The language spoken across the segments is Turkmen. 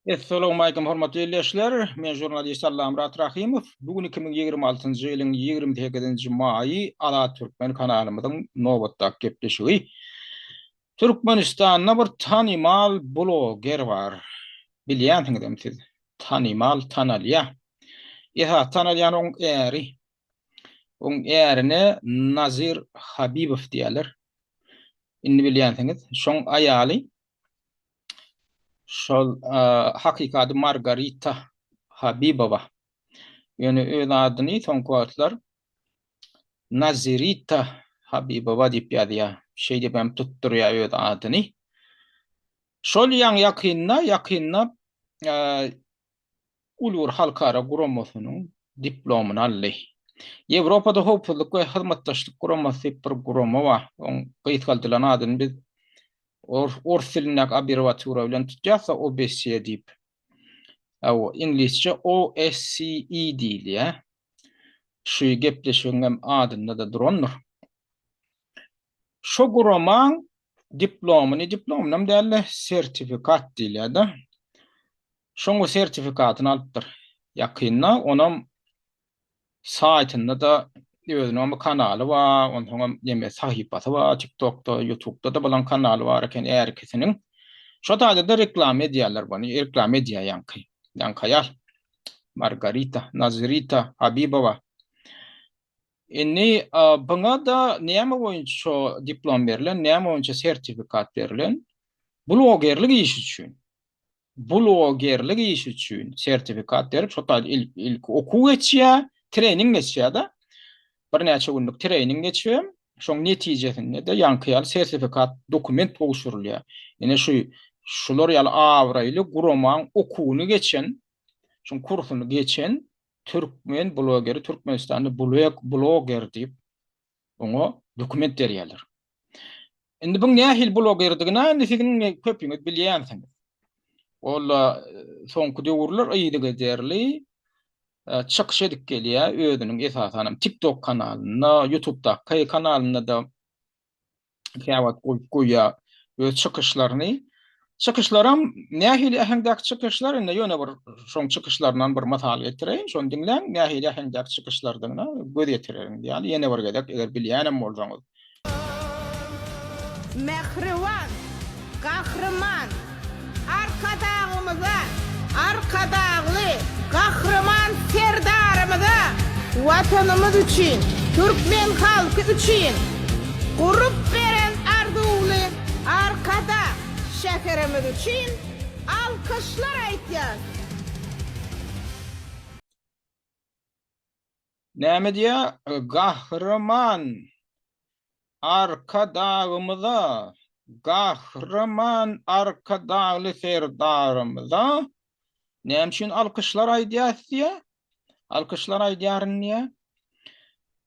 Essalawmalikim hormatly ildeşler! Men žurnalist Allamyrat Rahymow. Bu gün 2026-njy ýylyň 28-nji maýy Azat Türkmen kanalymyzyň nobatdaky gepleşigi. Türkmenistanda bir tanymal bloger bar. Bilýänsiňizem siz. Tanymal tanalýar. Esasy tanalýan oň äri. Oň ärine Nazir Habibow diýýärler. Indi bilýänsiňiz. Şoň aýaly Şol hakyky ady Margarita Habibowa. Ýöne öz adyny soňky wagtlar Nazirita Habibowa diýip ýazýar. Şeýdip hem tutdurýar öz adyny. Şol ýaňy-ýakynda, ýakynda uly bir halkara guramasynyň diplomyny aldy. Ýewropada Howpsuzlyk we Hyzmatdaşlyk Guramasy diýip bir gurama bar. Oň gysgaldylan adyny biz ors dilindäki abbrewiatura bilen tutýas-da OBSE diýip. Hawa, iňlisçe OSCE diýilýär. Şu gepleşigiň hem adynda-da durandyr. Şo guramaň diplomyny, diplomynam däl-de, sertifikat diýilýär-de. Şoň sertifikatyny alypdyr. Ýakynda onam saýtynda-da özüniň bir kanaly bar, onsoňam neme sahypasy bar, TikTokda, YouTube'da-da bolan kanaly bar eken är ikisiniň. Şo taýda-da reklama edýärler buny, reklama edýär ýaňky. Ýaňky aýal. Margarita, Nazirita Habibowa. Indi buňa-da näme boýunça diplom berlen, näme boýunça sertifikat berlen? Blogerlik işi üçin. Blogerlik işi üçin sertifikat berip, şo taýda ilki okuw geçýär, trening geçýär-de. Birnäçe günlük trening geçip, şoň netijesinde-de ýaňky ýaly sertifikat, dokument gowşurylýar. Ine şu şular ýaly abraýly guramaň okuwyny geçen, şoň kursuny geçen türkmen blogeri Türkmenistanda bloger diýip oňa dokument berýärler. Indi bu nähili blogerdigini indi siziň köpüňiz bilýänsiňiz. Ol e, soňky döwürler yzygiderli e, çykyş edip gelýär özüniň esasan hem TikTok kanalynda, YouTube'daky kanalynda da käwagt goýup goýýar öz çykyşlaryny. Çykyşlaram nähili äheňdäki çykyşlar indi ýöne bir şoň çykyşlaryndan bir mysal getireýin, şony diňläň, nähili äheňdäki çykyşlardygyna göz ýetirerin ýaly ýene bir gezek eger bilýänem bolsaňyz. Mähriban Gahryman Arkadagymyza, Arkadagly Gahryman Serdarymyza Watanymyz üçin, türkmen halky üçin gurup beren arzuwly Arkadag şäherimiz üçin alkyşlar aýtýas! Näme diýýär? Gahryman Arkadagymyza, Gahryman Arkadagly Serdarymyza näme üçin alkyşlar aýdýas diýýär? Alkyşlar aýdýaryn diýýär.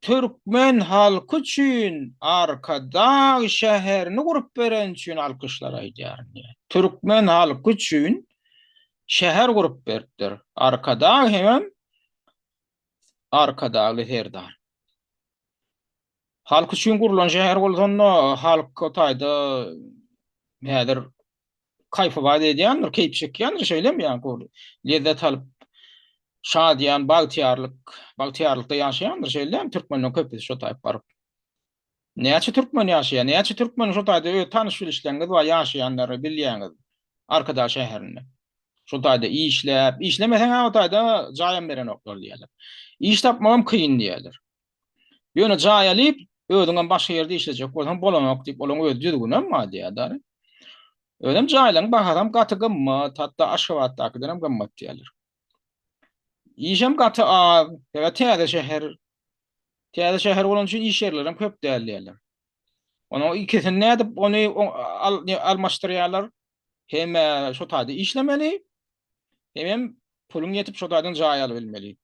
Türkmen halky üçin Arkadag şäherini gurup bereni üçin alkyşlar aýdýaryn diýýär. Türkmen halky üçin şäher gurup beripdir. Arkadag hemem Arkadagly Serdar. Halk üçin gurlan şäher bolsanda halk o taýda häzir kaýfybat edýändir, keýp çekýändir, şeýlemi ýa lezzet alyp şadyýan, bagtyýarlyk, bagtyýarlykda ýaşaýandyr, şeýle dälmi? Türkmenden köpüsi şo taýyp baryp. Näçe türkmen ýaşaýar? Näçe türkmen şo taýda öz tanyş-bilişleriňiz bar ýaşaýanlary bilýäňiz Arkadag şäherinde. Şo taýda işläp, işlemeseň-ä o taýda jaýam berenoklar diýýärler. Iş tapmagam kyn diýýärler. Ýöne jaý alyp, özüňem başga ýerde işlejek bolsaň bolanok diýip, olaň öz düzgünem bar diýýär. Özem jaýlaryň bahasam gaty gymmat, hatda Aşgabatdakydanam gymmat diýýärler. Işem gaty az, sebäbi täze şäher. Täze şäher bolany üçin iş ýerlerem köp däl diýýärler. Onuň ikisini nädip ony almaşdyrýarlar? Hem şo taýda işlemeli, hemem puluň ýetip şo taýdan jaý alybilmeli.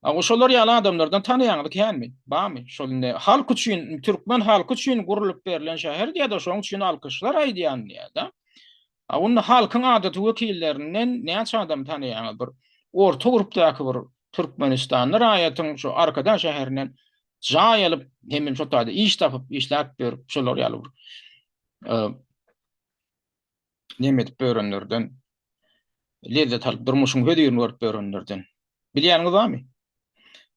A şolar ýaly adamlardan tanaýaňyz känmi? Barmy? Şol indi halk üçin, türkmen halky üçin gurlup berlen şäher diýýär-de, şonuň üçin alkyşlar aýdýan diýýär-de. A onda halkyň adaty wekillerinden näçe adam tanaýaňyz? Bir orta gurpdaky bir türkmenistanly raýatyň şu Arkadag şäherinden jaý alyp, hemem şo taýda iş tapyp, işläp ýörüp, şolar ýaly bir neme edip ýörenlerden. Lezzet alyp, durmuşyň hözirini görüp ýörenlerden. Bilýäniňiz barmy?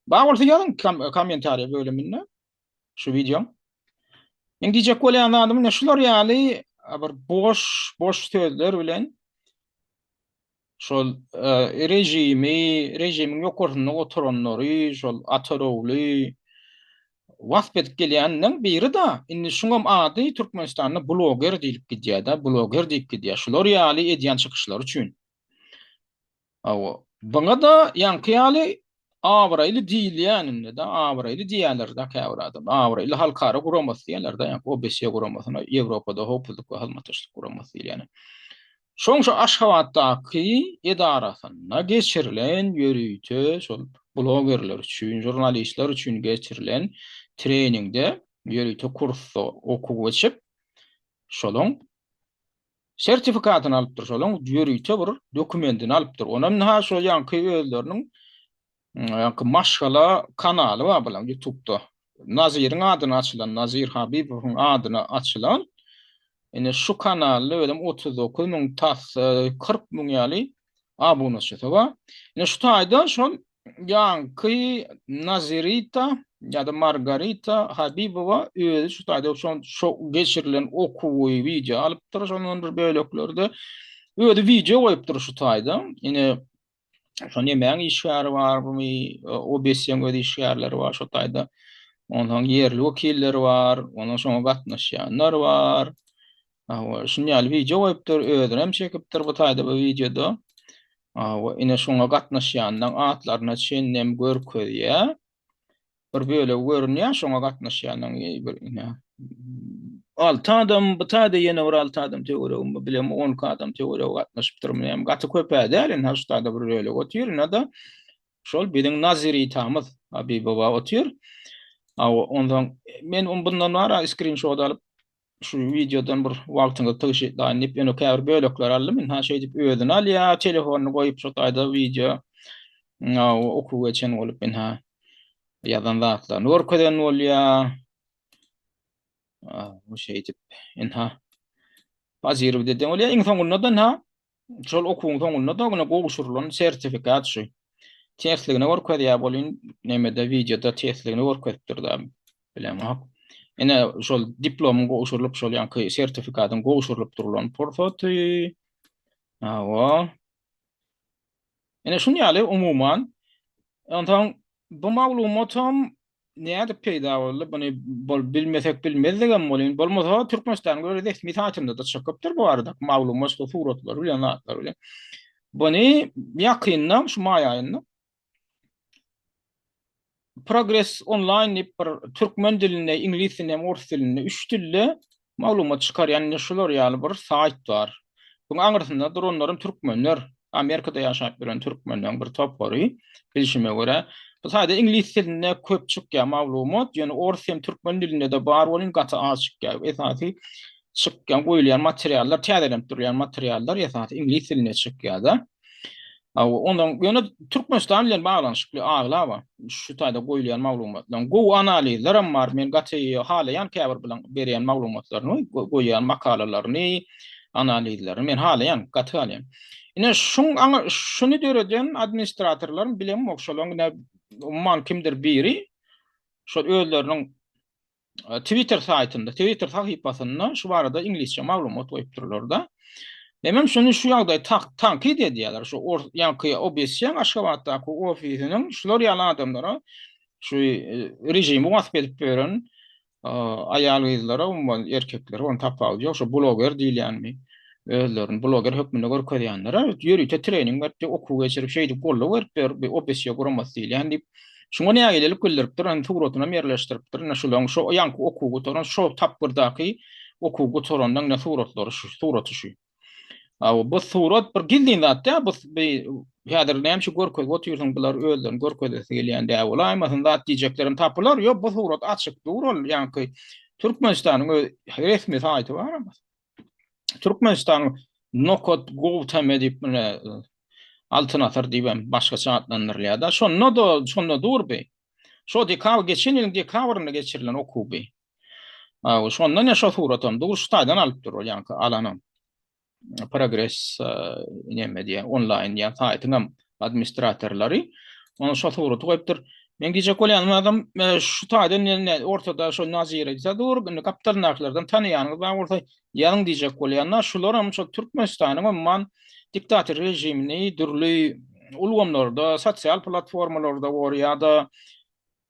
Bar bolsa ýazyň kommentariýa bölüminde şu wideoň. Men diýjek bolýan zadym ine şular ýaly bir boş boş sözler bilen şol e, režimi, režimiň ýokarsynda oturanlary, şol Atarogly wasp edip gelýäniň biri-da, indi şuňam ady Türkmenistanda bloger diýlip gidýär-de, bloger diýip gidýär. Şular ýaly edýän çykyşlary üçin. Hawa. Buňa-da ýaňky ýaly abraýly diýilýän indi-de, abraýly diýýärler-de käbir adam. Abraýly halkara guramasy diýýärler-de, ýaňky OBSE guramasyna, Ýewropada howpsuzlyk we hyzmatdaşlyk guramasy diýilýäne. Şoň şu Aşgabatdaky edarasynda geçirilen ýörite şol blogerler üçin, žurnalistler üçin geçirilen treningde, ýörite kursda okuw geçip, şolaň Sertifikatyny alypdyr şolaň ýörite bir dokumentini alypdyr. Onam ha şo ýaňky özleriniň ýaňky maşgala kanaly bar bulaň ýutubda. Naziriň adyna açylan, Nazir Habibowyň adyna açylan ine şu kanalda özem 39 müň tas 40 müň ýaly abunaçysy bar. Ine şu taýda şol Ýaňky Nazirita ýa-da Margarita Habibowa özi şu taýda şo şo geçirilen okuwy wideo alypdyr şondan bir böleklerde. Özi wideo goýupdyr şu taýda. Ine şo nemäň işgäri barmy, OBSE-iň öz işgärleri bar şo taýda. Onsoň ýerli wekilleri bar, ondan şoňa gatnaşýanlar bar. Hawa, şuny ýaly wideo goýupdyr, özünem çekipdir bu taýda bu wideoda. Hawa, ine şoňa gatnaşýanlaryň atlaryna çenlem görkezýär. Bir bölegi görünýär, şoňa gatnaşýanlaryň bir ine 6 adam, bu taýda ýene bir 6 adam töweregimi bilem 12 adam töweregi gatnaşypdyr. Näme gaty köp-ä däl, ine şu taýda bir bölek otyr, ine-de şol biziň Naziritamyz Habibowa otyr. Hawa, onsoň men bundan bar skrinşot alyp şu wideodan bir wagtyňyzy tygşytlaýyn diýip ýöne käbir bölekler aldym. Ynha şeýdip özüni alýar, telefonyny goýup şu taýda wideo okuw geçen bolup ynha ýazan zatlaryny görkezen bolýar. Bu şeýdip ynha pozirowat eden bolýar. Iň soňunda-da ynha Şol okuwyň soňunda-da ine gowşurylan sertifikat şu. Tersligini görkezýär bolyn, nemede wideoda tersligini görkezipdir-de, bilemok. Ine şol diplomyň gowşurylyp, şol ýaňky sertifikatyň gowşurylyp durulan pursaty. Hawa. Ine şun ýaly umuman. Onsoň bu maglumatam Nädip peýda boldy? Muny bol bilmesek bilmezdigem bolýan. Bolmasa Türkmenistanyň öz resmi saýtynda-da çykypdyr bu barada maglumat şu suratlary bilen zatlar bilen. Muny ýakynda şu maý aýynda Progress Online diýip bir türkmen dilinde, iňlis dilinde hem ors dilinde üç dilde maglumat çykarýan ine şular ýaly bir saýt bar. Buň aňyrsynda duranlaram türkmenler. Amerikada ýaşap ýören türkmenleriň bir topary, bilşime görä. Bu taýda iňlis dilinde köp çykýar maglumat, ýöne ors hem türkmen dilinde-de bar welin gaty az çykýar. Esasy çykýan, goýulýan materiallar, täzelenip durýan materiallar esasy iňlis dilinde çykýar-da. Ondan ýöne Türkmenistan bilen baglanyşykly aglaba şu taýda goýulýan maglumatlaryň gowy analizlerem bar. Men gaty halaýan käbir bilen berýän maglumatlaryny, goýýan makalalaryny, analizlerini men halaýan, gaty halaýan. Ine şuň aňa şuny döreden administratorlaryň bilemok, şolaryň ine umuman kimdir biri şol özleriniň e, Twitter saýtynda, Twitter sahypasynda şu barada iňlisçe maglumat goýupdyrlar-da. Demem şuny şu ýagdaý tankyt edýärler. Şu or, ýaňky OBSE-niň Aşgabatdaky ofisiniň şular ýaly adamlara şu e, režimi wasp edip ýören Aýal-gyzlara, umuman erkeklere onuň tapawudy ýok. Şo bloger diýilýänmi, özlerini bloger hökmünde görkezýänlere ýörite trening berip, okuw geçirip, şeýdip goldaw berip ber, bir OBSE guramasy diýilýän diýip, şuňa nägilelik bildiripdir, ony suratynam ýerleşdiripdir. Ine şularyň şo ýaňky okuw gutaran, şo tapgyrdaky okuw gutarandan ine suratlary şu, suraty şu. Aw, bu surat bir gizlin zat däl, bu häzir näme üçin görkezip otyrsyň, bular özlerini görkezesi gelýän däl bolaýmasyn zat diýjeklerem tapylar. Ýok, bu surat açyk dur ol, ýaňky Türkmenistanyň öz resmi saýty bar ama. Türkmenistanyň nokat gov tm diýip mine Altyn asyr diýip hem başgaça atlandyrylýar-da. Şonda-da, şonda dur bi. Şo dekabr, geçen ýylyň dekabrynda geçirilen okuw bi. Aw, şonda ne şo suratam dur, şu taýdan alypdyr ol ýaňky alanam. Progress näme diýýär, onlaýn diýen saýtyň hem administratorlary. Ona şo suraty goýupdyr. Men diýjek bolýanym adam şu taýdan indi ortada şo Nazira diýse dur, indi gapdalyndakylardan tanaýanyňyz bar bolsa ýazyň diýjek bolýan-da, şularam şo Türkmenistanyň umuman diktator režimini dürli ulgamlarda, sosial platformalarda bor ýa-da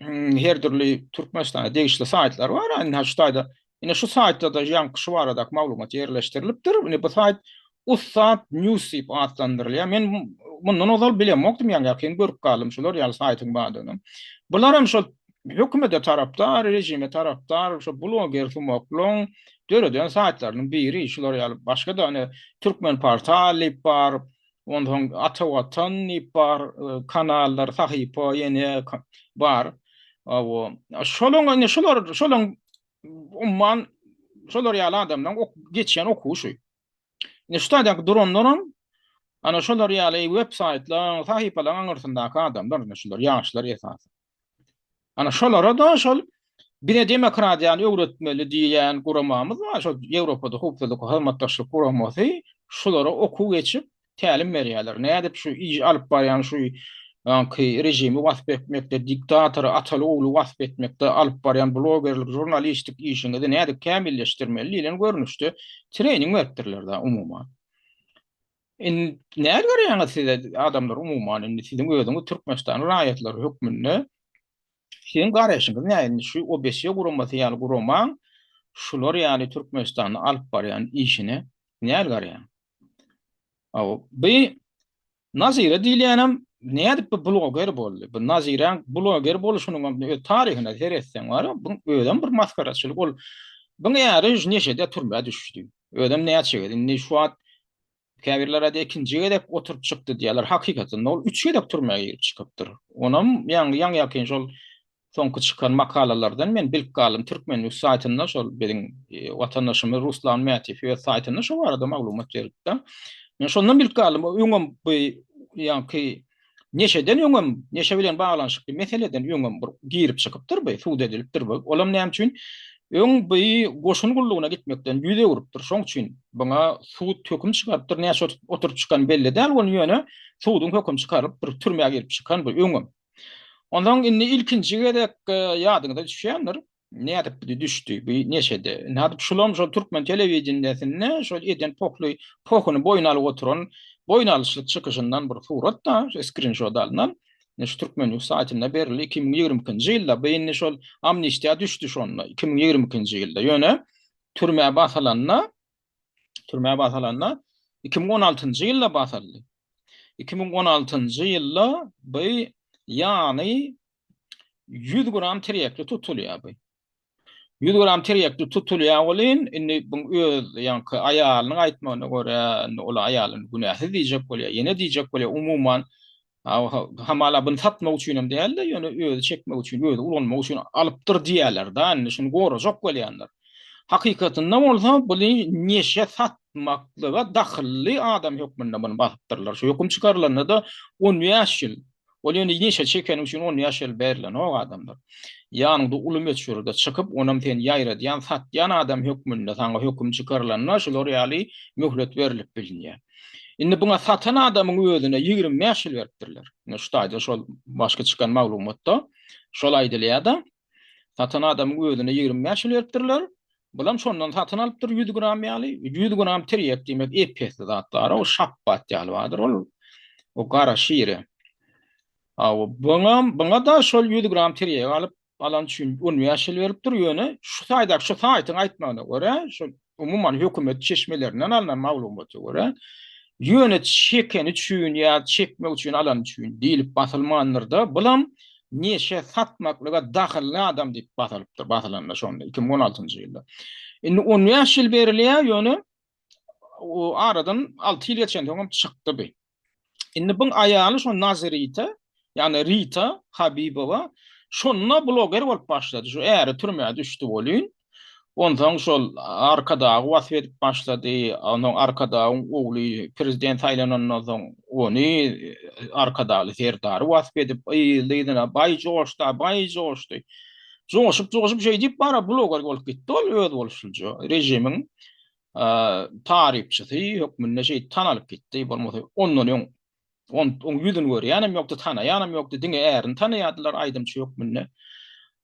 her dürli Türkmenistana degişli saýtlar bar. Indi şu taýda ine şu saýtda-da ýaňky şu baradaky maglumat ýerleşdirilipdir. Ine bu saýt Ussat News diýip atlandyrylýar. Men mundan ozal bilemokdym, ýaňy ýakyn görüp galdym şular ýaly saýtyň bardygyny. Bular hem şol hökümete tarapdar, režime tarapdar, şo bloger sumaklaryň döreden saýtlarynyň biri. Şular ýaly başga-da ine Türkmen portal diýip bar, Onsoň Ata Watan diýip bar, kanallar, sahypa ýene bar. Awo. Şolaň indi şular şolaň umman şolar ýaly adamlaryň ok geçýän okuwy şu. Indi şu taýdaky duranlaram ana şolar ýaly web saýtlaryň, sahypalaryň aňyrsyndaky adamlar indi şular ýaşlar esasy. Ana şolara-da şol bize demokratiýany öwretmeli diýýän guramamyz bar, şol Ýewropada Howpsuzlyk we Hyzmatdaşlyk Guramasy şulara okuw geçip, tälim berýärler. Nädip şu iş alyp barýan şu ýaňky režimi wasp etmekde, diktatory, ataly-ogly wasp etmekde alyp barýan blogerlik, žurnalistik işiňizi nädip kämilleşdirmeli diýlen görnüşde trening beripdirler-de umuman. Indi näme görýäňiz siz adamlar umuman indi siziň özüňiz Türkmenistanyň raýatlary hökmünde siziň garaýşyňyz näme indi şu OBSE guramasy ýaly guramaň şular ýaly Türkmenistanda alyp barýan işine näme garaýaň? Aw bu Nazira diýilýänem nädip bu bloger boldy? Bu Naziräň bloger bolşunyň hem öz taryhyna seretseň bar, bu özem bir masgaraçylyk ol. Buň äri neşede türmä düşdi. Özem näçe gezek indi şu wagt Käbirler aýdýar ikinji gezek oturyp çykdy diýýärler. Hakykatynda ol üç gezek türmä girip çykypdyr. Onam ýaňy ýaňy-ýakyn şol soňky çykan makalalardan men bilip galdym. Türkmen News saýtynda şol biziň watandaşymyz Ruslan Mätiýew öz saýtynda şo barada maglumat beripdi. Men şondan bilip galdym. Öňem bu ýaňky Neşeden öňem, neşe bilen baglanyşykly meseleden öňem bir girip çykypdyr bu, sud edilipdir bu. Olam näme üçin? Öň bu goşun gullugyna gitmekden ýüz öwrüpdir. Şoň üçin buňa sud höküm çykarypdyr. Näçe oturyp çykan belli däl, ony ýöne suduň höküm çykaryp bir türmä girip çykan bu öňem. Onsoň indi ilkinji gezek ýadyňyza düşýändir. Nädip bu düşdi bu neşede? Nädip şulam şol türkmen telewideniýesinde şol eden pohly pohuny boýun alyp oturan boýun alyşlyk çykyşyndan bir surat da, şu skrinşot alnan. Indi şu Türkmen News saýtynda berildi 2022-nji ýylda. Bu indi şol amnistiýa düşdi şonda 2022-nji ýylda. Ýöne türmä basylanda türmä basylanda 2016-njy ýylda basyldy. 2016-njy ýylda bu ýany 100 gram tirýekli tutulýar bu. 100 gram tirýekli tutulýar welin, indi bu öz ýaňky aýalynyň aýtmagyna görä, indi ol aýalyny günäsiz diýjek bolýar, ýene diýjek bolýar, umuman hamala bunu satmak üçin hem däl-de, ýöne özi çekmek üçin, özi ulanmak üçin alypdyr diýýärler-de, indi şuny gorajak bolýanlar. Hakykatynda bolsa buny neşe satmaklyga dahylly adam hökmünde muny basypdyrlar. Şu höküm çykarylanda-da 15 ýyl Ol ýöne neşe çekeni üçin 15 ýyl berilenok adamlar. Ýanyňda uly möçberde çykyp, onam sen ýaýradýan, satýan adam hökmünde saňa höküm çykarylanda şular ýaly möhlet berlip bilinýär. Indi buňa satan adamyň özüne 25 ýyl beripdirler. Indi şu taýda şol başky çykan maglumatda şol aýdylýar-da. Satan adamyň özüne 25 ýyl beripdirler. Bulam şondan satyn alypdyr 100 gram ýaly. 100 gram tirýek diýmek ep-esli zat bar. O şapbat ýaly bardyr ol. O gara şire. Aw, buňa, buňa da şol 100 gram tirýek alyp alan üçin 15 ýyl beripdir. Ýöne şu saýda şu saýtyň aýtmagyna görä, şol umuman hökümet çeşmelerinden alnan maglumata görä, ýöne çekeni üçin ýa çekmek üçin alany üçin diýlip basylmandyr-da, bulam neşe satmaklyga dahylly adam diýip basylypdyr, basylanda şonda 2016-njy ýylda. Indi 15 ýyl berilýär, ýöne aradan 6 ýyl geçensoň hem çykdy bu. Indi buň aýaly şo Nazirita, ýagny Rita Habibowa şonda bloger bolup başlady. Şu äri türmä düşdi welin, onsoň şol Arkadagy wasp edip başlady. Onsoň Arkadagyň ogly prezident saýlanandan soň ony Arkadagly Serdary wasp edip, yzly-yzyna baý joşdy, baý joşdy. Joşup-joşup şeýdip bara bloger bolup gitdi ol özboluşlyja režimiň. tarypçysy hökmünde şeýdip tanalyp gitdi. Bolmasa ondan öň on, oň ýüzüni görýänem ýokdy, tanaýanam ýokdy, diňe ärini tanaýardylar aýdymçy hökmünde.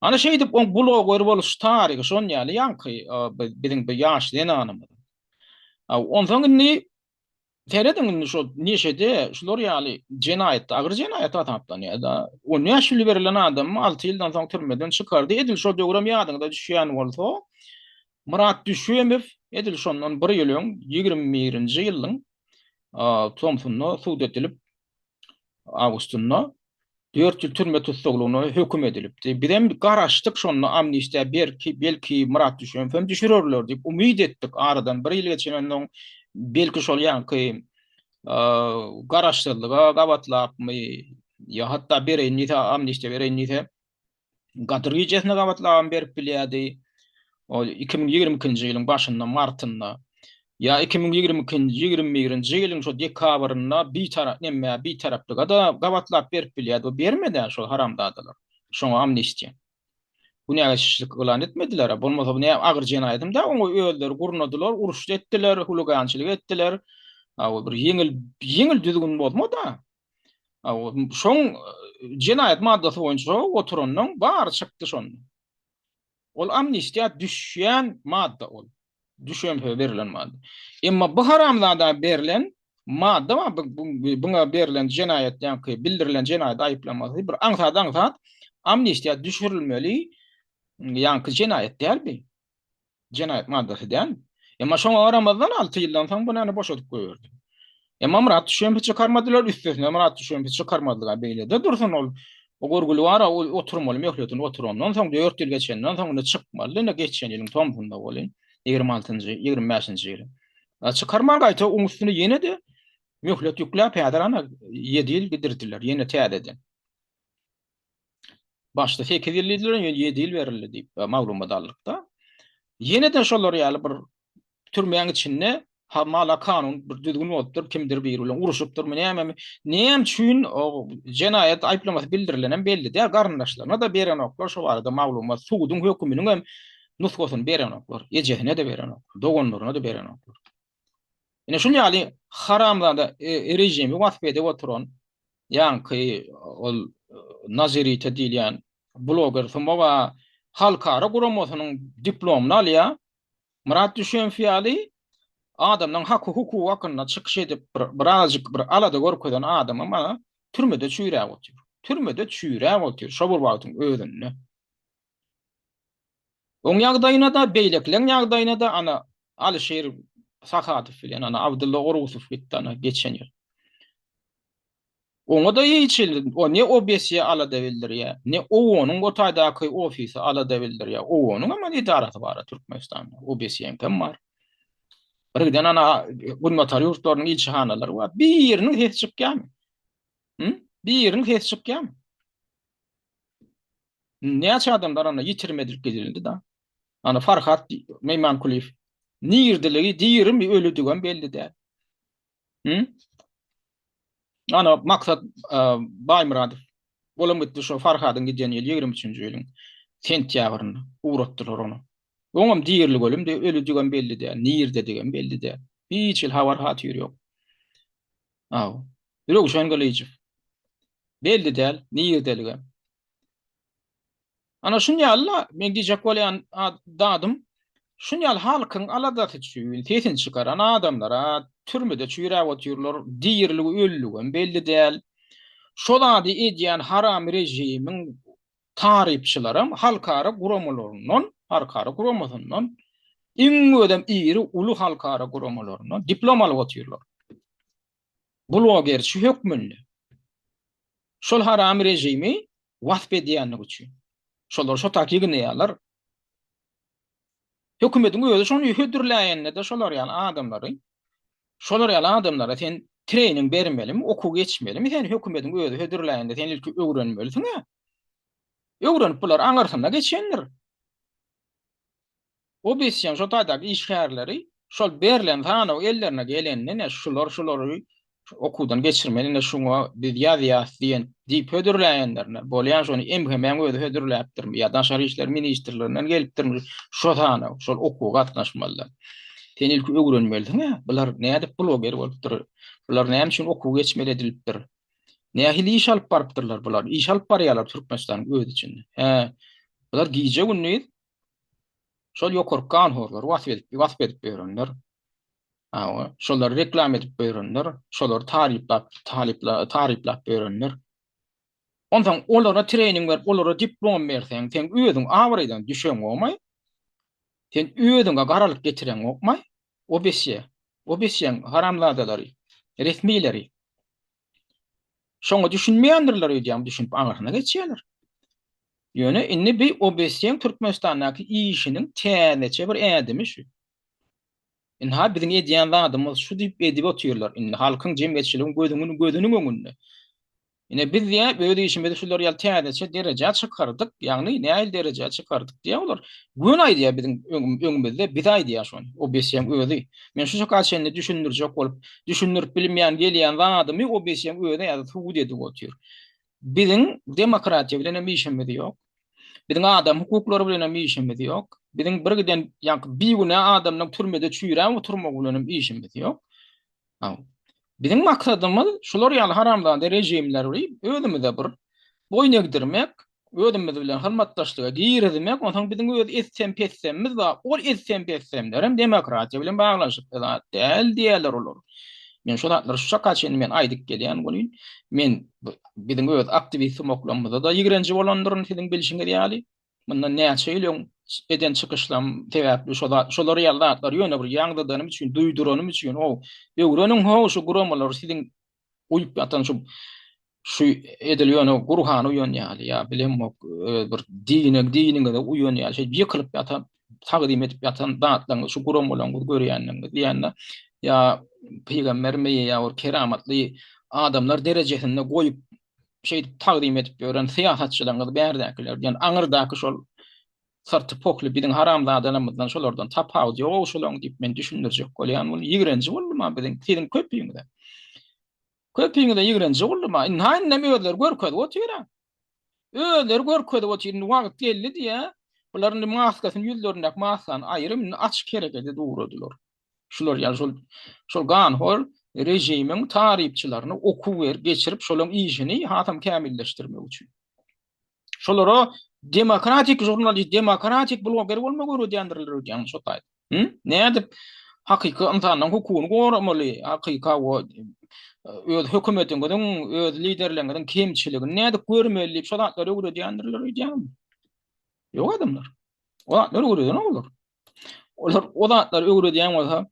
Ana şeýdip oň bloger boluş taryhy şon ýaly ýaňky biziň bu ýaş zenanymyz. Onsoň indi Serediň indi şo neşede şular ýaly jenaýatda agyr jenaýat hasaplanýar-da. 15 ýyl berlen adamy 6 ýyldan soň türmeden çykardy. Edil şo döwrem ýadyňyza düşýän bolsa, Myrat Düşemow edil şondan bir ýyl öň 21-nji ýylyň tomsunda sud edilip, awgustynda 4 ýyl türme tussaglygyna höküm edilipdi. Bizem garaşdyk şonda amnistiýa belki, belki Myrat Düşemow hem düşürerler diýip umyt etdik. Aradan bir ýyl geçenden soň belki şol ýaňky garaşsyzlyga gabatlapmy ýa hatda bereýin diýse amnistiýa bereýin diýse Gadyr gijesine gabatlabam berip bilýärdi. Ol 2022-nji ýylyň başynda, martynda ýa 2022-nji, 21-nji ýylyň şo dekabrynda bitarap neme bitaraplyga-da gabatlap berip bilýärdi. O bermedi-ä şol haramzadalar. Şoňa amnistiýa. Günä geçişlik yglan etmediler-ä. Bolmasa bu ne agyr jenaýatam däl, oňa özleri gurnadylar, uruş etdiler, huligançylyk etdiler. A bir ýeňil ýeňil düzgün bozma-da. Şoň jenaýat maddasy boýunça oturanyň bary çykdy şonda. Ol amnistiýa düşýän madda ol. Düşemse berlen madda. Emma bu haramzada berlen madda bar, buňa berlen jenaýat ýaňky bildirilen jenaýat aýyplamasy bir aňsat-aňsat amnistiýa düşürilmeli ýaňky jenaýat däl bi. Jenaýat maddasy däl. Emma şoňa garamazdan 6 ýyldan soň bu näme boşadyp goýberdi. Emma Myrat Düşempi çykarmadylar, üstesine Myrat Düşempi çykarmadylar beýle-de dursun ol. O görgüli bar, ol oturmaly möhletini oturandan soň 4 ýyl geçenden soň indi çykmaly, indi geçen ýylyň tomsunda welin 26-njy, 25-nji ýyly. Çykarman gaýta oň üstüne ýene-de möhlet ýükläp häzir ana 7 ýyl gidirdiler ýene täzeden. Başda 8 ýyl diýdiler, ýöne 7 ýyl berildi diýip e, maglumat aldyk-da. Ýene-de şolar ýaly bir türmäň içinde hamala kanun bir düzgün bolupdyr, kimdir biri bilen uruşypdyrmy, nämemi, näme üçin o jenaýat aýyplamasy bildirilenem belli däl, garyndaşlaryna-da berenoklar şo barada maglumat, suduň höküminiň hem nusgasyny berenoklar, ejesine-de berenoklar, doganlaryna-da berenoklar. Ine şul ýaly haramzada e, režimi wasp edip oturan ýaňky ol e, Nazirite diýilýän bloger Sumowa halkara guramasynyň diplomyny alýar. Myrat Düşemow ýaly adamlaryň haky hukugy hakynda çykyş edip bir birazajyk bir alada görkezen adama mana türmede çüýräp otyr. Türmede çüýräp otyr şo bir wagtyň özünde. Oň ýagdaýyna-da, beýlekileň ýagdaýyna-da ana Alyşir Sahatow bilen ana Abdylla Orusow gitdi ana geçen ýyl. Oňa-da hiç hili o ne OBSE alada bildirýär, ne OON-yň o taýdaky ofisi alada bildirýär. OON-yň hem edarasy bar Türkmenistanda, OBSE-niňkem bar. Bir giden ana Günbatar ýurtlarynyň ilçihanalary bar. Biriniň sesi çykýarmy? Hı? Biriniň sesi çykýarmy? Näçe adamlar ana ýitirim edilip gidildi da. Ana Farhat Meýmankulyýew nirdeligi, dirimi, ölüdigem belli däl. Hı? Ana Maksat e, Baýmyradow olam gitdi şo Farhadyň giden ýyl 23-nji ýylyň sentýabrynda ugratdylar ony. Oňam dirilik ölümdi, ölüdigem belli däl, nirdedigem belli däl. Hiç hili habar hatyr ýok. Aw. Röwşen Gylyjow. Belli däl, niredeligem. Ana şun ýaly-la, men diýjek bolýan zadym, şun ýaly halkyň aladasy üçin sesini çykaran adamlara türmede çüýräp otyrlar, diriligi ölüligem belli däl. Şo zady edýän haram režimiň tarypçylaram halkara guramalaryndan, halkara guramasyndan, iň özem iri uly halkara guramalaryndan diplom alyp otyrlar. Blogerçi hökmünde. Şol haram režimi wasp edýänligi üçin. Şolar şo tak ýygnaýarlar. Hökümetiň özi şony hödürläýende-de şolar ýaly adamlary, şolar ýaly adamlara sen trening bermelimi, okuw geçmelimi sen hökümetiň özi hödürläýende sen ilki öwrenmelisiň-ä. Öwrenip bular aňyrsyna geçendir. OBSE-niň şo taýdaky işgärleri şol berlen sanaw ellerine gelende ine şular şulary okuwdan geçirmeli ine şuňa biz ýazýas diýen diýip hödürläýenlerine bolýan şony MHM-iň özi hödürläpdirmi ýa Daşary işler ministrliginden gelipdirmi şo sanaw şol okuwa gatnaşmalylar. Sen ilki öwrenmelisiň-ä, bular nädip bloger bolupdyr, bular näme üçin okuw geçmeli edilipdir, nähili iş alyp barypdyrlar bular, iş alyp barýarlar Türkmenistanyň öz içinde. Hä, bular gije-gündiz şol ýokarky ganhorlary wasp edip, wasp edip ýörenler. Hawa, şolary reklama edip ýörenler, şolary taryplap, talypla, taryplap ýörenler. Onsoň olara trening berip, olara diplom berseň, sen özüň abraýdan düşeňokmaý? Sen özüňe garalyk getireňokmaý? OBSE, OBSE-iň haramzadalary, resmileri. Şoňa düşünmeýändirler öýdýän, düşünip aňyrsyna geçýärler. Ýöne indi bi OBSE-iň Türkmenistandaky işiniň täzeçe bir ädimi şu. Ynha biziň edýän zadymyz şu diýip edip otyrlar indi halkyň jemgyýetçiligiň gözüňiň gözüniň öňünde. Ine biz diýä öz işimizi şular ýaly täzeçe derejä çykardyk, ýagny nähili derejä çykardyk diýä olar. Göni aýdýar biziň öňümizde bize aýdýar şony OBSE-iň özi. Men şu çaka çenli düşündirjek bolup düşündirip bilmeýän gelýän zadymy OBSE-iň özi häzir subut edip otyr. Biziň demokratiýa bilenem işimiz ýok. Biziň adam hukuklary bilenem işimiz ýok. Biziň bir giden ýaňky bigünä adamlaryň türmede çüýräp oturmagy bilenem işimiz ýok. Biziň maksadymyz şular ýaly haramzada režimleri özümize bir boýun egdirmek, özümiz bilen hyzmatdaşlyga girizmek, onsoň biziň öz etsem-petsemimiz bar, ol etsem-petsemlerem demokratiýa bilen baglanyşykly zat däl diýýärler olar. Men şu zatlary şu çaka çenli men aýdyp gelýän welin, men biziň öz aktiwist sumaklarymyzda-da ýigrenji bolandyryn siziň bilşiňiz ýaly. Mundan näçe ýyl öň eden çykyşlarym sebäpli şo zat, şolar ýaly zatlary ýöne bir ýaňzydanym üçin, duýduranym üçin, o, öwreniň ho şu guramalary siziň uýup ýatan şu şu edil ýöne Gurhana uýan ýaly ýa bilemok bir dine diniňize uýan ýaly şeýdip ýykylyp ýatan tagzym edip ýatan zatlaryňyz şu guramalaryňyzy görýändigiňiz diýende ýa pygambermi ýa bir keramatly adamlar derejesinde goýup şeýdip tagzym edip ýören syýasatçylaryňyz bärdäkiler diýen aňyrdaky şol syrty pohly biziň haramzadalarymyzdan şolardan tapawudy ýok şolaň diýip men düşündirjek bolýan muny ýigrenji boldum-a biziň siziň köpüňize. Köpüňize ýigrenji boldum-a. Ynha indem özleri görkezip otyr-a. Özleri görkezip otyr indi wagt geldi diýä. Bular indi maskasyny ýüzlerindäki maskany aýryp indi açyk hereket edip ugradylar. Şular ýaly şol şol ganhor režimiň tarypçylaryny okuw berip geçirip şolaň işini hasam kämilleşdirmek üçin. Şolara demokratik žurnalist, demokratik bloger bolmagy öwredýändirler öýdýän şo taýda. Hı? Nädip hakyky ynsanyň hukugyny goramaly, hakyka we öz hökümetiňiziň, öz liderleriňiziň kemçiligini nädip görmeli diýip şo zatlary öwredýändirler öýdýän. Ýok adamlar. O zatlary öwredenok olar. Olar o zatlary öwredýän bolsa,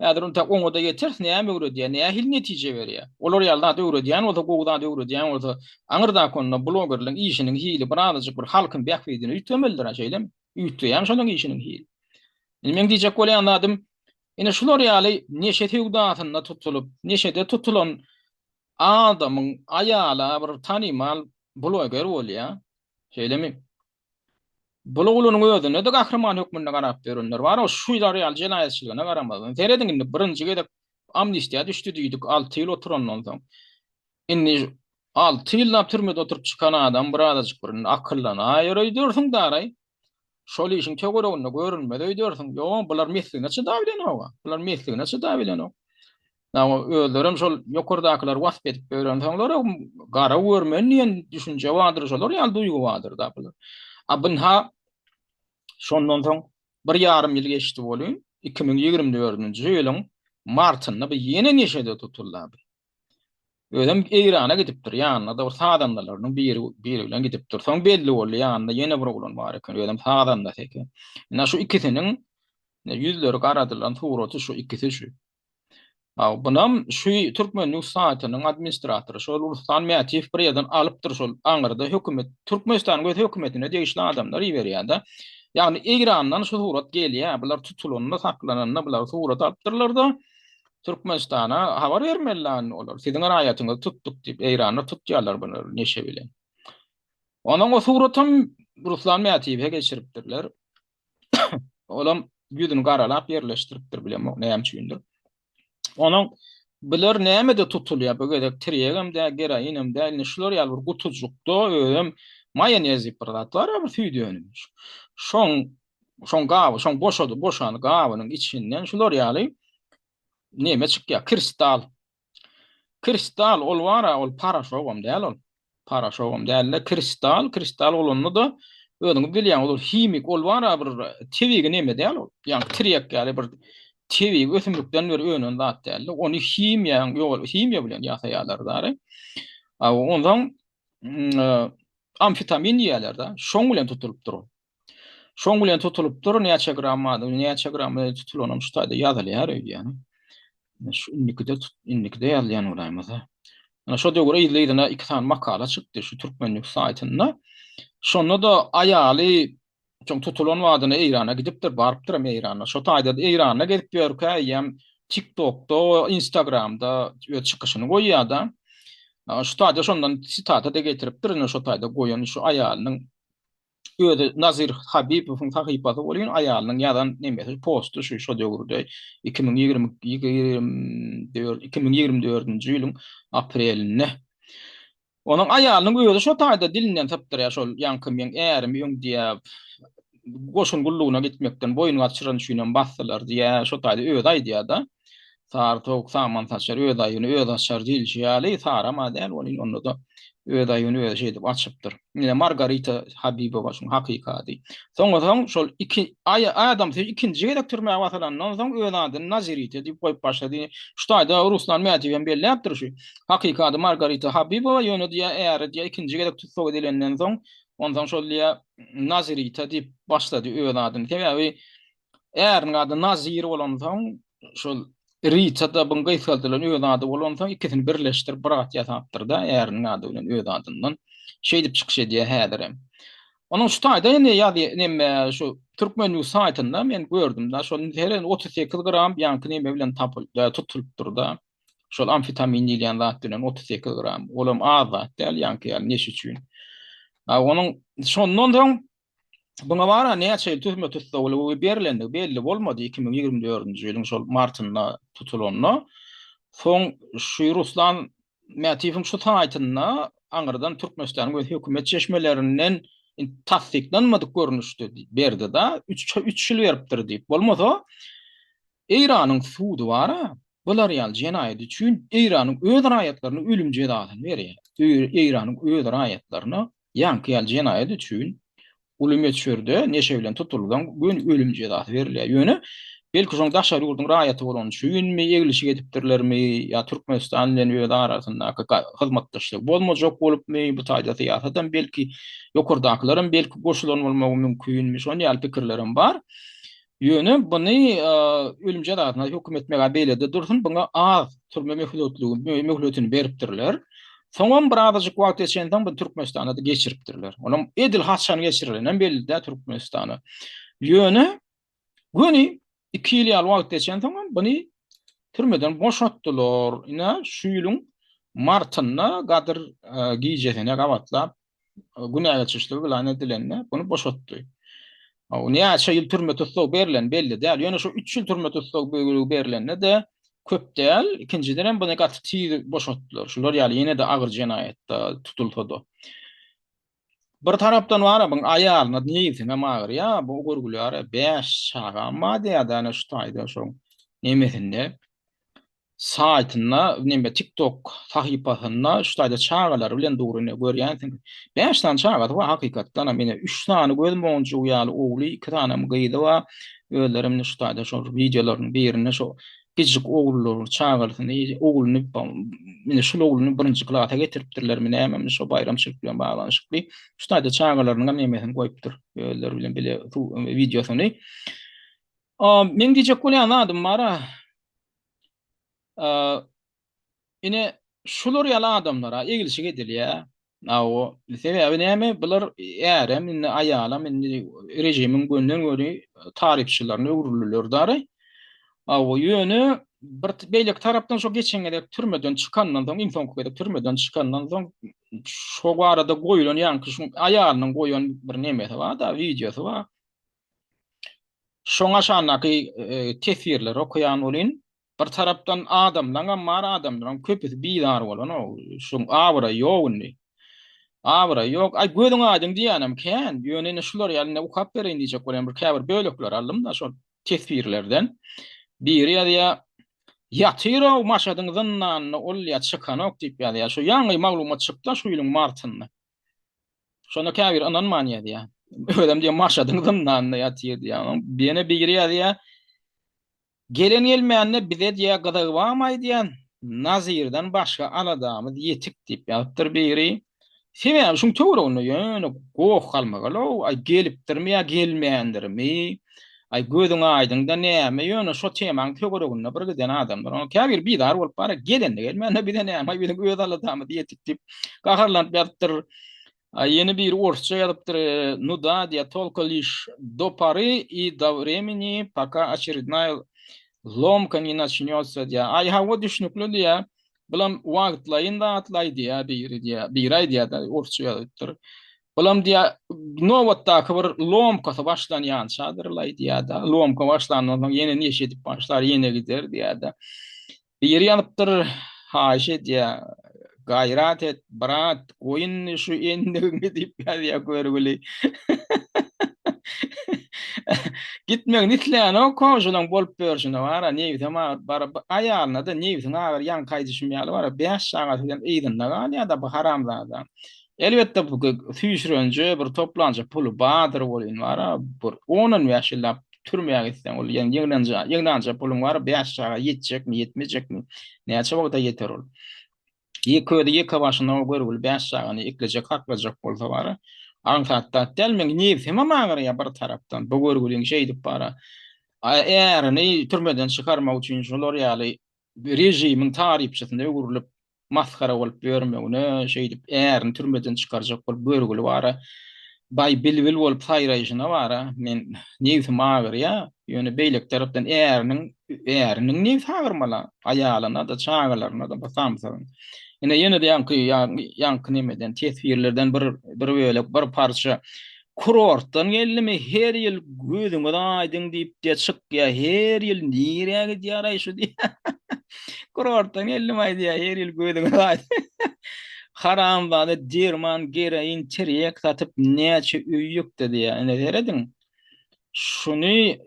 häzir ontak oňa-da ýeteris, näme öwredýär, nähili netije berýär. Olar ýaly zat öwredýän bolsa, gowy zat öwredýän bolsa, aňyrdaky onda blogerleň işiniň hili birazajyk bir halkyň bähbidine üýtgemelidir-ä, şeýlemi? Üýtgeýärmi şolaryň işiniň hili? Indi meň diýjek bolýan zadym, ine şular ýaly neşe söwdasynda tutulyp, neşede tutulan adamyň aýaly bir tanymal bloger bolýar, şeýlemi? Bul oglunyň özüne-de gahryman hökmünde garap ýörenler bar, o şular ýaly jenaýatçylygyna garamazdan. Serediň indi birinji gezek amnistiýa düşdi diýdik 6 ýyl oturandan soň. Indi 6 ýyllap türmede oturyp çykan adam birazajyk bir indi akyllanaýar öýdersiň daraý. Şol işiň töwereginde görünmez öýdersiň. Ýok, bular mesligine çydabilenok-a. Bular mesligine çydabilenok. Ýa özlerem şol ýokardakylary wasp edip ýörensoňlar gara görmen diýen düşünje bardyr, şolar ýaly duýgy bardyr da bular. A bynha şondan soň bir ýarym ýyl geçdi welin, 2024-nji ýylyň martynda bu ýene neşede tutuldy abi. Özem Eýrana gidipdir, ýanynda-da bir sazandalarynyň biri biri bilen gidipdir. Soň belli boldy, ýanynda ýene bir oglan bar eken, özem sazandasy eken. Ine şu ikisiniň ýüzleri garadylan suraty şu ikisi şu. Haw, bunam şu Türkmen News saýtynyň administratory şol Ruslan Mätiýew bir ýerden alypdyr şol aňyrda hökümet Türkmenistanyň öz hökümetine degişli adamlar iberýär-de. Ýagny Eýrandan şu surat gelýär. Bular tutulanda, saklananda bular surat alypdyrlar-da Türkmenistana habar bermeli indi olar. Siziň raýatyňyzy tutduk diýip Eýranda tutýarlar bulary neşe bilen. Onuň o suratam Ruslan Mätiýewe geçiripdirler. Olam ýüzüni garalap ýerleşdiripdir bilemok näme üçindir. Onuň bular nämede tutulýar bu gezek tirýegem däl, geroinem däl, indi şular ýaly bir gutujykda özem maýonez diýip bir zat bar, bir süýt önümi. Şoň. Şoň gaby, şoň boşady, boşan gabynyň içinden şular ýaly neme çykýar, kristal. Kristal ol bar-a, ol paraşogam däl ol. Paraşogam däl-de, kristal, kristal bolanda-da özüňiz bilýäňiz, ol himik, ol bar-a bir tebigy neme däl ol. Ýagny tirýek ýaly bir tebigy ösümlikden bir önen zat däl-de, ony himiýaň ýoly, himiýa bilen ýasaýarlar dary. A onsoň amfetamin diýýärler-de, şoň bilen tutulypdyr ol. Şoň bilen tutulypdyr, näçe gram madda, näçe gram tutulanam şu taýda ýazylýar öýdýän. Şu indikide indikide ýazylýan bolaýmasa. Ana şo döwür yzly-yzyna iki sany makala çykdy şu Türkmen News saýtynda. Şonda-da aýaly şoň tutulan badyna Eýrana gidipdir, barypdyram Eýrana. Şo taýda Eýranda gezip ýörkä eýýäm TikTokda, Instagramda öz çykyşyny goýýar-da. Şu taýda şondan sitata-da getiripdir, ine şo taýda goýan şu aýalynyň Özi Nazir Habibowyň sahypasy welin aýalynyň ýazan nemesi posty şu şo döwürde 2020 2024-nji ýylyň aprelinde. Onuň aýalynyň özi şo taýda dilinden sypdyrýar şol ýaňky meň ärimi öň diýýär goşun gullugyna gitmekden boýun gaçyran üçinem basdylar diýýär şo taýda özi aýdýar-da. Sary towuk saman saçar, öz aýyny özi açar diýlişi ýaly, saram-a däl welin, onda-da öz aýyny özi şeýdip açypdyr. Ine, Margarita Habibowa şuň hakyky ady. Soňra soň şol iki aý adamsy ikinji gezek türmä basylandan soň öz adyny Nazirita diýip goýup başlady. Şu taýda Ruslan Mätiýew hem belläpdir şu. Hakyky ady Margarita Habibowa, ýöne diýýär, äri diýýär, ikinji gezek tussag edilenden soň, onsoň şol diýýär, Nazirita diýip başlady öz adyny. Sebäbi Äriniň ady Nazir bolansoň, şol Rita-da buň gysgaldylan öz ady bolansoň, ikisini birleşdirip bir at ýasapdyr-da, äriniň ady bilen öz adyndan. Şeýdip çykyş edýär häzirem. Onuň şu taýda indi ýazy neme şu Türkmen News saýtynda men gördüm-de, şol her 38 gram ýaňky neme bilen tapyldy, tutulypdyr-da. Şol amfetamin diýilýän zat bilen 38 gram. Olam az zat däl, ýaňky ýaly neşe üçin. A onuň şondan soň Buňa bara näçe ýyl türme tussaglygy berlendigi belli bolmady, 2024-nji ýylyň şol martynda tutulanda. Soň şu Ruslan Mätiýewiň şu saýtynda aňyrdan Türkmenistanyň öz hökümet çeşmelerinden tassyklanmadyk görnüşde berdi-da, üç ýyl beripdir diýip. Bolmasa, Eýranyň sudy bar-a, bular ýaly jenaýat üçin Eýranyň öz raýatlaryna ölüm jezasyny berýär. Eýranyň öz raýatlaryna ýaňky ýaly jenaýat üçin uly möçberde neşe bilen tutulsaň, göni ölüm jezasy berilýär. Ýöne, belki şoň daşary ýurduň raýaty bolany üçinmi, eglişik edipdirlermi, ýa Türkmenistan bilen öz arasyndaky hyzmatdaşlygy bozmajak bolupmy, bu taýda syýasatam belki, ýokardakylaram belki goşulan bolmagy mümkinmi, şon ýaly pikirlerem bar. Ýöne buny ölüm jezasyna höküm etmek-ä beýle-de dursun, buňa az türme möhletligi, möhletini beripdirler. Soňam birazajyk wagt geçensoň buny Türkmenistana-da geçiripdirler. Onam edil haçan geçirilenem belli däl Türkmenistana. Ýöne göni iki ýyl ýaly wagt geçensoňam buny türmeden boşatdylar. Ine, şu ýylyň martynda Gadyr gijesine gabatlap günä geçişligi yglan edilende buny boşatdy. O näçe ýyl türme tussag berlen belli däl. Ýöne şu 3 ýyl türme tussag berlende-de köp däl. Ikinjiden hem buny gaty tiz boşatdylar. Şular ýaly ýene-de agyr jenaýatda tutulsa-da. Bir tarapdan bar buň aýalyna nebsinem agyrýar. Bu görgüli 5 çagam bar diýýär, ana şu taýda şoň nemesinde. Saýtynda, neme TikTok sahypasynda şu taýda çagalary bilen dur ine görýänsiň. 5 sany çagasy bar hakykatdan hem ine 3 sany göz monjugy ýaly ogly, 2 sanam gyzy bar. Özleri indi şu taýda şol wideolaryň birinde şo kiçijik ogullary, çagasyny, ogluny ine şul ogluny birinji klasa getiripdirlermi nämemi şo baýramçylyk bilen baglanyşykly. Şu taýda çagalarynyň hem nemesini goýupdyr özleri bilen bile wideosyny. Meň diýjek bolýan zadym bar-a. Ine, şular ýaly adamlara eglişik edilýär. Awo, sebäbi näme? Bular ärem, indi aýalam indi režimiň gönden-göni tarypçylaryna öwrüldiler dary. Awo, ýöne bir beýleki tarapdan şo geçen gezek türmeden çykandan soň, iň soňky gezek türmeden çykandan soň şo barada goýlan ýaňky şu aýalynyň goýan bir nemesi bar-da, wideosy bar. Şoň aşandaky teswirleri okaýan welin, bir tarapdan adamlaňam bar, adamlaryň köpüsi bizar bolanok. Şuň abraýy ýok indi. Abraý ýok. Aý gözüň aýdyň diýýänem kän. Ýöne indi şular ýaly indi okap bereýin diýjek bolýan bir käbir bölekleri aldym-da şol teswirlerden. Biri ýazýar, Ýatyr-ow Maşadyň zyndanynda ol ýa çykanok diýip ýazýar. Şu ýaňy maglumat çykdy şu ýylyň martynda. Şonda käbiri ynanman ýazýar. Özem diýýär Maşadyň zyndanynda ýatyr diýýär. Ýene biri ýazýar, Gelen gelmände bize diýä gyzygy barmy aýdýan, Nazirden başga aladamyz ýetik diýip ýazypdyr biri. Sebäbi şuň töwereginde ýöne goh galmagal-ow, aý gelipdirmi ýa gelmändirmi, aý gözüň aýdyňda näme, ýöne şo temaň töwereginde bir giden adamlar. Onuň käbiri bizar bolup bar, gelende gelmände bize näme, aý biziň öz aladamyz ýetik diýip gaharlanyp ýazypdyr. A ýene biri orsça ýazypdyr, Nu da, diýýär, tolko liş do pory i do vremeni, poka oçerednaýa lomka ne naçnýotsa diýýär. Aý hawa düşnükli diýýär. Bulam wagtlaýyn zatlaý diýýär biri diýýär. Biri aýdýar-da, orsça ýazypdyr. Bulam diýýär, nobatdaky bir lomkasy başlanýançadyrlaý diýýär-de. Lomka başlandan soň ýene neşe edip başlar, ýene gider diýýär-de. Biri ýazypdyr, haýyş edýär, Gaýrat et, brat, goý indi şu endigiňi diýip ýazýar görgüli. Gitmegini islänok-how şolaň bolup ýörşüne bar-a, nebsem agyr, bar, aýalyna-da nebsiň agyr, ýaňky aýdyşym ýaly bar-a, bäş çagasy bilen yzynda galýar-da bu haramzada. Elbetde bu süýşürenje bir toplanja puly bardyr welin bar-a, bir on-on bäş ýyllap Türmä gitseň ol ýeň ýygnanja ýygnanja puluň bar bäş çaga ýetjekmi ýetmejekmi näçe wagta ýeter ol. Ýeke özi ýeke başyna o görgüli bäş çagany eklejek saklajak bolsa bara aňsat zat däl meň nebsimem agyrýar bir tarapdan bu görgüliň şeýdip bara ärini türmeden çykarmak üçin şolar ýaly režimiň tarypçysyna öwrülip masgara bolup ýörmegine, şeýdip ärini türmeden çykarjak bolup görgüli bara baý bilbil bolup saýraýşyna bara men nebsim agyrýa, ýöne beýleki tarapdan äriniň äriniň nebsi agyrmala, aýalyna-da, çagalaryna-da bu samsygyň. Ine ýene-de ýaňky ýaňky nemeden teswirlerden bir bir bölek, bir parça Kurortdan geldimi her ýyl gözüňiz aýdyň diýip diýe çykýa her ýyl nirä gidýäraý şu diýe. Kurortdan geldim aýdýa her ýyl gözüňiz aýdyň. Haramzada derman geroin tirýek satyp näçe öý ýykdy diýe. Ine serediň. Şuny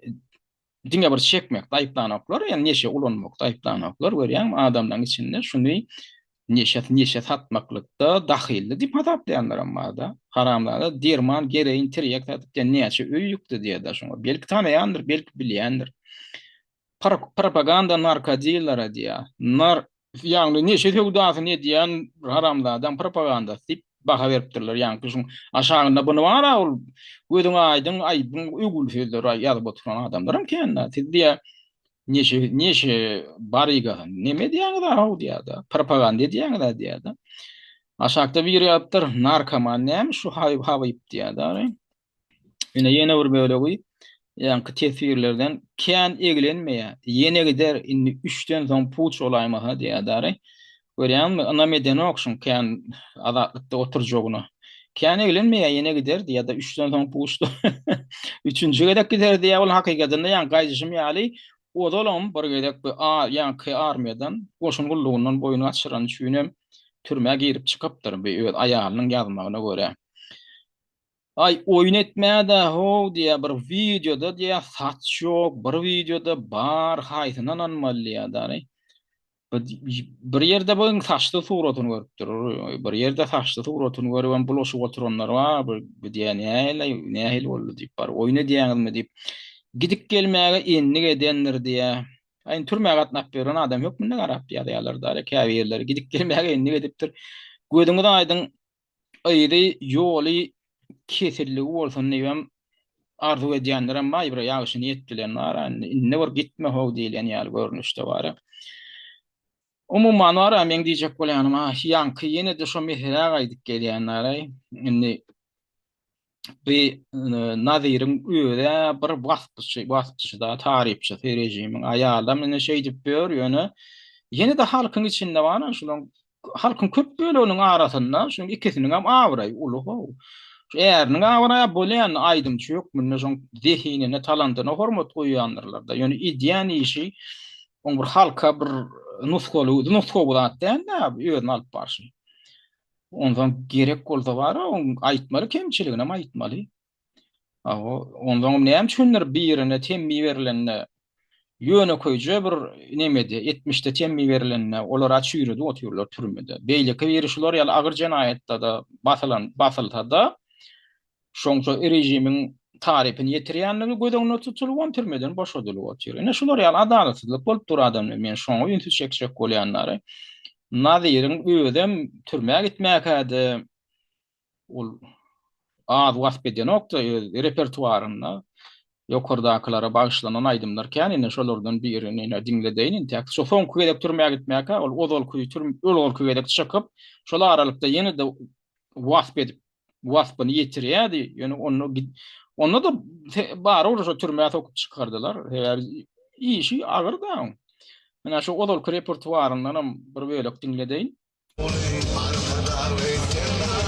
diňe bir çekmekde aýyplanoklar, ýa neşe ulanmakda aýyplanoklar, görýäňmi, adamlaryň içinde şuny neşe neşe satmaklykda dahylly diýip hasaplaýanlaram bar-da. Haramzada derman, gereýin, tirýek satyp diýen näçe öý ýykdy diýýär-de şoňa. Belki tanaýandyr, belki bilýändir. Propaganda narkodillere diýýär. Nar Ýagny neşe söwdasyny edýän bir haramzadaň propagandasy diýip baha beripdirler. Ýaňky şuň aşagynda buny bar-a ol gözüň aýdyň aýbyň öwgüli sözleri ýazyp oturan adamlaram kän-dä. Siz diýýär neşe neşe barygasyny neme edýäňiz-a how diýýär-de. Propaganda edýäňiz-a diýýär-de. Aşakda biri ýazypdyr, narkoman näme şu habyp diýýär-de. Ine ýene bir bölegi ýaňky teswirlerden kän eglenmeýär. Ýene gider indi üçden soň puç bolaýmasa diýýär dary. Görýäňmi ynam edenok şuň kän azatlykda oturjagyna. Kän eglenmeýär ýene gider diýýär-de üçden soň puç. Üçünji gezek gider diýýär ol hakykatynda ýaňky aýdyşym ýaly ozalam bir gezek bu ýaňky armiýadan goşun gullugyndan boýun gaçyrany üçinem türmä girip çykypdyr bu öz aýalynyň ýazmagyna görä. Aý oýun etmädä how diýä bir wideoda diýä saç ýok bir wideoda bar haýsyna ynanmaly diýä dary. Bir ýerde bu saçly suratyny görüpdir. Bir ýerde saçly suratyny görübem bulaşyp oturanlar bar. Bu diýä nähili nähili boldy diýip bar. Oýun edýäňizmi diýip. Gidip gelmäge endik edendir diýä. Aý indi türmä gatnap ýören adam hökmünde garap ýazýarlar dary käbirleri gidip gelmäge endik edipdir. Gözüňiz aýdyň yzy ýoly kesilligi bolsun diýibem arzuw edýänlerem bar, bir ýagşy niýet bilen bar, indi indi bir gitme how diýlen ýaly görnüşde bar. Umuman bar, meň diýjek bolýanym, ah, ýaňky ýene-de şo meselä gaýdyp gelýänler-aý. Indi bi Naziriň özi bir waspçy, waspçysy da, tarypçysy režimiň. Aýalam indi şeýdip ýör, ýöne ýene-de halkyň içinde bar, şulaň halkyň köp böleginiň arasynda şuň ikisiniň hem abraýy uly how. Şu äriniň abraýy bolýan aýdymçy hökmünde şoň zehinine, talantyna hormat goýýandyrlar-da. Ýöne edýän işi oň bir halka bir nusgaly, nusgawy zat däl-de, özüni alyp barşy. Onsoň gerek bolsa bar-a, oň aýtmaly kemçiliginem aýtmaly. Hawa, onsoňam näme üçindir birine temmi berlende, ýönekeýje bir nemede, etmişde temmi berlende, olar-a çüýredip otyrlar türmede. Beýleki biri şular ýaly agyr jenaýatda-da basylan, basylsa-da, şoňça režimiň tarypyny ýetirýänligi göz öňünde tutulybam türmeden boşadylyp otyr. Ine şular ýaly adalatsyzlyk bolup dur adamlar. Men şoňa ünsi çekjek bolýanlary. Naziriň özem türmä gitmäkä-de ol az wasp edenok-da öz repertuarynda ýokardakylara bagyşlanan aýdymlar kän ine şolardan birini ine diňledeýin intäk. Şo soňky gezek türmä gitmäkä ol ozalky türm ozalky gezek çykyp şol aralykda ýene-de wasp edip waspyny ýetirýärdi. Ýöne onda onda-da barybir şo türmä sokup çykardylar. Sebäbi işi agyr da oň. Menä şo ozalky repertuaryndanam bir bölek diňledeýin. Arkadagly Serdarymyzy, Türkmen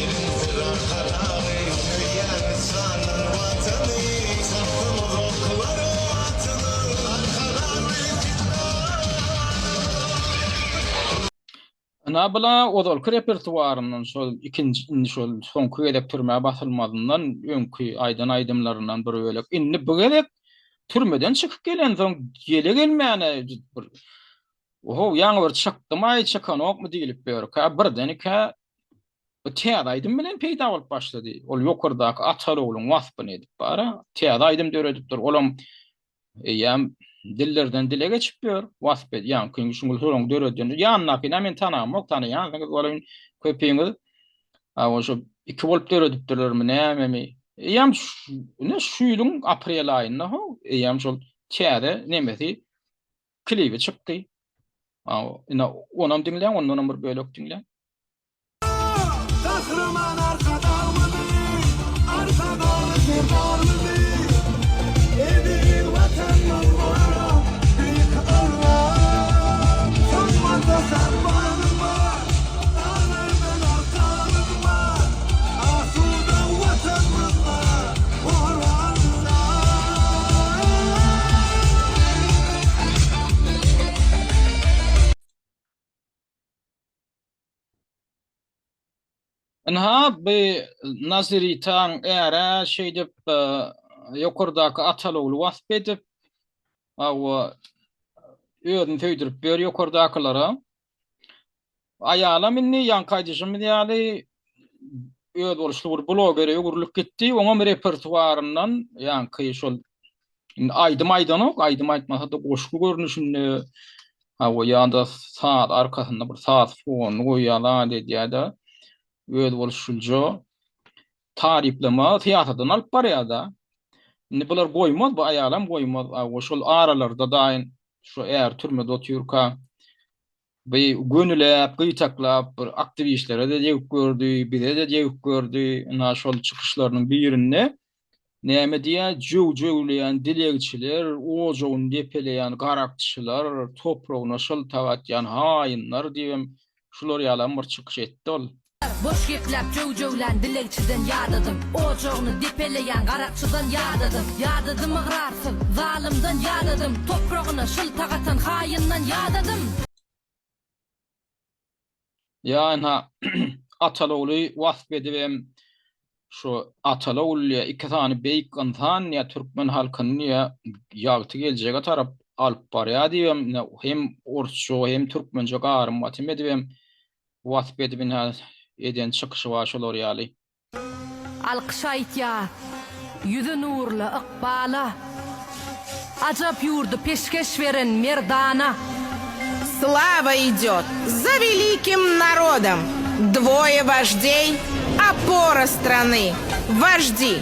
iliň siz Arkadagy, Söýýäňiz şanly Watany, Çapdyňyz oklaryň atyny, Arkadagly Serdarymyz. Ynha bula ozalky repertuaryndan şol ikinji indi şol soňky gezek türmä basylmazyndan öňki aýdan aýdymlaryndan bir bölek. Indi bu gezek türmeden çykyp gelensoň gele gelmäne bir Ohow ýaňy bir çykdymaý çykanokmy diýlip ýörkä birdenika bu täze aýdym bilen peýda bolup başlady. Ol ýokardaky Ataly-ogluň waspyny edip bara täze aýdym döredipdir. Olam Eýýäm dillerden dile geçip ýör. Wasp edýän ýaňky şuňul suraň döreden. Ýanyndakyny men tanamok, tanaýansyňyz welin köpiňiz. A şo iki bolup döredipdirlermi, nämemi? Eýýäm ine şu ýylyň aprel aýynda ho, eýýäm şol täze nemesi klibi çykdy. A ine onam diňläň, ondanam bir bölek diňläň. Gahryman Arkadagymyzy, Arkadagly Serdarymyzy, eziz Watanymyz gora, Beýik Allam! Sönmez sarpamyz bar, daglardan arkamyz bar, asuda Watanymyz bar, goralsa. Ynha, bu Naziritaň äre şeýdip ýokardaky ataly-ogly wasp edip, hawa, özüni söýdürip ýör ýokardakylara. Aýalam indi ýaňky aýdyşymyz ýaly özboluşly bir blogere öwrülip gitdi. Oňam repertuaryndan ýaňky şol indi aýdym aýdanok, aýdym aýtmasa-da goşgy görnüşinde hawa ýa-da saz arkasynda bir saz fonuny goýýar, zat edýär-de özboluşlyja taryplama syýasatyny alyp barýar-da. Indi bular goýmaz, bu aýalam goýmaz. Hawa şol aralarda daýyn şu är türmede otyrka Bi gönüläp, gytaklap bir aktiwistlere-de degip gördi, bize-de degip gördi. Ynha şol çykyşlarynyň birinde näme diýýär, Jöw-jöwleýän dilegçiler, ojagyny depeleýän garakçylar, topragyna şyltak atýan haýynlar diýibem şular ýalam bir çykyş etdi ol. Boş gepläp jöw-jöwlän dilegçiden ýadadym, Ojagyny depeleýän garakçydan ýadadym. Ýadadym ygrarsyz, zalymdan ýadadym, Topragyna şyltak atan haýyndan ýadadym. Ýa ynha, Ataly-ogly wasp edibem, şu Ataly-ogul diýýär, iki sany beýik ynsan diýýär, türkmen halkyny diýýär, ýagty geljege tarap alyp barýar diýibem, ine, hem orsça, hem türkmençe garym-gatym edibem Wasp edip ynha eden çykyşy bar şolar ýaly. Alkyş aýtýar ýüzi nurly ykbala, Ajap ýurdy peşgeş beren merdana. Slava idýot za welikim narodom, Dvoye voždey, opora strany, Voždi,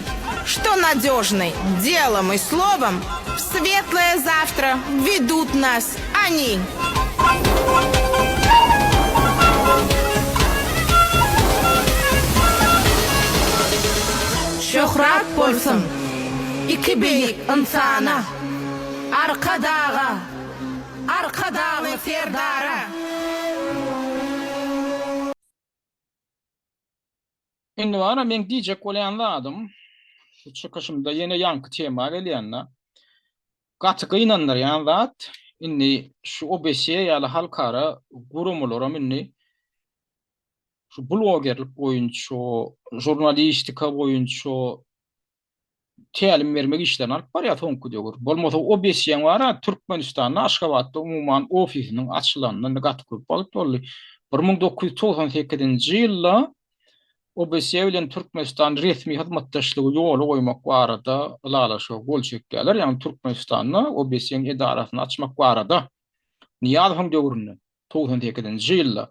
što nadýožny delom i slovom, W svetloye zavtra vedut nas oni! Şöhrat bolsun iki beýik ynsana, Arkadaga, Arkadagly Serdara! Indi bara meň diýjek bolýan zadym, şu çykyşymda ýene ýaňky tema gelýän-de. Gaty gynandyrýan zat, indi şu OBSE ýaly halkara guramalaram indi. şu blogerlik boýunça, žurnalistika boýunça tälim bermek işlerini alyp barýar soňky döwür. Bolmasa OBSE-iň bar-a Türkmenistanda, Aşgabatda umuman ofisiniň açylanyna indi gaty köp wagt boldy. 1998-nji ýylda OBSE bilen Türkmenistan resmi hyzmatdaşlygy ýola goýmak barada ylalaşyga gol çekýärler. Ýagny Türkmenistanda OBSE-iň edarasyny açmak barada Nyýazowyň döwründe. 98-nji ýylda.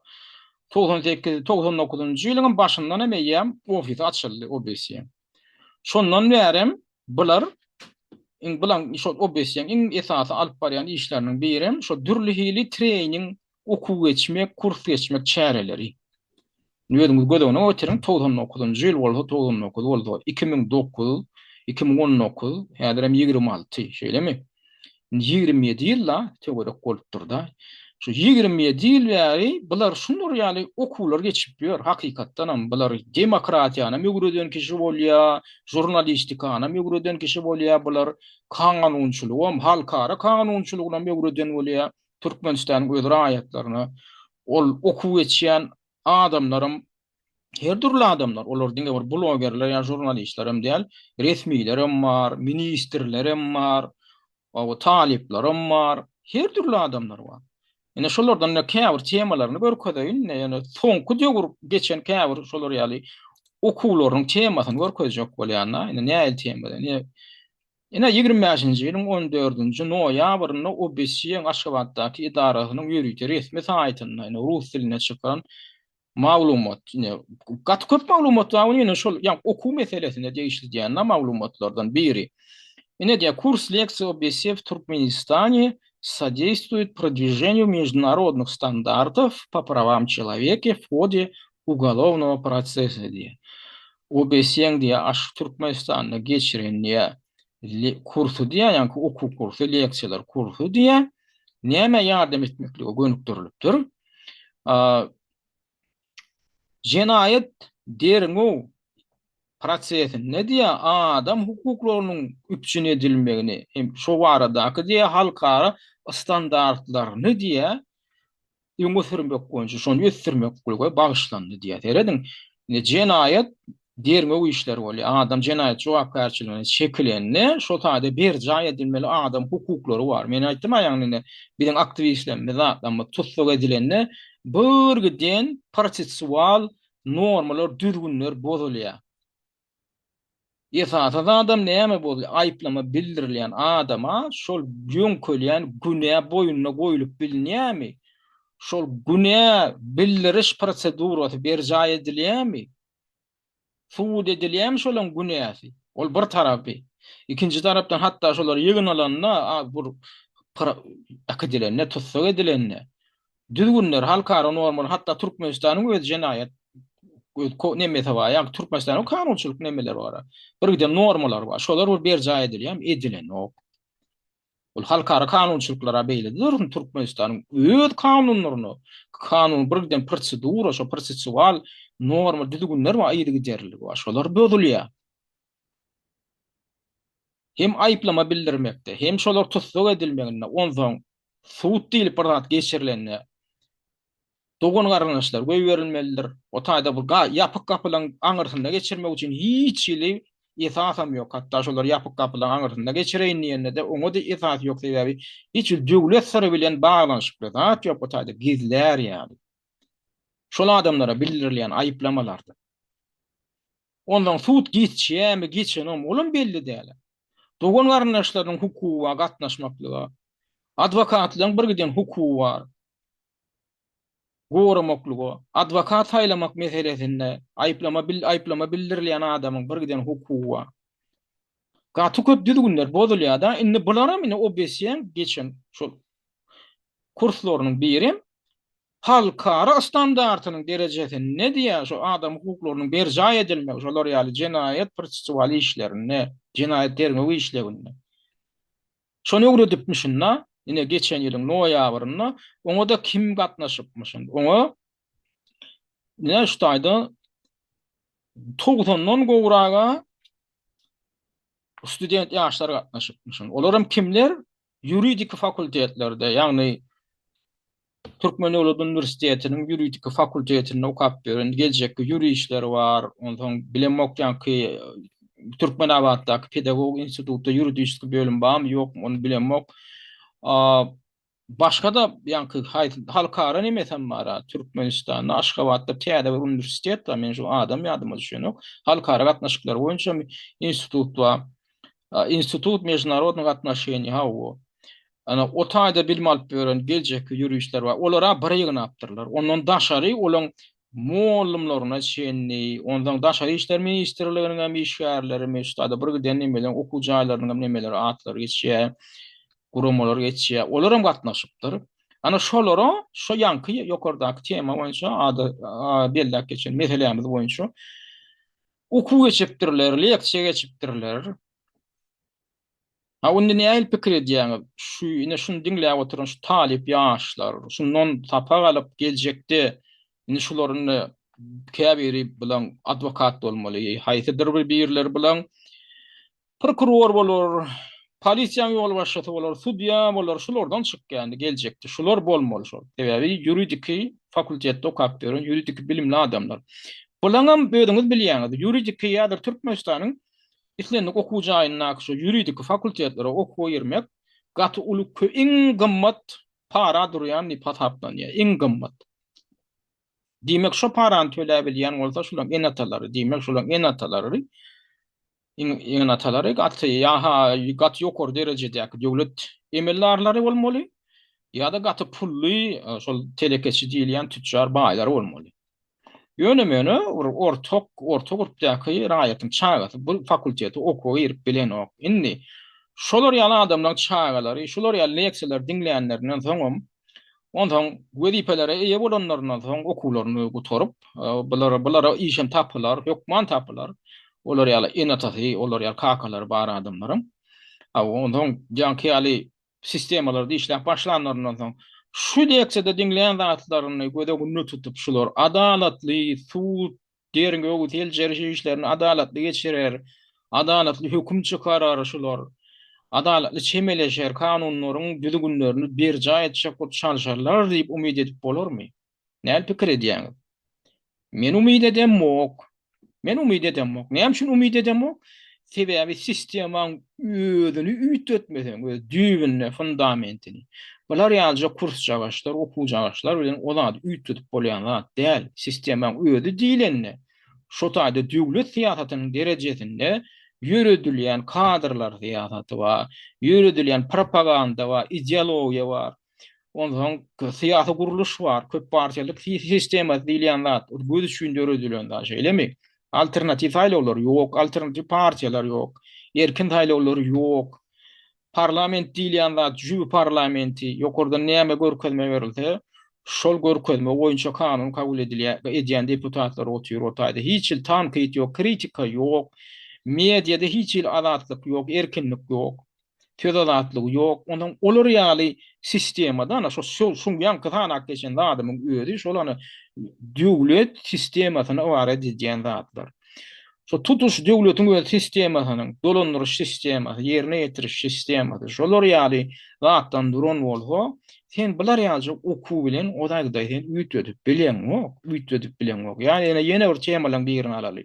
98, 99-njy ýylyň başyndan hem eýýäm ofisi açyldy OBSE. Şondan bärem bular iň bulan şol OBSE-iň iň esasy alyp barýan işleriniň birem şo dürli hili trening, okuw geçmek, kurs geçmek çäreleri. Indi özüňiz göz öňüne getiriň, 99-njy ýyl bolsa, 99 bolsa, 2009, 2019, häzirem 26, şeýlemi? Indi 27 ýyl-da töwerek bolupdyr-da. Şu 27 ýyl bäri bular şular ýaly okuwlar geçip ýör. Hakykatdanam bular demokratiýanam öwreden kişi bolýar, žurnalistikanam öwreden kişi bolýar, bular kanunçylygam, halkara kanunçylygynam öwreden bolýar. Türkmenistanyň öz raýatlaryna ol okuw geçýän adamlaram her dürli adamlar, olar diňe bir blogerler ýa žurnalistlerem däl, resmilerem bar, ministrlerem bar, talyplaram bar, her dürli adamlar bar. Ine şolardan da käbir temalaryny görkezeýin, ýöne soňky döwür geçen käbir şolar ýaly okuwlaryň temasyny görkezjek bolýan-da, ine nähili tema, ine Ine, 25-nji ýylyň on dördünji noýabrynda OBSE-iň Aşgabatdaky edarasynyň ýörite resmi saýtynda, ine, rus dilinde çykan maglumat, ine, gaty köp maglumat bar, ýöne şol, ýagny okuw meselesine degişli diýen maglumatlardan biri. Ine diýýär, kurs leksiý OBSE w Türkmenistane sodeýstwuýet prodwiženiýu meždunarodnyh standartow po prawam çeloweke w hode ugolovnogo prosesa diýýär. OBSE-iň diýýär, aş Türkmenistanda geçiren diýýär, kursy diýýär, ýaňky okuw kursy, leksiýalar kursy diýýär, nämä ýardam etmeklige gönükdirilipdir? Jenaýat derňew prosesinde diýýär, adam hukuklarynyň üpjün edilmegini hem şo baradaky diýýär, halkara standartlaryny diýýär, öňe sürmek boýunça, şony ösdürmeklige bagyşlandy diýýär. Serediň, indi jenaýat derňew işleri bolýar. Adam jenaýat jogapkärçiligine çekilende, şo taýda berjaý edilmeli adam hukuklary bar. Men aýtdym-a ýaňy indi biziň aktiwistlerimiz zatlarymyz tussag edilende birgiden prosesual normalar, düzgünler bozulýar. Esasy zadam näme boldy, aýyplama bildirilýän adama şol ýöňkelýän günä boýnuna goýlup bilinýärmi? Şol günä bildiriş prosedurasy berjaý edilýärmi? Subut edilýärmi şolaň günäsi? Ol bir tarapy. Ikinji tarapdan hatda şolar ýygnalanda, bir äkidilende, tussag edilende, Düzgünler, halkara normalar, hatda Türkmenistanyň öz jenaýat öz nemesi bar, ýagny Türkmenistanyň kanunçylyk nemeleri bar. Bir giden normalar bar. Şolar bir berjaý edilýärmi? Edilenok. Ol halkara kanunçylyklara beýle dursun Türkmenistanyň öz kanunlaryna, kanun bir giden prosedura, şo prosesual norma düzgünler bar, yzygiderliligi bar. Şolar bozulýar. Hem aýyplama bildirmekde, hem şolar tussag edilmeginde, onsoň sud diýlip bir zat geçirilende dogan-garyndaşlar goýberilmelidir. O taýda bir ýapyk gapylaryň aňyrsynda geçirmek üçin hiç hili esasam ýok. Hatda şolar ýapyk gapylaryň aňyrsynda geçireýin diýende-de oňa-da esas ýok, sebäbi hiç hili döwlet syry bilen baglanyşykly zat ýok o taýda gizlär ýaly. Şol adamlara bildirilýän aýyplamalarda. Onsoň sud geçýärmi, geçenokmy, olam belli däl. Dogan-garyndaşlarynyň hukugy bar gatnaşmaklyga. Adwokatlaryň bir giden hukugy bar goramaklyga. Adwokat saýlamak meselesinde aýyplama aýyplama bildirilýän adamyň bir giden hukugy bar. Gaty köp düzgünler bozulýar-da. Indi bularam indi OBSE-iň geçen şol kurslarynyň biri. Halkara standartynyň derejesinde diýýär, şu adam hukuklarynyň berjaý edilmegi, şolar ýaly jenaýat prosesual işlerinde, jenaýat derňew işleginde. Şony öwredipmişin-de, ine geçen ýylyň noýabrynda, oňa-da kim gatnaşypmyşyn? Oňa ine şu taýda togsandan gowraga student ýaşlar gatnaşypmyşyn. Olaram kimler? Ýuridiki fakultetlerde, ýagny. Türkmen döwlet uniwersitetiniň ýuridiki fakultetinde okap ýören geljekki ýuristler bar. Onsoň bilemok ýaňky Türkmenabatdaky pedagogik institutda ýuridiski bölüm barmy ýokmy ony bilemok. Başga-da ýaňky haýsy halkara nemesem bar-a Türkmenistanda Aşgabatda täze bir uniwersitet bar men şu adam ýadyma düşenok. Halkara gatnaşyklary boýunça institut bar. Institut mejdunarodnyh otnoşeniý hawa. Ana, o taýda bilim alyp ýören geljekki ýuristler bar. Olar-a bir ýygnapdyrlar. Ondan daşary olaň mollumlaryna çenli, onsoň Daşary işler ministrliginiň hem işgärleri, şu taýda bir giden nemeleň, okuw jaýlarynyň hem nemeleri, atlary geçýär, guramalar geçýär. Olar hem gatnaşypdyr. Ana, şolara şo ýaňky ýokardaky tema boýunça ady belläp geçen meselämiz boýunça okuw geçipdirler, leksiýa geçipdirler. Ha indi nähili pikir edýäňiz? Şu ine şuny diňläp oturan şu talyp ýaşlar, şundan sapak alyp geljekde indi şular indi käbiri bilen adwokat bolmaly, haýsydyr bir birleri bilen prokuror bolar, polisiýanyň ýolbaşçysy bolar, sudýa bolar, şulardan çykýar indi geljekde. Şular bolmaly şol. Sebäbi ýuridiki fakultetde okap ýören ýuridiki bilimli adamlar. Bulaňam özüňiz bilýäňiz, ýuridiki ýa-da Türkmenistanyň Islendik okuw jaýyndaky şu ýuridiki fakultetlere okuwa girmek gaty uly iň gymmat para durýan diýip hasaplanýar. Iň gymmat. Diýmek şo parany töläbilýän bolsa şularyň ene-atalary, diýmek şularyň ene-atalary ene-atalary gaty ýa-ha gaty ýokary derejedäki döwlet emeldarlary bolmaly ýa-da gaty pully şol telekeçi diýilýän tütjar baýlar bolmaly. Ýöne-möne bir ortak, orta gurpdaky raýatyň çagasy bu fakultete okuwa girip bilenok. Indi şolar ýaly adamlaryň çagalary şular ýaly leksiýalary diňlänlerinden soňam, onsoň wezipelere eýe bolanlaryndan soň okuwlaryny gutaryp, bulara, bulara işem tapylar, hökman tapylar. Olar ýaly ene-atasy, olar ýaly kakalary bar adamlaryň. A onsoň ýaňky ýaly sistemalarda işläp başlanlaryndan soň, şu leksiýada diňlän zatlaryny göz öňünde tutup, şular adalatly sud, derňew, seljeriş işlerini adalatly geçirer, adalatly höküm çykarar şular, adalatly çemeleşer, kanunlaryň düzgünlerini berjaý etjek bolup çalşarlar diýip umyt edip bolarmy? Näl pikir edýäňiz? Men umyt edemok. Men umyt edemok. Näme üçin umyt edemok? Sebäbi sistemaň özüni üýtgetmeseň, öz düýbünde fundamentini. Bular ýalyja kursjagaşlar, okuwjagaşlar bilen o zady üýtgedip bolýan zat däl. Sistemaň özi diýlende, şo taýda döwlet syýasatynyň derejesinde ýöredilýän kadrlar syýasaty bar, ýöredilýän propaganda bar, ideologiýa bar. Onsoň syýasy gurluş bar, köp partiýalyk sistemasy diýilýän zat, ol göz üçin döredilen zat, şeýlemi? Alternatiw saýlawlar ýok, alternatiw partiýalar ýok, erkin saýlawlar ýok. Parlament diýilýän zat jübi parlamenti, ýokardan näme görkezme berilse, şol görkezme boýunça kanun kabul edilýär, edýän deputatlar otyr o taýda. Hiç hili tankyt ýok, kritika ýok, mediada hiç hili azatlyk ýok, erkinlik ýok. Söz azatlygy ýok. Onsoň olar ýaly sistemada ana şo şuň ýaňky sanap geçen zadymyň özi şol ana döwlet sistemasyny ybarat edýän zatlar. Şo tutuş döwletiň öz sistemasynyň, dolandyryş sistemasy, ýerine ýetiriş sistemasy şolar ýaly zatdan duran bolsa, sen bular ýalyja okuw bilen o zady sen üýtgedip bileňok, üýtgedip bileňok. Ýa ýene ýene bir temalaryň birini alaly.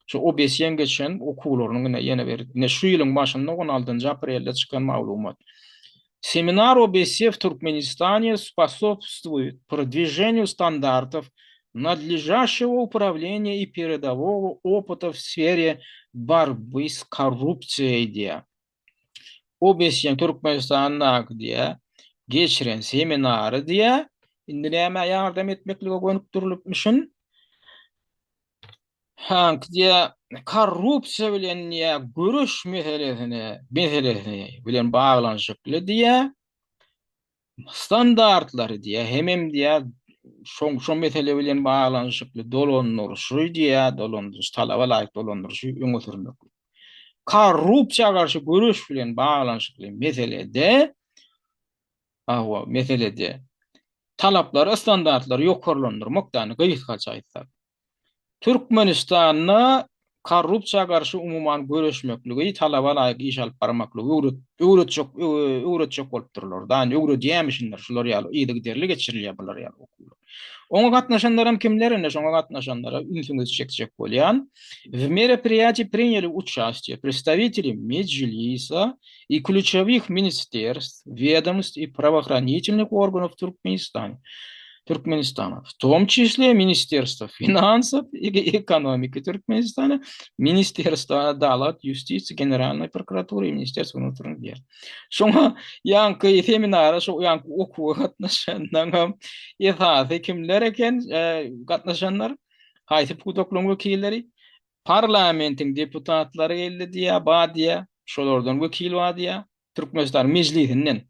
Şu OBSE-iň geçen okuwlarynyň ine ýene bir, ine şu ýylyň başynda 16-njy aprelde çykan maglumat. Seminar OBSE w Turkmenistane sposobstwuет продвижению standartов надлежащего управления и передового опыта в сфере борьбы с korrupsiýay diýýär. OBSE-iň Türkmenistandaky diýýär, geçiren seminary diýýär, indi nämä ýardam etmeklige gönükdirilipmişin? Hank diýä korrupsiýa bilen diýä göreş meselesine meselesi bilen baglanyşykly diýä standartlary diýä hemem diýä şoň şo mesele bilen baglanyşykly dolandyryşy diýä dolandyryş talaba laýyk dolandyryşy öňe sürmek. Korrupsiýa garşy göreş bilen baglanyşykly meselede hawa meselede talaplary standartlary ýokarlandyrmak däni gysgaça aýtsak. Türkmenistanda. Korrupsiýa garşy umuman göreşmekligi, talaba laýyk iş alyp barmaklygy öwret, öwretjek, öwretjek bolupdyrlar. Da, indi öwredýärmişinler şular ýaly yzygiderli geçirilýär bular ýaly okuwlar. Oňa gatnaşanlaram kimler indi şoňa gatnaşanlara ünsüňizi çekjek bolýan. W мероприятии приняли участие представители Меджлиса и ключевых министерств, ведомств и правоохранительных органов Türkmenistana. Türkmenistana, w tom çisle Ministerstwo finansów i ekonomiki Türkmenistana, Ministerstwo adalat, ýustisiýa, Generalnoý prokuratury i Ministerstwo wnutrnych del. Şoňa ýaňky seminara, şo ýaňky okuwa gatnaşanlaryňam esasy kimler eken, gatnaşanlar? Haýsy pudaklaryň wekilleri? Parlamentiň deputatlary geldi diýýär, bar diýýär, şolardan wekil bar diýýär, Türkmenistanyň Mejlisinden.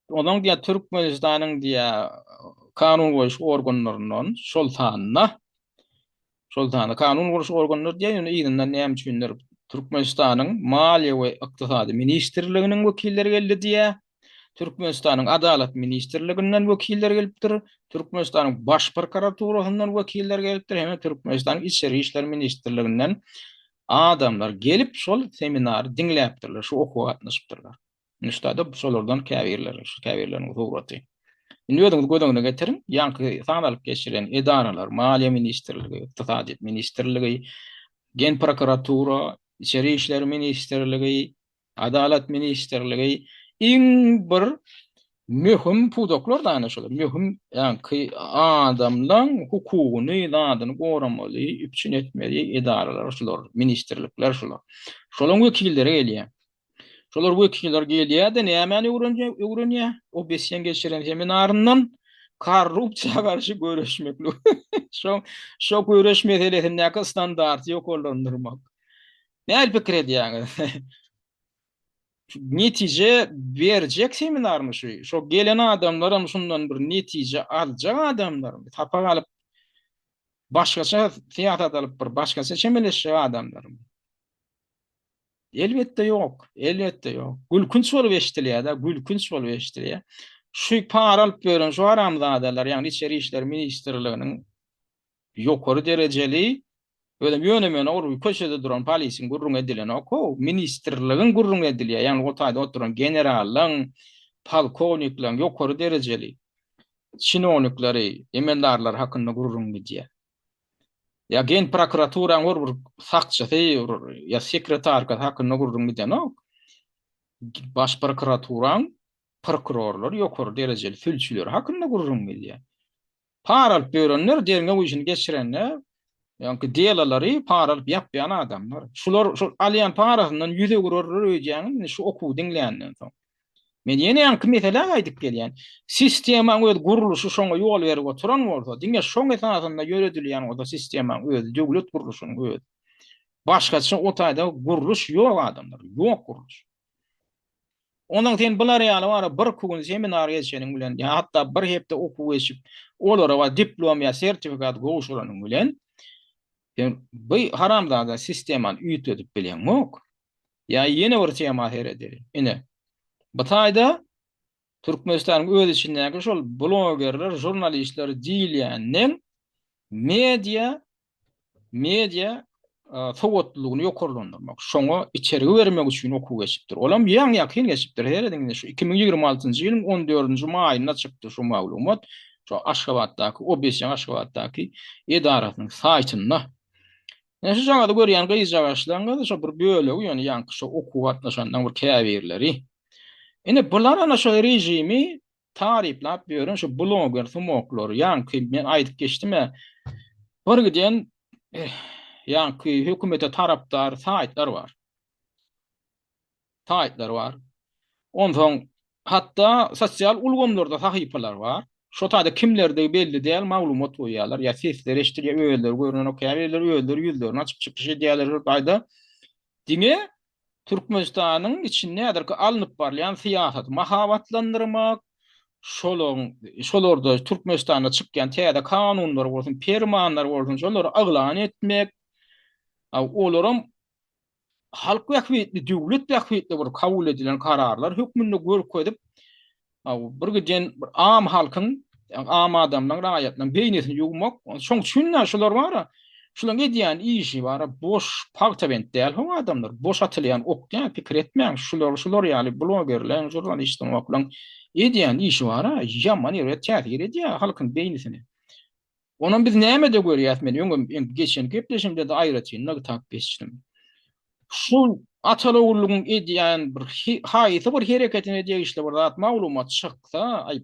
Onuň diýýär, Türkmenistanyň diýýär, kanun goýuş organlaryndan, şol sanda, şol sanda kanun goýuş organlary diýýär, ýöne yzyndan näme üçindir Türkmenistanyň Maliýe we ykdysady ministrliginiň wekilleri geldi diýýär. Türkmenistanyň Adalat ministrliginden wekiller gelipdir, Türkmenistanyň Baş prokuraturasyndan wekiller gelipdir hem-de Türkmenistanyň Içeri işler ministrliginden adamlar gelip şol seminary diňläpdirler, şu okuwa gatnaşypdyrlar. Indi şu taýda şolardan käbirleri, şu käbirleriniň suraty. Indi özüňiz göz öňüne getiriň, ýaňky sanalyp geçilen edaralar, Maliýe ministrligi, Ykdysadyýet ministrligi, Genprokuratura, Içeri işler ministrligi, Adalat ministrligi iň bir möhüm pudaklar da ana şolar. Möhüm ýaňky adamlaň hukugyny, zadyny goramaly, üpjün etmeli edaralar şular, ministrlikler şular. Şolaň wekilleri gelýär. Şolar wekiller gelýär-de nämäni öwrenýär? Öwrenýär. OBSE-niň geçiren seminaryndan korrupsiýa garşy göreşmeklik. Şo şo göreş meselesindäki standarty ýokarlandyrmak. Nähili pikir edýäňiz? Netije berjek seminarmy şu? Şo gelen adamlaram şundan bir netije aljak adamlarmy? Sapak alyp başgaça syýasat alyp bir başgaça çemeleşjek adamlarmy? Elbetde ýok. Elbetde ýok. Gülkünç bolup eşidilýär-de, gülkünç bolup eşidilýär. Şu para alyp ýören şu haramzadalar, ýagny Içeri işler ministrliginiň ýokary derejeli Özem ýöne-möne ol köçede duran polisiň gürrüňi edilenok-how, ministrligiň gürrüňi edilýär, ýagny o taýda oturan generallaň, polkownikleriň, ýokary derejeli çinownikleri, emeldarlary hakynda gürrüň gidýär. Ýa genprokuraturaň bir bir sakçysy, bir ýa sekretarkasy hakynda gürrüň gidenok. Baş prokuraturaň prokurorlary, ýokary derejeli sülçüleri hakynda gürrüň gidýär. Para alyp ýörenler derňew işini geçirende, ýaňky delalary para alyp ýapýan adamlar. Şular şol alýan parasyndan ýüz öwürerler öýdýäňmi indi şu okuwy diňländen soň. Men ýene ýaňky meselä gaýdyp gelýän. Sistemaň öz gurluşy şoňa ýol berip oturan bolsa, diňe şoň esasynda ýöredilýän bolsa sistemaň özi, döwlet gurluşynyň özi. Başgaça o taýda gurluş ýok adamlar, ýok gurluş. Ondan sen bular ýaly bara bir-iki gün seminar geçeniň bilen ýa hatda bir hepde okuw geçip, olara bar diplom ýa sertifikat gowşuranyň bilen sen bu haramzada sistemany üýtgedip bileňok. Ýa ýene bir tema seredeli. Ine, bu taýda Türkmenistanyň öz içindäki şol blogerler, žurnalistler diýilýänden media media sowatlylygyny ýokarlandyrmak, şoňa itergi bermek üçin okuw geçipdir. Olam ýaňy-ýakyn geçipdir. Serediň indi şu 2026-njy ýylyň 14-nji maýynda çykdy şu maglumat. Şu Aşgabatdaky, OBSE-niň Aşgabatdaky edarasynyň saýtynda. Ine şu jagazy görýän gyzjagaşlaryň şo bir bölegi ýöne ýaňky şo okuwa gatnaşanlaryň bir käbirleri. Ine bular ana şo režimi taryplap ýören şu bloger sumoklar, ýaňky men aýdyp geçdim-ä, bir giden ýaňky hökümete tarapdar saýtlar bar. Saýtlar bar. Onsoň hatda sosial ulgamlarda sahypalar bar. Şo taýda kimlerdigi belli däl maglumat goýýarlar, ýa sesleri eşidilýär, özleri görnenok, käbirleri özleri ýüzlerini açyp çykyş edýärler şo taýda. Diňe Türkmenistanyň içinde häzirki alnyp barylýan syýasaty mahabatlandyrmak, şolaryň şolarda Türkmenistanda çykýan täze kanunlar bolsun, permanlar bolsun, şolary yglan etmek, olaram halk bähbitli, döwlet bähbitli bir kabul edilen kararlar hökmünde görkezip, bir giden bir am halkyň, am adamlaryň, raýatlaryň beýnisini ýuwmak. Şoň üçin-de şular bar-a. Şulaň edýän işi bara boş pagtabent däl ho adamlar. Boş atylýan ok däl pikir etmäň. Şular şular ýaly blogerleň, žurnalistleň oklaň edýän işi bara ýaman erbet täsir edýär halkyň beýnisine. Onam biz nämede görýäs men öňem geçen gepleşimde-de aýratyn nygtap geçdim. Şu ataly-ogullygyň edýän bir haýsy bir hereketine degişli bir zat maglumat çyksa, aý,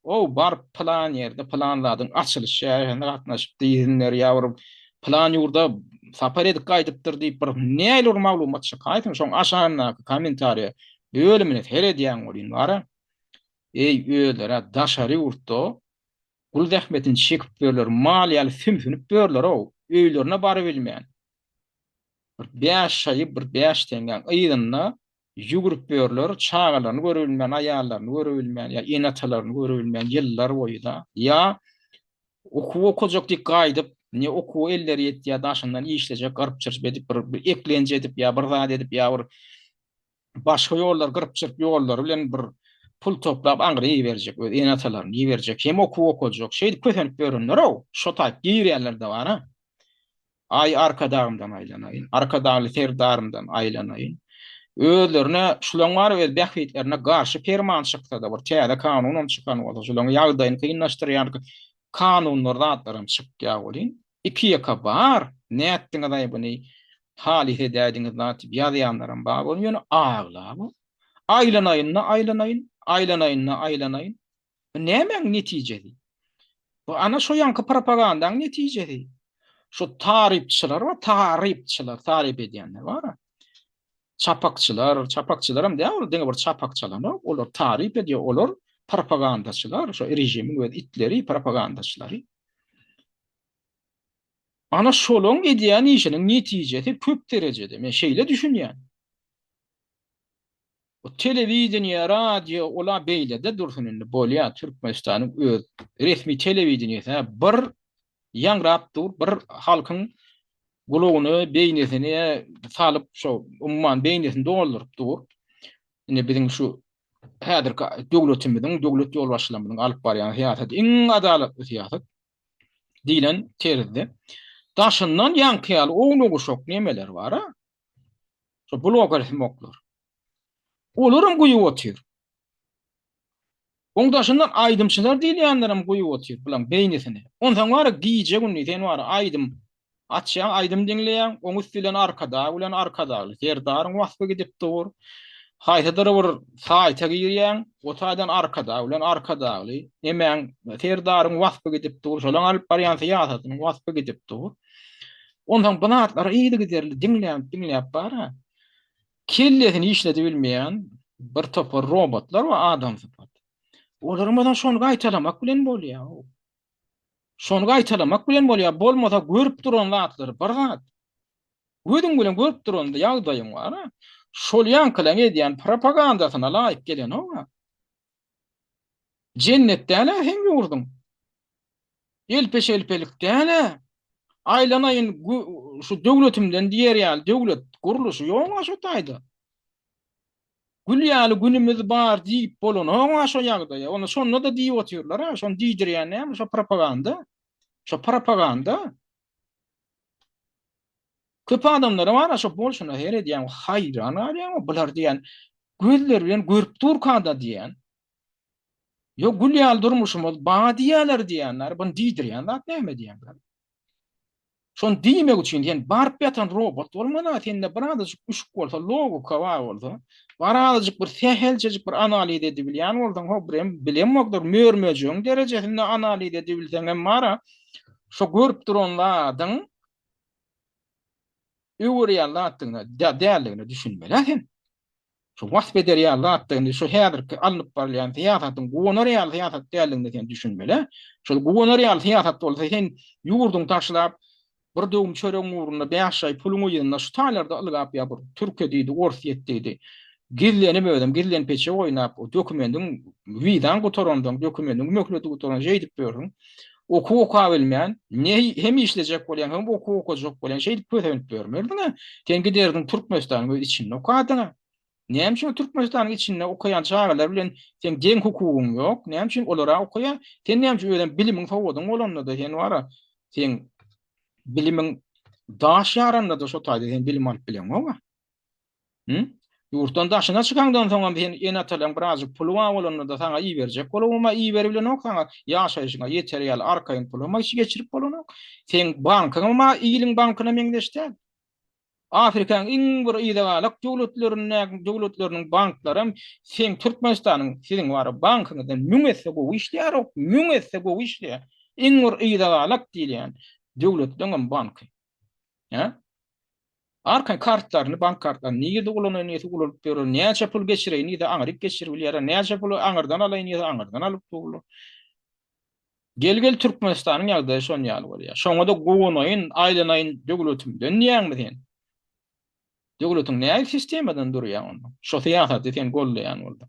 o baryp pylan ýerde pylan zadyň açylyş çäresine gatnaşyp diýsinler ýa bir pylan ýurda sapar edip gaýdypdyr diýip bir nähili bir maglumat çykaýsyn, şoň aşagyndaky kommentariýa bölümine seredýäň welin bara, eý özler-ä daşary ýurtda gul zähmetini çekip ýörler, mal ýaly sümsünip ýörler-ow, öýlerine barybilmän. Bir bäş şaýy, bir bäş teňňäň yzynda ýüwrüp ýörler, çagalaryny görübilmän, aýallaryny görübilmän, ýa ene-atalaryny görübilmän ýyllar boýy-da, ýa okuw okajak diýip gaýdyp, ne okuwa elleri ýetýär, daşyndan işlejek, gyrp-çyrp edip, bir eklenç edip, ýa bir zat edip, ýa bir başga ýollar, gyrp-çyrp ýollary bilen bir pul toplap aňry iberjek, öz ene-atalaryny iberjek, hem okuw okajak, şeýdip kösenip ýörenler-ow, şo taýp girýänler-de bar-a. Aý Arkadagymdan aýlanaýyn, Arkadagly Serdarymdan aýlanaýyn. Özlerine şulaň bar öz bähbitlerine garşy perman çyksa-da bir täze kanunam çykan bolsa, şulaň ýagdaýyny kynlaşdyrýan kanunlar zatlaram çykýar welin, iki-ýeke bar, nätdiňiz-aý buny, halys edäýdiňiz zat diýip ýazýanlaram bar bolun, ýöne aglaba aýlanaýyn-da aýlanaýyn, aýlanaýyn-da aýlanaýyn. Bu nämäň netijesi? Bu ana şo ýaňky propagandaň netijesi. Şu tarypçylar bar, tarypçylar, taryp edýänler bar. Çapakçylar, çapakçylaram däl, olar diňe bir çapak çalanok, olar taryp edýär, olar propagandaçylar, şo režimiň öz itleri, propagandaçylary. Ana şolaň edýän işiniň netijesi köp derejede, men şeýle düşünýän. O telewideniýe, radio ola beýlede dursun indi bolýa Türkmenistanyň öz resmi telewideniýesi bir ýaňrap dur, bir halkyň gulagyny, beýnisini salyp şo umuman beýnisini dolduryp dur. Indi biziň şu häzirki döwletimiziň, döwlet ýolbaşçylarymyzyň alyp barýan syýasaty iň adalatly syýasat diýlen terzde. Daşyndan ýaňky ýaly ownuk-uşak nemeler bar-a. Şo bloger smoklar. Olaram guýup otyr. Oň daşyndan aýdymçylar diýilýänlerem guýup otyr bulaň beýnisini. Onsoň bar gije gündiz sen bar aýdym açýaň, aýdym diňleýäň, oň üsti bilen Arkadag bilen Arkadagly Serdaryň waspy gidip dur. Haýsydyr bir saýta girýäň, o taýdan Arkadag bilen Arkadagly nemäň Serdaryň waspy gidip dur, şolaň alyp barýan syýasatynyň waspy gidip dur. Onsoň bu zatlary yzygiderli diňläp, diňläp bar-a, kellesini işledibilmeýän bir topar robotlar bar adam sypat. Olaryň bolsa şony gaýtalamak bilen bolýar. Şony gaýtalamak bilen bolýar. Bolmasa görüp duran zatlary bir zat. Gözüň bilen görüp duran ýagdaýyň bar-a. Şol ýaňkylaň edýän propagandasyna laýyk gelenok-a. Jennet däl-ä seň ýurduň. Elpe-şelpelik däl-ä. Aýlanaýyn şu döwletimden diýer ýaly döwlet gurluşy ýog-a şo taýda. Gül ýaly günümiz bar diýip bolanok-a şo ýagdaýa. Ony şonda-da diýip otyrlar-a. Şony diýdirýän näme? Şo propaganda. Şo propaganda. Köp adamlara bar-a şo bolşuna seredýäň, haýran galýaň, bular diýýän gözleri bilen görüp durka-da diýýän. Ýok, gül ýaly durmuşymyz ba diýýärler diýýänler, buny diýdirýän zat näme diýýänler. Şony diýmek üçin sen baryp ýatan robot bolmana, sende bir azajyk üşük bolsa, logika bar bolsa, bir azajyk bir sähelçejik bir analiz edibilýän bolsaň, ho birem bilemokdyr, mör-möjegiň derejesinde analiz edibilseň hem bar-a, şo görüp duran zadyň öwürýän zatdygyna, däldigine düşünmeli-ä sen. Şu wasp eder ýaly zatdygyny, şu häzirki alnyp barylýan syýasatyň guwanar ýaly syýasat däldigine sen düşünmeli. Şol guwanar ýaly syýasat bolsa sen ýurduňy taşlap, bir döwüm çöregiň ugrunda bäş aý puluň yzynda şu taýlarda ylgap ýa bir Türkiýe diýdi, Orsýet diýdi. Gizlenip özem gizlenpeçek oýnap, dokumendiň wizaň gutaransoň, dokumendiň möhleti gutaran şeýdip ýörsüň. Okuw okabilmän, ne hem işlejek bolýaň, hem okuw okajak bolýaň, şeýdip kösenip ýörmerdiň-ä. Sen giderdiň Türkmenistanyň öz içinde okadyň-a. Näme üçin Türkmenistanyň içinde okaýan çagalar bilen seň deň hukugyň ýok? Näme üçin olar-a okaýar? Sen näme üçin özem bilimiň, sowadyň bolanda-da sen bar-a, seň. Bilimiň daş ýaranda-da şo taýda sen bilim alyp bileňok-a. Hı? Ýurtdan daşyna çykaňdan soňam sen ene-atalaň birazjyk puly bar bolanda-da saňa iberjek bolubam-a iberibilenok saňa ýaşaýşyňa ýeter ýaly arkaýyn pulam-a geçirip bolanok. Seň bankyňam-a iliň bankyna meňzeş däl. Afrikanyň iň bir yzagalak döwletlerindäki döwletleriniň banklaram seň Türkmenistanyň siziň bar bankyňyzdan müň esse gowy işleýär-ow, müň esse gowy işleýär. Iň bir yzagalak diýilýän döwletleňem banky. Hä? Arkaýyn kartlaryny, bank kartlaryny nirde ulanaýyn diýse ulanyp ýörer, näçe pul geçireýin diýse aňryk geçirip bilýär, näçe puly aňyrdan alaýyn diýse aňyrdan alyp durlar. Gel-gel Türkmenistanyň ýagdaýy şon ýaly bolýar. Şoňa-da guwanaýyn, aýlanaýyn döwletimden diýýäňmi sen? Döwletiň nähili sistemadan durýar onda? Şo syýasaty sen goldaýan bolsaň.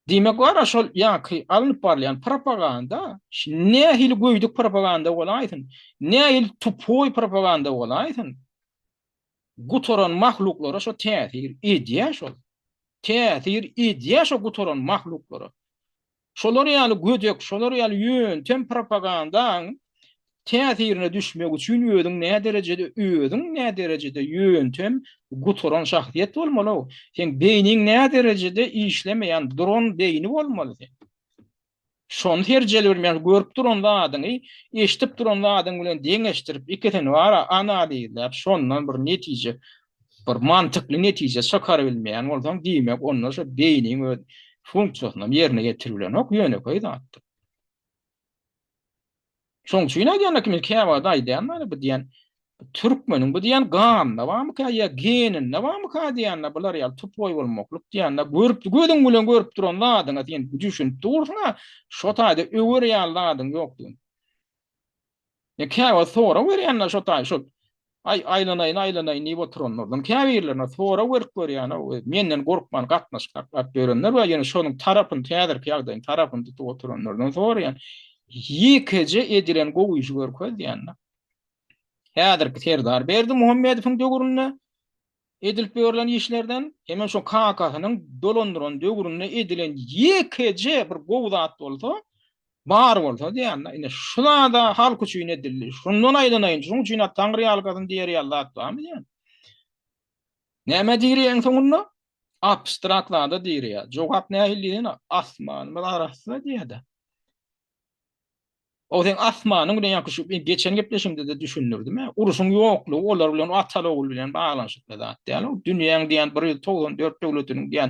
Diýmek bar-a şol ýaňky alnyp barylýan propaganda nähili göýdük propaganda bolaýsyn, nähili tupoý propaganda bolaýsyn, gutaran mahluklara şo täsir edýär şol. Täsir edýär şo gutaran mahluklara. Şolar ýaly gödek, şolar ýaly ýöntem propagandaň täsirine düşmek üçin özüň näderejede özüň näderejede ýöntem gutaran şahsyýet bolmaly-ow. Seň beýniň näderejede işlemeýän duran beýni bolmaly seň. Şony serjelibilmeýän görüp duran zadyňy eşidip duran zadyň bilen deňeşdirip ikisini bar-a analizläp şondan bir netije bir mantykly netije çykarybilmeýän bolsaň, diýmek, onda şo beýniň öz funksiýasynam ýerine ýetiribilenok, ýönekeý zatdyr. Şoň üçin aýdýan men käwagt aýdýan mana bu diýen türkmeniň bu diýen ganynda barmyka ýa geninde barmyka diýende bular ýaly tupoý bolmaklyk diýende görüp gözüň bilen görüp duran zadyňa sen düşünip dursuň-a şo taýda öwer ýaly zadyň ýokdugyny. Men käwagt sorag berýänler şo taý şol aý aýlanaýyn aýlanaýyn diýip oturanlardan käbirlerine sorag berip görýän menden gorkman gatnaşyk saklap ýörenler bar ýöne şonuň tarapyny häzirki ýagdaýyň tarapyny tutup oturanlardan soraýan ýekeje edilen gowy işi görkez diýende häzirki Serdar Berdimuhamedowyň döwründe edilip ýörlen işlerden hemem şo kakasynyň dolandyran döwründe edilen ýekeje bir gowy zat bolsa, bar bolsa diýende, ine şu zada halk üçin edildi, şundan aýlanaýyn, şuň üçin Taňry ýalkasyn diýer ýaly zat barmy diýen. Näme diýýär iň soňunda? Abstrakt zada diýýär. Jogap nähili diýsene, asmanymyz arassa diýýär-de. O seň asmanyň bilen ýaňky şu geçen gepleşigimde-de düşündirdim-ä. Urşuň ýoklugy olar bilen ataly-ogul bilen baglanyşykly zat däl. O dünýäň diýen 194 döwletiniň diýen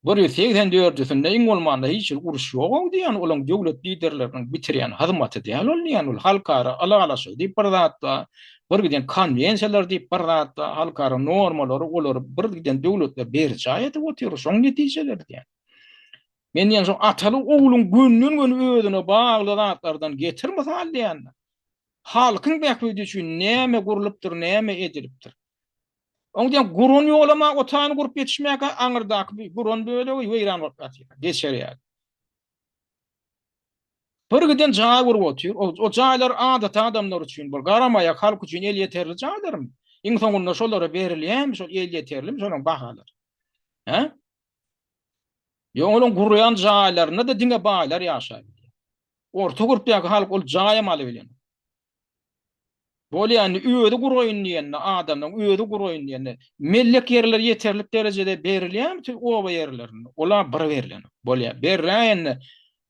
184-üsinde iň bolmanda hiç hili uruş ýog-ow diýen olaň döwlet liderleriniň bitirýän hyzmaty däl ol diýen ol halkara ylalaşygy diýip bir zat bar. Bir giden konwensiýalar diýip bir zat bar. Halkara normalary olary bir giden döwletler berjaý edip otyr. Şoň netijeleri diýen. Men diýen şo ataly ogluň gönden göni özüne bagly zatlardan getir mysal diýende. Halkyň bähbidi üçin näme gurlupdyr, näme edilipdir. Oň diýen guran ýolama otany gurup ýetişmäkä aňyrdaky guran bölegi weýran bolup ýatyr. Geçer ýaly. Bir giden jaý gurup otyr. O, o jaýlar adaty adamlar üçin bir garamaýak halk üçin elýeterli jaýlarmy? Iň soňunda şolara berilýärmi şol elýeterlimi şolaryň bahalary? Hä? Ýok, olaň gurýan jaýlarynda-da diňe baýlar ýaşaýar. Orta gürpdäki halk ol jaýam alybilenok. Bolýa indi özi guraýyn diýende, adamlaň özi guraýyn diýende, mellek ýerler ýeterlik derejede berilýärmi tü oba ýerlerinde? Ola bir berlenok. Bolýa, berläýende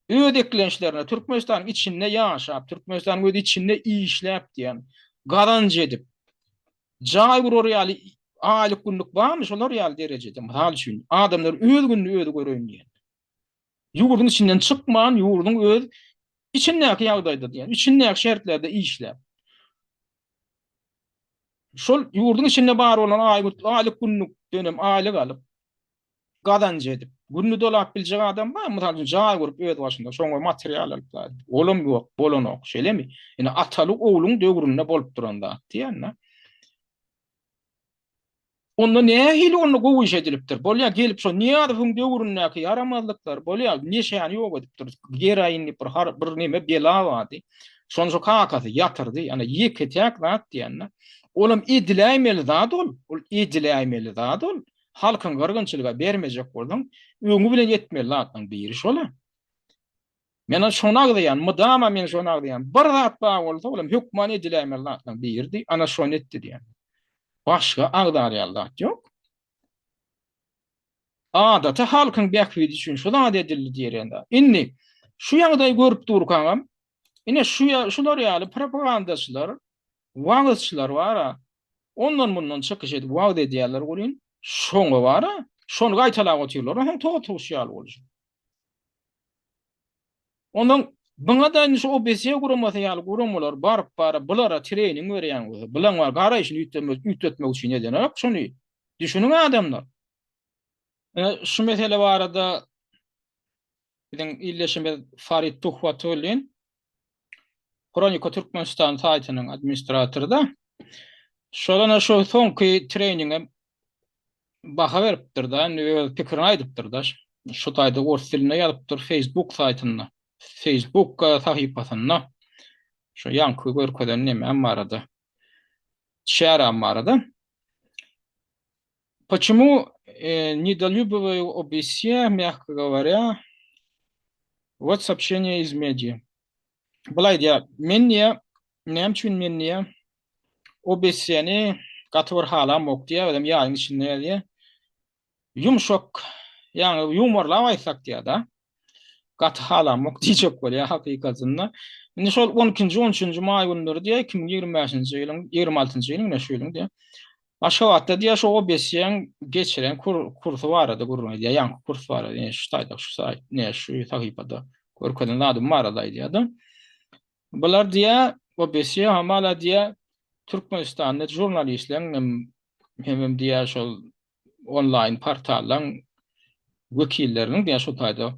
öz eklençlerine Türkmenistanyň içinde ýaşap, Türkmenistanyň öz içinde işläp diýen, gazanç edip, Jaý gurar ýaly aýlyk günlük barmy şolar ýaly derejede mysal üçin adamlar öz gününi özi göreýin diýen. Ýurduň içinden çykman ýurduň öz içindäki ýagdaýda diýen, içindäki şertlerde işläp. Şol ýurduň içinde bar bolan aýlyk günlükden hem aýlyk alyp gazanç edip, gününi dolap biljek adam bar, mysal üçin, jaý gurup öz başynda, şoňa material alyp zat. Olam ýok, bolanok, şeýlemi? Ine, ataly ogluň döwründe bolup duran zat diýýän-de. Onda nähili onda gowy iş edilipdir? Bolýar, gelip şo Nyýazowyň döwründäki ýaramazlyklar, bolýar, neşäni ýok edipdir, geroin diýip bir har bir neme bela bardy. Şony şo kakasy ýatyrdy, ýa ýeke-täk zat diýende. Olam ediläýmeli zat ol, ol ediläýmeli zat ol. Halkyň gyrgynçylyga bermejek bolsaň, öňi bilen etmeli zatlaryň biri şol-a. Men şony agzaýan, mydama men şony agzaýan. Bir zat bar bolsa, olam hökman ediläýmeli zatlaryň biridi. Ana şony etdi diýýän. Başga agzar ýaly zat ýok. Adaty halkyň bähbidi üçin şu zat edildi diýer ýaly. Indi şu ýagdaýy görüp durkaňam, ine şu şular ýaly propagandaçylar, wagyzçylar bar-a, ondan-mundan çykyş edip wagyz edýärler welin, şoňa bar-a, şony gaýtalap otyrlar, onsoň toga-towuş ýaly boluşyp. Ondan buňa-da indi şu OBSE guramasy ýaly guramalar baryp bara bulara trening berýän bolsa, bulaň bar garaýşyny üýtgemek, üýtgetmek üçin edenok şony. Düşüniň adamlar. Ine şu mesele barada biziň ildeşimiz Farid Tuhbatullin Hronika Türkmenistan saýtynyň administratory-da. Şol ana şu soňky treninge baha beripdir-da, indi öz pikirini aýdypdyr-da. Şu taýda ors dilinde ýazypdyr Facebook saýtynda, Facebook sahypasynda. Şu ýaňky görkezen nemäm barada, çäräm barada. Почему недолюбиваю OBSE, мягко говоря, вот сообщение из медиа. Bulaý diýýär, men diýýär, näme üçin men diýýär, OBSE-ni gaty bir halamok diýýär, özem ýaýyň içinde ýazýar. Ýumşak, ýagny ýumarlap aýtsak diýýär-de. Gaty halamok diýjek bolýar hakykatynda. Indi şol on ikinji, on üçünji maý günleri diýýär, 2025-nji ýylyň, 26-njy ýylyň, ine şu ýylyň diýýär. Aşgabatda diýýär, şu OBSE-iň geçiren kursy barada gürrüň edýär, ýaňky kurs barada, ine şu saýtda, şu saýt, ine şu sahypada görkezen zadym barada aýdýar-da. Bular diýýär, OBSE hamala diýýär, Türkmenistanda žurnalistleriň hem hemem diýýär şol onlaýn portallaryň wekilleriniň diýýär şo taýda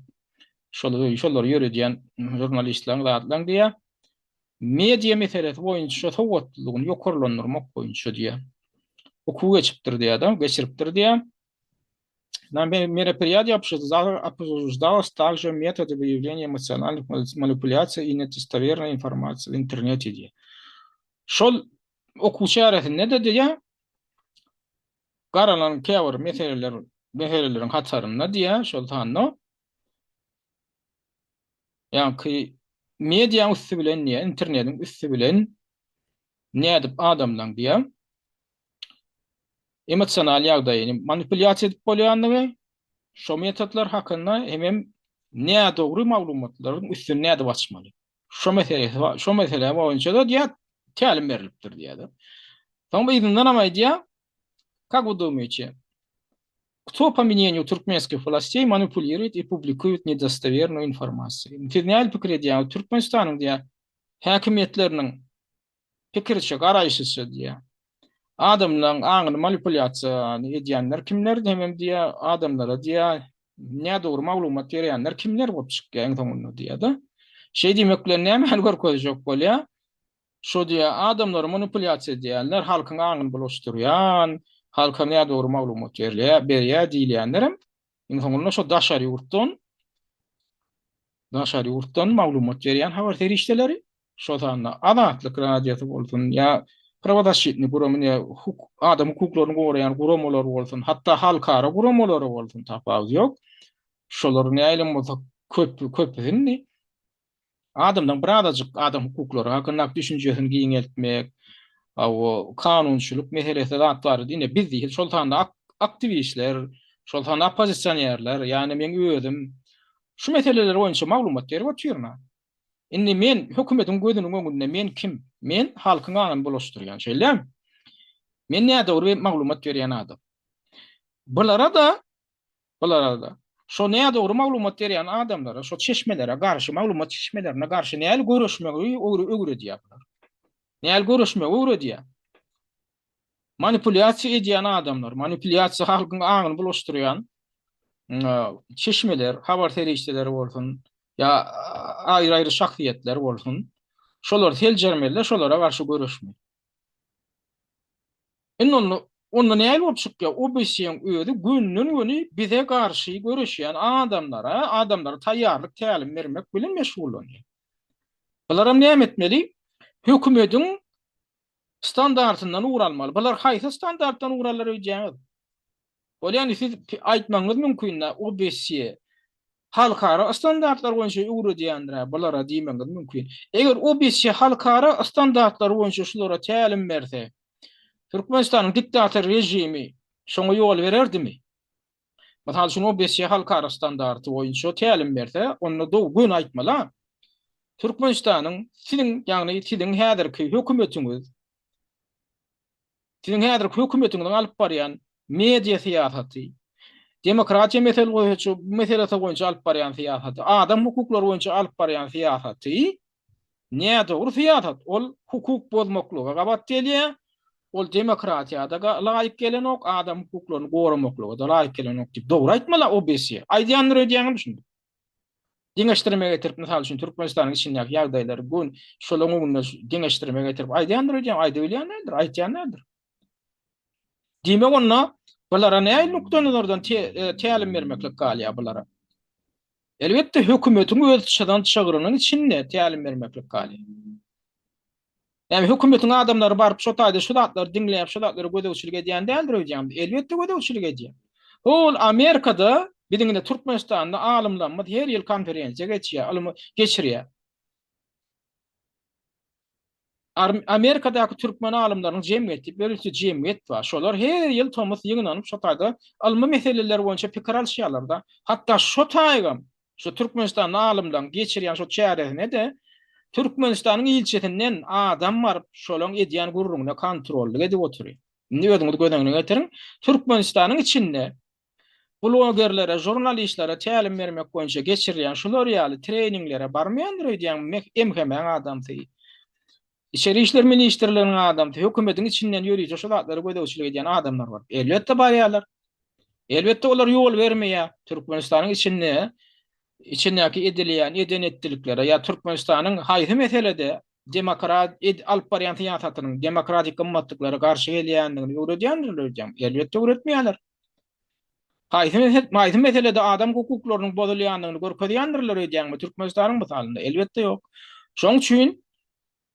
şol şolary ýöredýän žurnalistleriň zatlaryň diýýär media meselesi boýunça sowatlylygyny ýokarlandyrmak boýunça diýýär. Okuw geçipdir diýýär-de, geçiripdir diýýär. На мероприятии обсуждалось также методы выявления эмоциональных манипуляций и недостоверной информации в интернете diýýär. Şol okuw çäresinde-de diýýär, garalan käbir meseleler meseleleriň hatarynda diýýär, şol sanda ýaňky mediaň üsti bilen diýýär, internetiň üsti bilen nädip adamlaň diýýär, emosional ýagdaýyny manipulýasiýa edip bolýandygy, şo metodlar hakynda hemem nädogry maglumatlaryň üstüni nädip açmaly. Şo meselesi bar, şo mesele boýunça-da diýýär, tälim berlipdir diýýär. Soň yzyndanam aýdýar, Как вы думаете, кто, по мнению туркменских властей, манипулирует и публикует недостоверную информацию? Siz nähili pikir edýäňiz? Türkmenistanyň diýýär, häkimiýetleriniň pikiriçe, garaýşyça diýýär. Adamlaryň aňyny manipulýasiýa edýänler kimler hemem diýýär, adamlara diýýär, nädogry maglumat berýänler kimler bolup çykýar iň soňunda diýýär-de. Şeý diýmek bilen nämäni görkezjek bolýar? Şo diýýär, adamlary manipulýasiýa edýänler, halkyň aňyny bulaşdyrýan, halka nädogry maglumat berilýär, berýär diýilýänlerem iň soňunda şo daşary ýurtdan daşary ýurtdan maglumat berýän habar serişdeleri, şol sanda Azatlyk Radiosy bolsun ýa Prawozaşçitnyý gurama ýa adam hukuklaryny goraýan guramalar bolsun, hatda halkara guramalary bolsun tapawudy ýok. Şolar nähilem bolsa köp köpüsi indi Adamlaryň birazajyk adam hukuklary hakyndaky düşünjesini giňeltmek, hawa, kanunçylyk meselesi zat bar. Ine biz diýip, şol sanda aktiwistler, şol sanda oppozisionerler, ýagny meň özüm şu meseleler boýunça maglumat berip otyryn. Indi men hökümetiň gözüniň öňünde men kim? Men halkyň aňyny bulaşdyrýan, şeýlemi? Men nädogry maglumat berýän adam. Bulara-da Bulara-da, şo nädogry maglumat berýän adamlara, şo çeşmelere garşy, maglumat çeşmelerine garşy nähili göreşmegi öwredýär bular. Nähili göreşmegi öwredýär. Manipulýasiýa edýän adamlar, manipulýasiýa halkyň aňyny bulaşdyrýan çeşmeler, habar serişdeleri bolsun, ýa aýry-aýry şahsyýetler bolsun, şolary seljermeli-de, şolara garşy göreşmeli. Indi onda, onda nähili bolup çykýar? OBSE-iň özi gönden-göni bize garşy göreşýän adamlara, adamlara taýýarlyk tälim bermek bilen meşgullanýar. Bularam näme etmeli? Hökümediň standartyndan ugur almaly. Bular haýsy standartdan ugur alar öýdýäňiz? Bolýa indi siz aýtmagyňyz mümkin-dä, OBSE. Halkara standartlar boýunça öwredýändir-ä bulara diýmegiňiz mümkin. Eger OBSE halkara standartlary boýunça şulara tälim berse, Türkmenistanyň diktator režimi şoňa ýol bererdimi? Mysal üçin, OBSE halkara standarty boýunça tälim berse, onda dogry göni aýtmaly-a. Türkmenistanyň siziň, ýagny siziň häzirki hökümetiňiz Siziň häzirki hökümetiňiziň alyp barýan media syýasaty, demokratiýa mesele boýunça meselesi boýunça alyp barýan syýasaty, adam hukuklary boýunça alyp barýan syýasaty nädogry syýasat. Ol hukuk bozmaklyga gabat gelýär. Ol demokratiýa-da laýyk gelenok, adam hukuklaryny goramaklyga-da laýyk gelenok diýip dogry aýtmaly OBSE. Aýdýandyr öýdýäňizmi şuny? Deňeşdirme getirip, mysal üçin, Türkmenistanyň içindäki ýagdaýlary gün şolaryň öňünde deňeşdirme getirip aýdýandyr öýdýän, aýdybilýän däldir, aýtýan däldir. Diýmek onda bulara nähili nukdaýnazardan e, tälim bermeklik galýar bulara? Elbetde hökümetiň öz çyzan çygrynyň içinde tälim bermeklik galýar. Näme hökümetiň adamlary baryp şo taýda şu zatlary diňläp, şu zatlara gözegçilik edýän däldir öýdýäňmi? Elbetde gözegçilik edýär. Hol Amerikada biziň indi Türkmenistanda alymlarymyz her ýyl konferensiýa geçýär, ylmy geçirýär. Amerikadaky türkmen alymlarynyň jemgyýeti diýip ýörite jemgyýet bar. Şolar her ýyl tomus ýygnanyp şo taýda ylmy meseleler boýunça pikir alyşýarlar-da. Hatda şo taýgam Şu Türkmenistanda alymlaryň geçirýän şo çäresine-de Türkmenistanyň ilçisinden adam baryp şolaň edýän gürrüňine kontrollyk edip oturýar. Indi özüňiz göz öňüne getiriň, Türkmenistanyň içinde blogerlere, žurnalistlere tälim bermek boýunça geçirilýän şular ýaly treninglere barmaýandyr öýdýäňmi MHM-iň adamsy, Içeri işler ministrliginiň adamsy, hökümetiň içinden ýörite şu zatlara gözegçilik edýän adamlar bar. Elbetde barýarlar. Elbetde olar ýol bermeýär. Türkmenistanyň içinde içindäki edilýän eden-etdiliklere ýa Türkmenistanyň haýsy meselede demokrat ed, alyp barýan syýasatynyň demokratik gymmatlyklara garşy gelýändigini öwredýändirler öýdýän. Elbetde öwretmeýärler. Haýsy mesele, haýsy meselede adam hukuklarynyň bozulýandygyny görkezýändirler öýdýäňmi Türkmenistanyň mysalynda? Elbetde ýok. Şoň üçin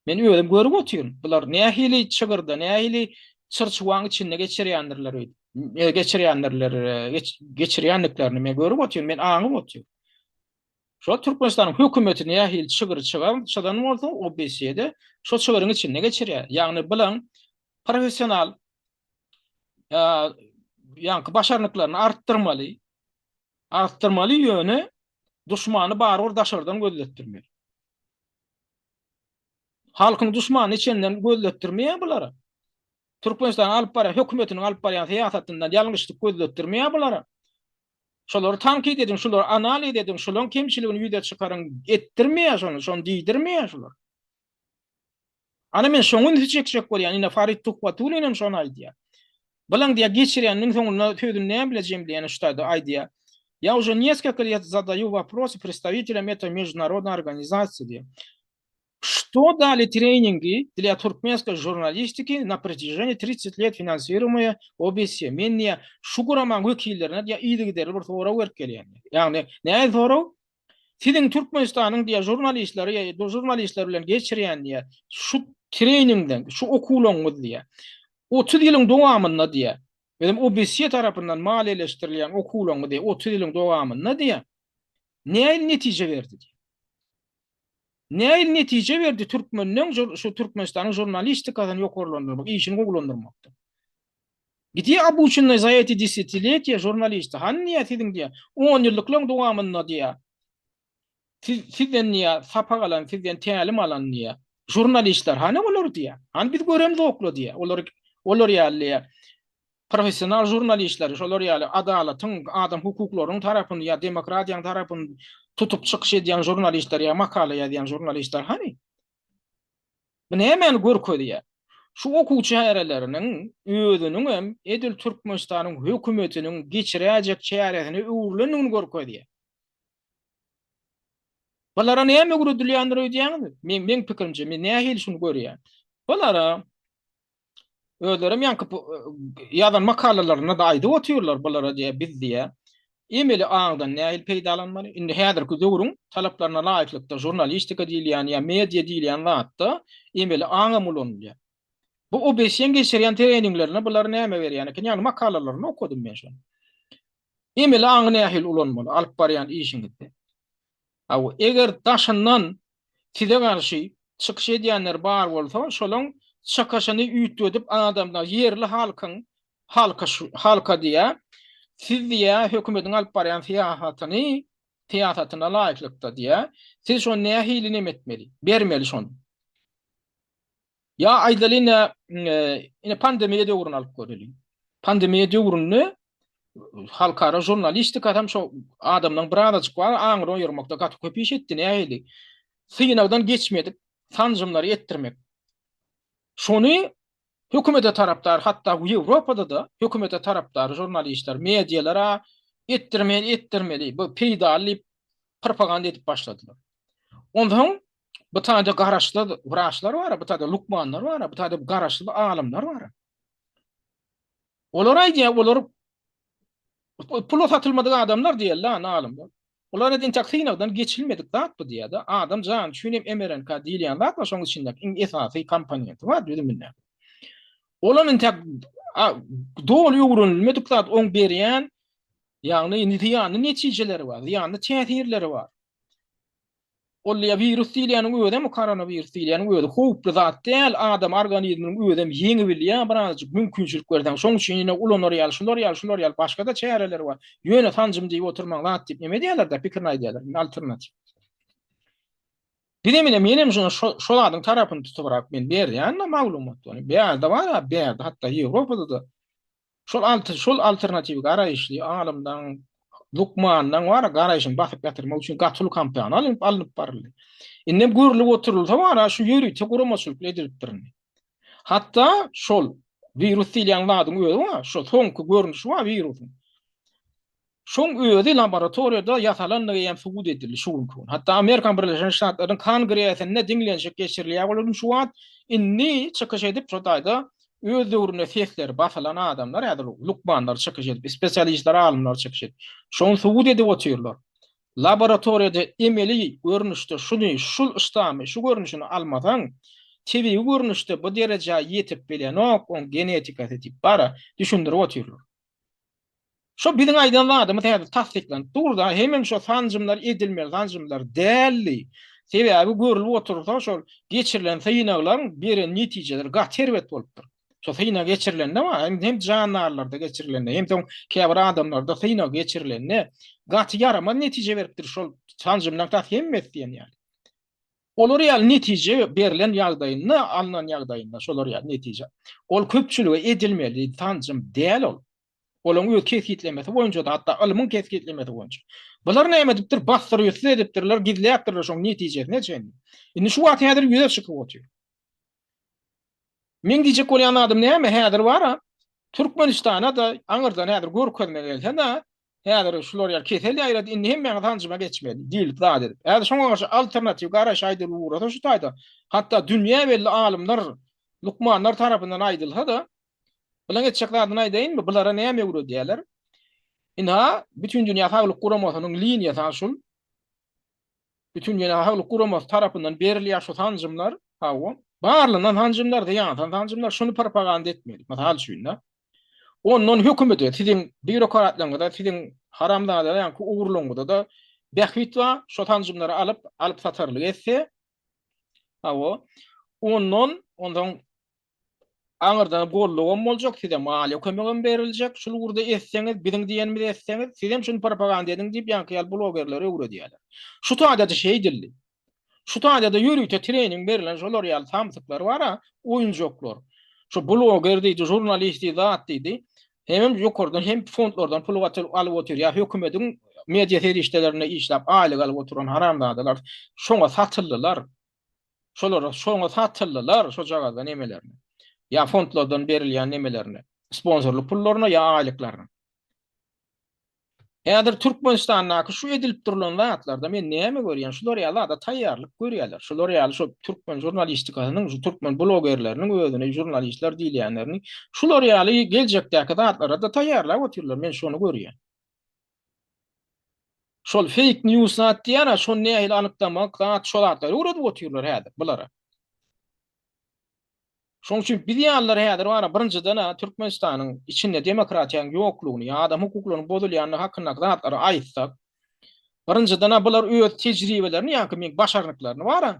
men özüm görüp otyryn. Bular nähili çygyrda, nähili çyrçuwaň içinde geçirýändirler öýdüp, e, geçirýändirler, e, geç, geçirýändiklerini men görüp otyryn, men aňyp otyryn. Şol Türkmenistanyň hökümeti nähili çygyry çygan, çyzan bolsa, OBSE-de şo çygyryň içinde geçirýär. Ýagny bulaň professional ýaňky başarnyklaryny artdyrmaly. Artdyrmaly ýöne duşmany barybir daşardan gözletdirmeli. Halkyň duşmanyny içinden gözletdirmeýär bulara. Türkmenistanyň alyp barýan hökümetiniň alyp barýan syýasatyndan ýalňyşlyk gözletdirmeýär bulara. Şolary tankyt ediň, şulary analiz ediň, şolaryň kemçiligini ýüze çykaryň etdirmeýär şony, şony diýdirmeýär şular. Ana men şoňa ünsi çekjek bolýan, ine Farid Tuhbatullin hem şony aýdýar. Bilaň diýýär, geçirýäniniň soňunda sözüni näme bilen jemleýän şu taýda aýdýar. Я уже несколько лет задаю вопросы представителям этой международной организации diýýär. Что дали тренинги для туркменской журналистики на протяжении 30 лет финансируемые ОБСЕ? Men diýýär, şu guramaň wekillerine diýýär, yzygiderli bir sorag berip gelýän. Ýagny, nähili sorag? Siziň Türkmenistanyň diýýär žurnalistleri ýa žurnalistler bilen geçirýän diýýär şu treningden, şu okuwlaryňyz diýýär. 30 ýylyň dowamynda diýýär. Özem OBSE tarapyndan maliýeleşdirilýän okuwlaryňyz diýýär 30 ýylyň dowamynda diýýär. Nähili netije berdi diýýär. Nähili netije berdi türkmeniň şu Türkmenistanyň žurnalistikasyny ýokarlandyrmak, işini gowulandyrmakda. Gde obuçennyý za eti desetiletiýa žurnalisty? Hany diýýär siziň diýýär, on ýyllyklaryň dowamynda diýýär, siz sizden diýýär sapak alan, sizden tälim alan diýýär, žurnalistler hany olar diýýär. Hany biz göremzokla diýýär. Olar olar ýaly diýýär. Professional žurnalistleri, şolar ýaly adalatyň, adam hukuklarynyň tarapyny ýa demokratiýanyň tarapyny tutup çykyş edýän žurnalistler ýa makala ýazýan žurnalistler hany? Bu nämäni görkezýär? Şu okuw çäreleriniň özüniňem edil Türkmenistanyň hökümetiniň geçiräýjek çäresine öwrülendigini görkezýär. Bulara näme öwredilýändir öýdýäňizmi? Men meň pikirimçe, men nähili şuny görýän. Bulara Özlerem ýaňky ýazan makalalarynda-da aýdyp otyrlar bulara diýä biz diýä emeli aňdan nähili peýdalanmaly? Indi häzirki döwrüň talaplaryna laýyklykda žurnalistika diýilýän ýa media diýilýän zatda emeli aňam ulanylýar. Bu OBSE-iň geçirýän treninglerinde bular näme berýän eken? Ýagny makalalarynda okadym men şony. Emeli aňy nähili ulanmaly alyp barýan işiňizde? Hawa, eger daşyndan size garşy çykyş edýänler bar bolsa, şolaň çykyşyny üýtgedip adamlar, ýerli halkyň, halka halka diýýär, siz diýýär, hökümetiň alyp barýan syýasatyny, syýasatyna laýyklykda diýýär, siz şony nähili neme etmeli, bermeli şony. Ýa aýdaly ine, ine pandemiýa döwrüni alyp göreliň. Pandemiýa döwründe halkara žurnalistikasy hem şo adamlaryň birazajyk bar aňyny oýarmakda gaty köp iş etdi. Nähili? Synagdan geçmedik sanjymlary etdirmek. Şony hökümete tarapdar, hatda Ýewropada-da hökümete tarapdar žurnalistler, medialara etdirmeli, etdirmeli, bu peýdaly diýip propaganda edip başladylar. Onsoň Bu taýda garaşsyz wraçlar bar, bu taýda lukmanlar bar, bu taýda garaşsyz alymlar bar. Olar aýdýar, olar pula satylmadyk adamlar diýerler, ana alymlar. Olar entek synagdan geçilmedik zat bu diýýär-de. Adam jany üçin hem mRNK diýilýän zat bar, şonuň içinde iň esasy komponenti bar düzüminde. Olam entek doly öwrenilmedik zat, oň berýän, ýagny zyýanly netijeleri bar, zyýanly täsirleri bar. Ol ýa wirus diýilýäniň özem, koronawirus diýilýäniň özi howply zat däl, adam organizminiň özem ýeňibilýär birazajyk mümkinçilik berseň. Şoň üçin ýene ulanar ýaly, şular ýaly, şular ýaly başga-da çäreler bar. Ýöne sanjym diýip oturmaň zat diýip neme edýärler-dä, pikirini aýdýarlar, indi alternatiw. Bizem ine menem şo şo zadyň tarapyny tutubrak men berýän-de maglumat ony. Bärde bar-a, bärde hatda Ýewropada-da Şol alty şol alternatiw garaýyşly alymlaň, lukmanlaň bar garaýşyny basyp ýatyrmak üçin gaty uly kampaniýa alnyp alnyp baryldy. Indem görlüp oturylsa bar şu ýörite guramaçylykly edilipdir indi. Hatda şol wirus diýilýän zadyň özi bar, şo soňky görnüşi bar wirusyň. Şoň özi laboratoriýada ýasalandygy hem subut edildi şu günki gün. Hatda Amerikan Birleşen Ştatlarynyň Kongresinde diňlenişik geçirilýär olar şu wagt indi çykyş edip şo taýda öz döwründe sesleri basylan adamlar häzir lukmanlar çykyş edip, spesialistler, alymlar çykyş edip şony subut edip otyrlar. Laboratoriýada emeli görnüşde şuny, şul ştamy, şu görnüşini almasaň, tebigy görnüşde bu derejä ýetip bilenok oň genetikasy diýip bara düşündirip otyrlar. Şo biziň aýdan zadymyz häzir tassyklanyp dur-da, hemem şo sanjymlar edilmeli sanjymlar däldi. Sebäbi görlüp otursa şol geçirilen synaglaryň beren netijeleri gaty erbet bolupdyr. Şo synag geçirilende bar, hem jandarlarda geçirilende, hem soň käbir adamlarda synag geçirilende gaty ýaramaz netije beripdir şol sanjymlaryň tas hemmesi diýen ýaly. Olar ýaly netije berlen ýagdaýynda, alnan ýagdaýynda şolar ýaly netije. Ol köpçülige edilmeli sanjym däl ol. Olaryň öz kesgitlemesi boýunça-da, hatda ylmyň kesgitlemesi boýunça. Bular näme edipdir? Bassyr-üstü edipdirler, gizläpdirler şoň netijesine çenli. Indi şu wagt häzir ýüze çykyp otyr. Meň diýjek bolýan zadym näme, häzir bar-a, Türkmenistana-da aňyrdan häzir görkezme gelse-de, häzir şular ýaly kesel ýaýrady, indi hemmäňiz sanjyma geçmeli diýlip zat edip. Häzir şoňa garşy alternatiw garaýyş aýdylyp ugrasa şu taýda, hatda dünýä belli alymlar, lukmanlar tarapyndan aýdylsa-da, bulaň etjek zadyny aýdaýynmy, bulara näme öwredýärler? Ynha, Bütindünýä Saglyk Guramasynyň liniýasy şul. Bütindünýä Saglyk Guramasy tarapyndan berilýär şu sanjymlar, hawa, barlanan sanjymlar, zyýansyz sanjymlar, şuny propaganda etmeli, mysal üçin-de. Ondan hökümete, siziň býurokratlaryňyza, siziň haramzada ýaňky ugurlaryňyza-da bähbit bar, şo sanjymlary alyp, alyp-satarlyk etse, hawa, ondan, onsoň Aňyrdan gollugam boljak, size maliýe kömegem beriljek, şul ugurda etseňiz, biziň diýenimizi etseňiz, sizem şuny propaganda ediň diýip, ýaňky ýaly blogerlere öwredýärler. Şu taýda-da şeýdildi. Şu taýda-da ýörite trening berlen şolar ýaly samsyklar bar-a, oýunjaklar. Şu bloger diýdi, žurnalist diýdi, zat diýdi. Hemem ýokardan hem fondlardan pul alyp otyr, ýa hökümetiň media serişdelerinde işläp aýlyk alyp oturan haramzadalar şoňa satyldylar. Şolara şoňa satyldylar şojagazda nemelerini. Ýa fondlardan berilýän nemelerini. Sponsorlyk pullaryna ýa aýlyklaryna. Häzir Türkmenistandaky şu edilip durulan zatlarda men näme görýän? Şular ýaly zada taýýarlyk görýärler. Şular ýaly şu türkmen žurnalistikasynyň, şu türkmen blogerleriniň özüni žurnalistler diýilýänlerini şular ýaly geljekdäki zatlara-da taýýarlap otyrlar. Men şony görýän. Şol fake news zat diýýär-ä, şony nähili anyklamak zat, şo zatlary öwredip otyrlar häzir bulara. Şonuň üçin biz ýalylar häzir bar-a birinjiden-ä Türkmenistanyň içinde demokratiýanyň ýoklugyny ýa adam hukuklarynyň bozulýandygy hakyndaky zatlary aýtsak, birinjiden-ä bular öz tejribelerini ýa-ki meň başarnyklaryny bar-a,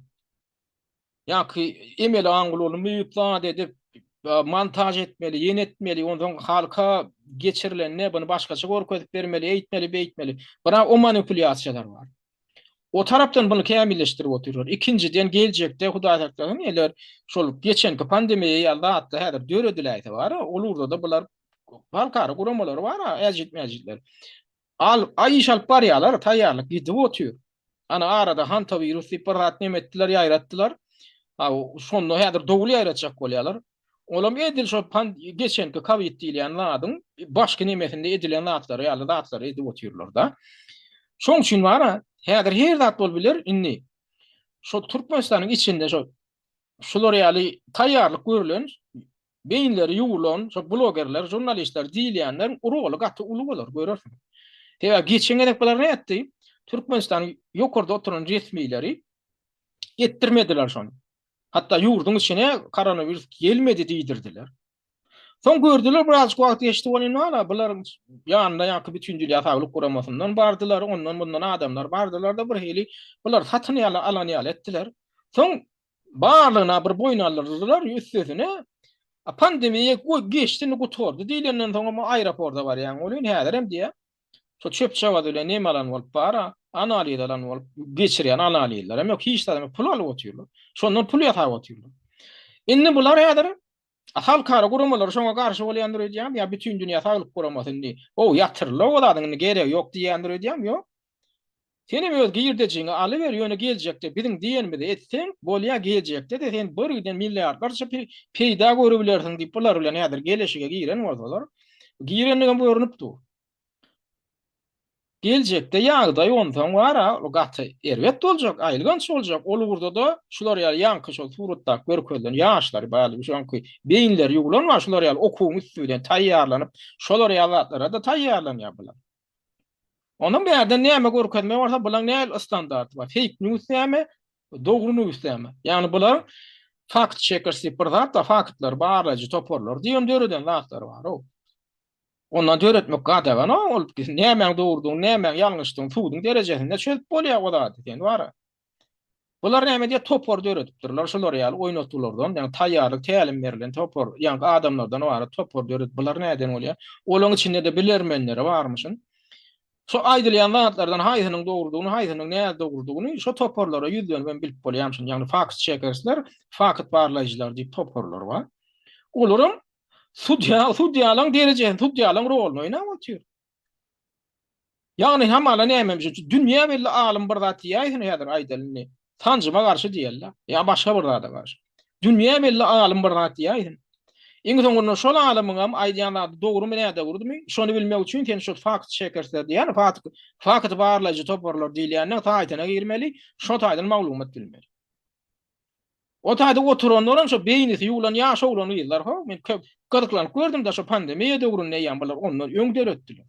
ýa-ki emeli aň ulanyp zat edip montaž etmeli, ýene etmeli, onsoň halka geçirilende buny başgaça görkezip bermeli, eýtmeli, beýtmeli. Bir-ä o manipulýasiýalar bar. O tarapdan buny kämilleşdirip otyrlar. Ikinjiden geljekde Hudaý saklasyn eger şol geçenki pandemiýa ýaly zatlar häzir dörediläýse bar, ol ugurda-da bular halkara guramalary bar, äjit-mäjitler. Al, aý iş alyp barýarlar, taýýarlyk gidip otyr. Ana arada hantawirus diýip bir zat neme etdiler, ýaýratdylar. Ha, şonda häzir dowul ýaýratjak bolýarlar. Olam edil şol pan geçenki kowid diýilýän zadyň başky nemesinde edilen zatlary ýaly zatlary edip otyrlar-da. Şoň üçin bar-a, häzir her zat bolup biler, indi şo Türkmenistanyň içinde şo şular ýaly taýýarlyk görlen, beýinleri ýuwulan şo blogerler, žurnalistler diýilýänleriň roly gaty uly bolar, görersiňiz. Sebäbi geçen gezek bular nätdi? Türkmenistanyň ýokarda oturan resmileri etdirmediler şony. Hatda ýurduň içine koronawirus gelmedi diýdirdiler. Soň gördüler birazjyk wagt geçdi welin wala bularyň ýanynda ýaňky Bütindünýä Saglyk Guramasyndan bardylar, ondan mundan adamlar bardylar-da bir hili bular satyn ýaly alan ýaly etdiler. Soň barlygyna bir boýun aldyrdylar üstesine pandemiýa geçdi indi gutardy diýlenden soňam aeroporta barýaň welin häzirem diýýär. Şo çöp-çagaz bilen nem alan bolup bar-a, analiz alan bolup, geçirýän analizlerem ýok, hiç zadam ýok, pul alyp otyrlar. Şondan pul ýasap otyrlar. Indi bular häzir halkara guramalary şoňa garşy bolýandyr öýdýäňmi ýa Bütindünýä Saglyk Guramasy indi, Ow, ýatyryl-a o zadyň indi geregi ýok diýýändir öýdýäňmi? Ýok. Senem öz girdejiňi alyber, ýöne geljekde biziň diýenimizi etseň, bolýa, geljekde-de sen bir giden milliardlarça peýda görübilersiň diýip bular bilen häzir geleşige giren bolsalar, girenligem görnüp dur. Geljekde ýagdaý onsoň bar-a, gaty erbet boljak, aýylganç boljak. Ol ugurda-da şular ýaly ýaňky şol suratdaky görkezilen ýaşlar bar, şoňky beýinleri ýuwlan bar, şular ýaly okuwyň üsti bilen taýýarlanyp, şolar ýaly zatlara-da taýýarlanýar bular. Ondan bärden näme görkezme bolsa, bulaň nähili standarty bar? Fake news näme? Dogry news näme? Ýagny bular fact checkers diýip bir zat bar, faktlary barlaýjy toparlar diýen döreden zatlary bar-ow. Ondan döretmek gadagan ol nämäň dogrudygyny, nämäň ýalňyşdygyny suduň derejesinde çözüp bolýar o zady sen bar. Bular näme diýýär topar döredipdirler şular ýaly oýnatgylardan, ýagny taýýarlyk tälim berlen topar, ýagny adamlardan ybarat topar döredip bular näden bolýar? Olaň içinde-de bilermenleri barmyşyn. Şo aýdylýan zatlardan haýsynyň dogrudygyny, haýsynyň nädogrudygyny şo toparlara ýüzlenip hem bilip bolýarmyşyn. Ýagny fakt çekersler, fakt barlaýjylar diýip toparlar bar. Olaram Sudýa, sudýalaň derejesini, sudýalaň roluny oýnap otyr. Ýagny hamala nämemiş, dünýä belli alym bir zat diýäýsin häzir aýdaly indi. Sanjyma garşy diýeli-de, ýa başga bir zada garşy. Dünýä belli alym bir zat diýäýsin. Iň soňunda şol alymyňam aýdýan zady dogrumy, nädogrudymy, şony bilmek üçin sen şu fakt çekersler diýýän, fakt, fakty barlaýjy toparlar diýilýäniň saýtyna girmeli, şo taýdan maglumat bilmeli. O taýda oturanlaram şo beýnisi ýuwlan ýaş oglan gyzlar how. Men köp gyzyklanyp gördüm-de şo pandemiýa döwründe eýýäm bular ondan öň döretdiler.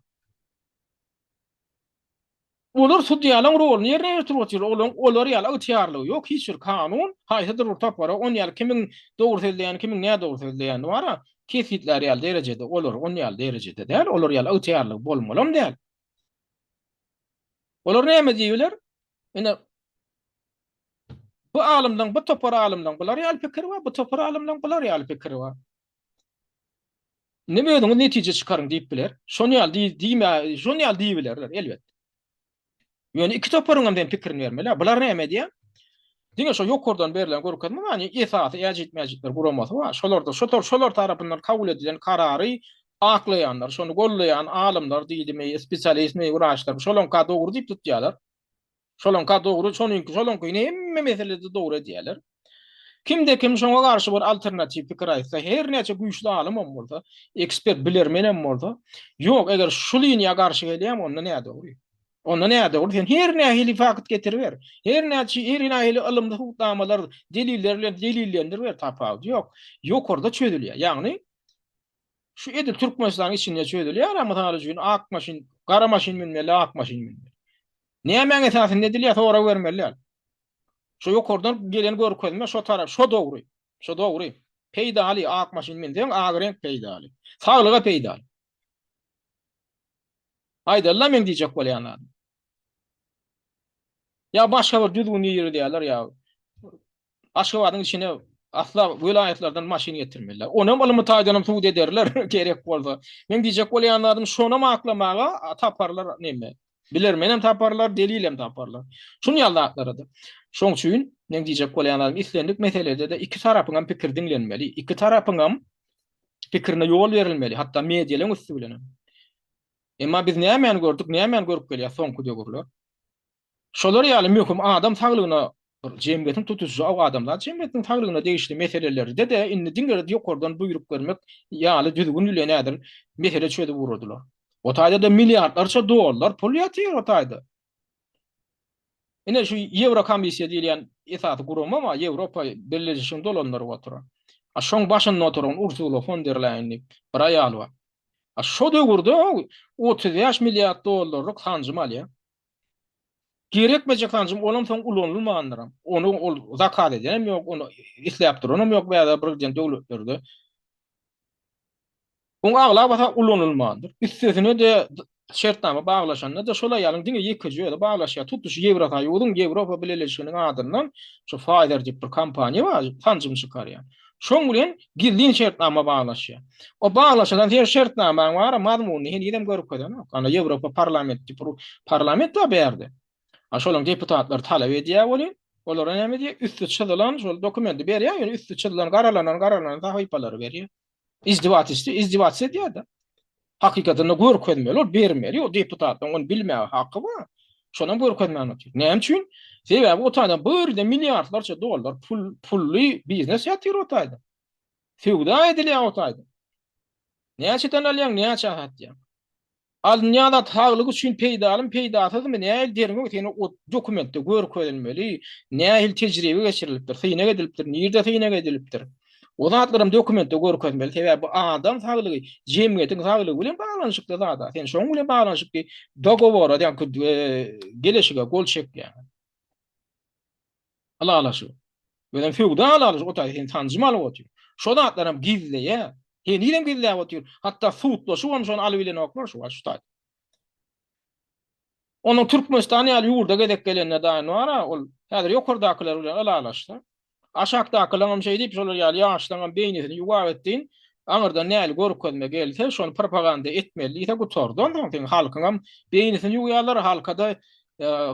Olar sudýalaň roluny ýerine ýetirip otyr. Olaň olar ýaly ygtyýarlygy ýok. Hiç bir kanun haýsydyr bir topara on ýaly kimiň dogry sözleýäni, kimiň nädogry sözleýäni bar-a kesgitlär ýaly derejede olar on ýaly derejede däl. Olar ýaly ygtyýarlygy bolmalam däl. Olar näme diýibiler? Ine Bu alymlaň, bu topar alymlaň bular ýaly pikiri bar, bu topar alymlaň bular ýaly pikiri bar. Indi özüňiz netije çykaryň diýip biler. Şony ýaly diý, diýme, şony ýaly diýip bilerler, elbetde. Ýöne iki toparyň hem sen pikirini bermeli. Bular näme edýär? Diňe şo ýokardan berlen görkezme bar, ýani esasy äjit-mäjitler guramasy bar. Şolarda, şo şolar tarapyndan kabul edilen karary aklaýanlar, şony gollaýan alymlar diýdimi, spesialistmi, wraçlar, şolaňka dogry diýip tutýarlar. Şolaňka dogry, şonuňky, şolaňkyny hemme meselede dogry edýärler. Kimde kim şoňa garşy bir alternatiw pikir aýtsa, her näçe güýçli alymam bolsa, ekspert, bilermenem bolsa, ýok, eger şu liniýa garşy gelýäň, onda nädogry. Onda nädogry, sen her nähili fakt getiriber, her näçe, her nähili ylymly subutnamalar, deliller bilen delillendiriber, tapawudy ýok. Ýokarda çözülýär. Ýagny, Şu edil Türkmenistanyň içinde çözülýär, mysal üçin, ak maşyn, gara maşyn münmeli, ak maşyn münmeli. Nämäň esasynda edilýär, sorag bermeli däl. Şu ýokardan gelen görkezme şo tarap, şo dogry. Şo dogry. Peýdaly, ak maşyn münseň, ak reňk peýdaly. Saglyga peýdaly. Aýdalyla meň diýjek bolýan zadym. Ýa başga bir düzgün girizýärler ýa Aşgabadyň içine asla welaýatlardan maşyn getirmeliler. Onam ylmy taýdan hem subut ederler gerek bolsa. Meň diýjek bolýan zadym şonam aklamaga taparlar neme. Bilermenem taparlar, delilem taparlar. Şun ýaly zatlara-da. Şoň üçin meň diýjek bolýan zadym islendik meselede-de iki tarapyňam pikiri diňlenmeli. Iki tarapyňam pikirine ýol berilmeli, hatda medialaryň üsti bilen hem. Emma biz nämäni gördük, nämäni görüp gelýäs soňky döwürler? Şolar ýaly möhüm adam saglygyna bir jemgyýetiň tutujy adamzat jemgyýetiniň saglygyna degişli meselelerde-de indi diňe ýokardan buýruk bermek ýaly düzgün bilen häzir mesele çözüp ugradylar. O taýda-da milliardlarça dollar pul ýatyr o taýda. Ine şu Ýewrokomissiýa diýilýän esasy gurama bar, Ýewropa Birleşigini dolandyryp oturan. A şoň başynda oturan Ursula fon der Leýen diýip bir aýal bar. A şo döwürde 35 milliard dollarlyk sanjym alýar. Gerekmejek sanjym olam soň ulanylmandyram. Ony ol zakaz edenem ýok, ony isläp duranam ýok bäde bir giden döwletlerde. Oň aglabasy ulanylmandyr. Üstesine-de şertnama baglaşanda-da şol aýalyň diňe ýekeje özi baglaşýar. Tutuş Ýewrosoýuzyň, Ýewropa Bileleşiginiň adyndan şu Pfizer diýip bir kompaniýa bar, sanjym çykarýan. Şoň bilen gizlin şertnama baglaşýar. O baglaşylan her şertnamaň bar, mazmunyny henizem görkezenok. Ana Ýewropa parlament diýip bir parlament bar bärde. A şolaň deputatlary talap edýär welin, olara näme diýýär? Üsti çyzylan şol dokumenti berýär, ýöne üsti çyzylan, garalanan, garalanan sahypalary berýär. Izdiwatisti, izdiwats edýär-de. Hakykatynda görkezmeli, ol bermeli, o deputatlaryň ony bilmäge haky bar. Şonam görkezmän otyr. Näme üçin? Sebäbi o taýdan birden milliardlarça dollar pul, pully biznes ýatyr o taýda. Söwda edilýär o taýda. Näçeden alýaň, näçä satýaň? Alynýan zat saglyk üçin peýdalymy, peýdasyzmy, nähili derňew seni o dokumentde görkezilmeli, nähili tejribe geçirilipdir, synag edilipdir, nirde synag edilipdir. O zatlaram dokumentde görkezmeli, sebäbi bu adam saglygy, jemgyýetiň saglygy bilen baglanyşykly zat-a. Sen şonuň bilen baglanyşykly dogowora, ýa-da geleşige gol çekýäň. Ylalaşyk. Özem söwda ylalaşyk, o taýda sen sanjym alyp otyr. Şo zatlaram gizleýär. Henizem gizläp otyr. Hatda sudlaşybam şony alybilenoklar şu wagt şu taýda. Onuň Türkmenistan ýaly ýurda gezek gelende daýy bar-a, ol häzir ýokardakylar bilen ylalaşsa, aşakdakylaňam şeý diýip, şolar ýaly ýaşlaňam beýnisini ýuwap etdiň, aňyrdan näli görkezme gelse, şony propaganda etmeli diýse gutardy onsoň seň halkyňam beýnisini ýuwýarlar, halka-da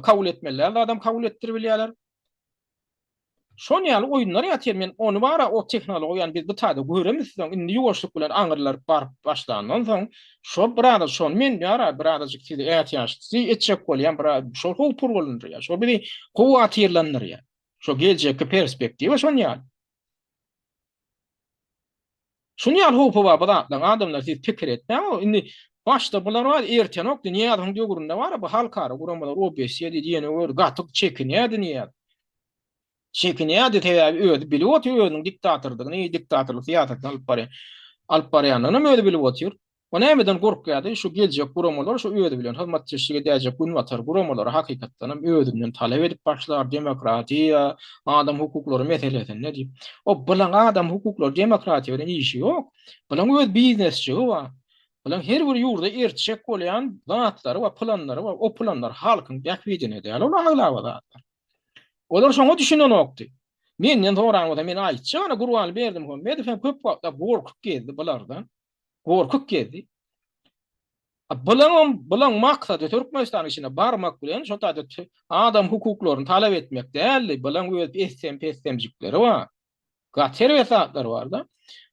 kabul etmeli däl zadam kabul etdiribilýärler. Şon ýaly oýunlar ýatyr men ony bara o tehnologiýany biz bu taýda göremizsoň indi ýuwaşlyk bilen aňyrlar baryp başlandan soň şo biraz şony men ýara birazajyk sizi ätiýaçly etjek bolýan biraz şol howp urgulandyrýar şo bizi howatyrlandyrýar şo geljekki perspektiwa şon ýaly. Şuny ýaly howpy bar bu zatlaryň adamlar siz pikir etmäň indi başda bular bar ertenok Nyýazowyň döwründe bar bu halkara guramalar OBSE diýdi ýene özi gaty çekinýärdi Nyýazow. Çekinýärdi sebäbi özi bilip otyr özüniň diktatordygyny diktatorlyk syýasatyny alyp barýan alyp barýanlygynam özi bilip otyr. O nämeden gorkýardy? Şu geljek guramalar şu özi bilen hyzmatdeşlik edäýjek günbatar guramalary hakykatdanam özünden talap edip başlar demokratiýa, adam hukuklary meselesinde diýip. O bulaň adam hukuklary, demokratiýa bilen işi ýok. Bulaň öz biznesjigi bar. Bulaň her bir ýurda ertjek bolýan zatlary bar, planlary bar. O planlar halkyň bähbidine däl ol aglaba zatlar. Olar şoňa düşünenokdy. Menden soran bolsa men aýtjak ana Gurbanly Berdimuhamedow hem köp wagtlap gorkup gezdi bulardan. Gorkup gezdi. Bulaňam bulaň maksady Türkmenistanyň içine barmak bilen şo taýda adam hukuklaryny talap etmek däldi. Bulaň öz etsem-pessemjikleri bar. Gaty erbet zatlary bar-da.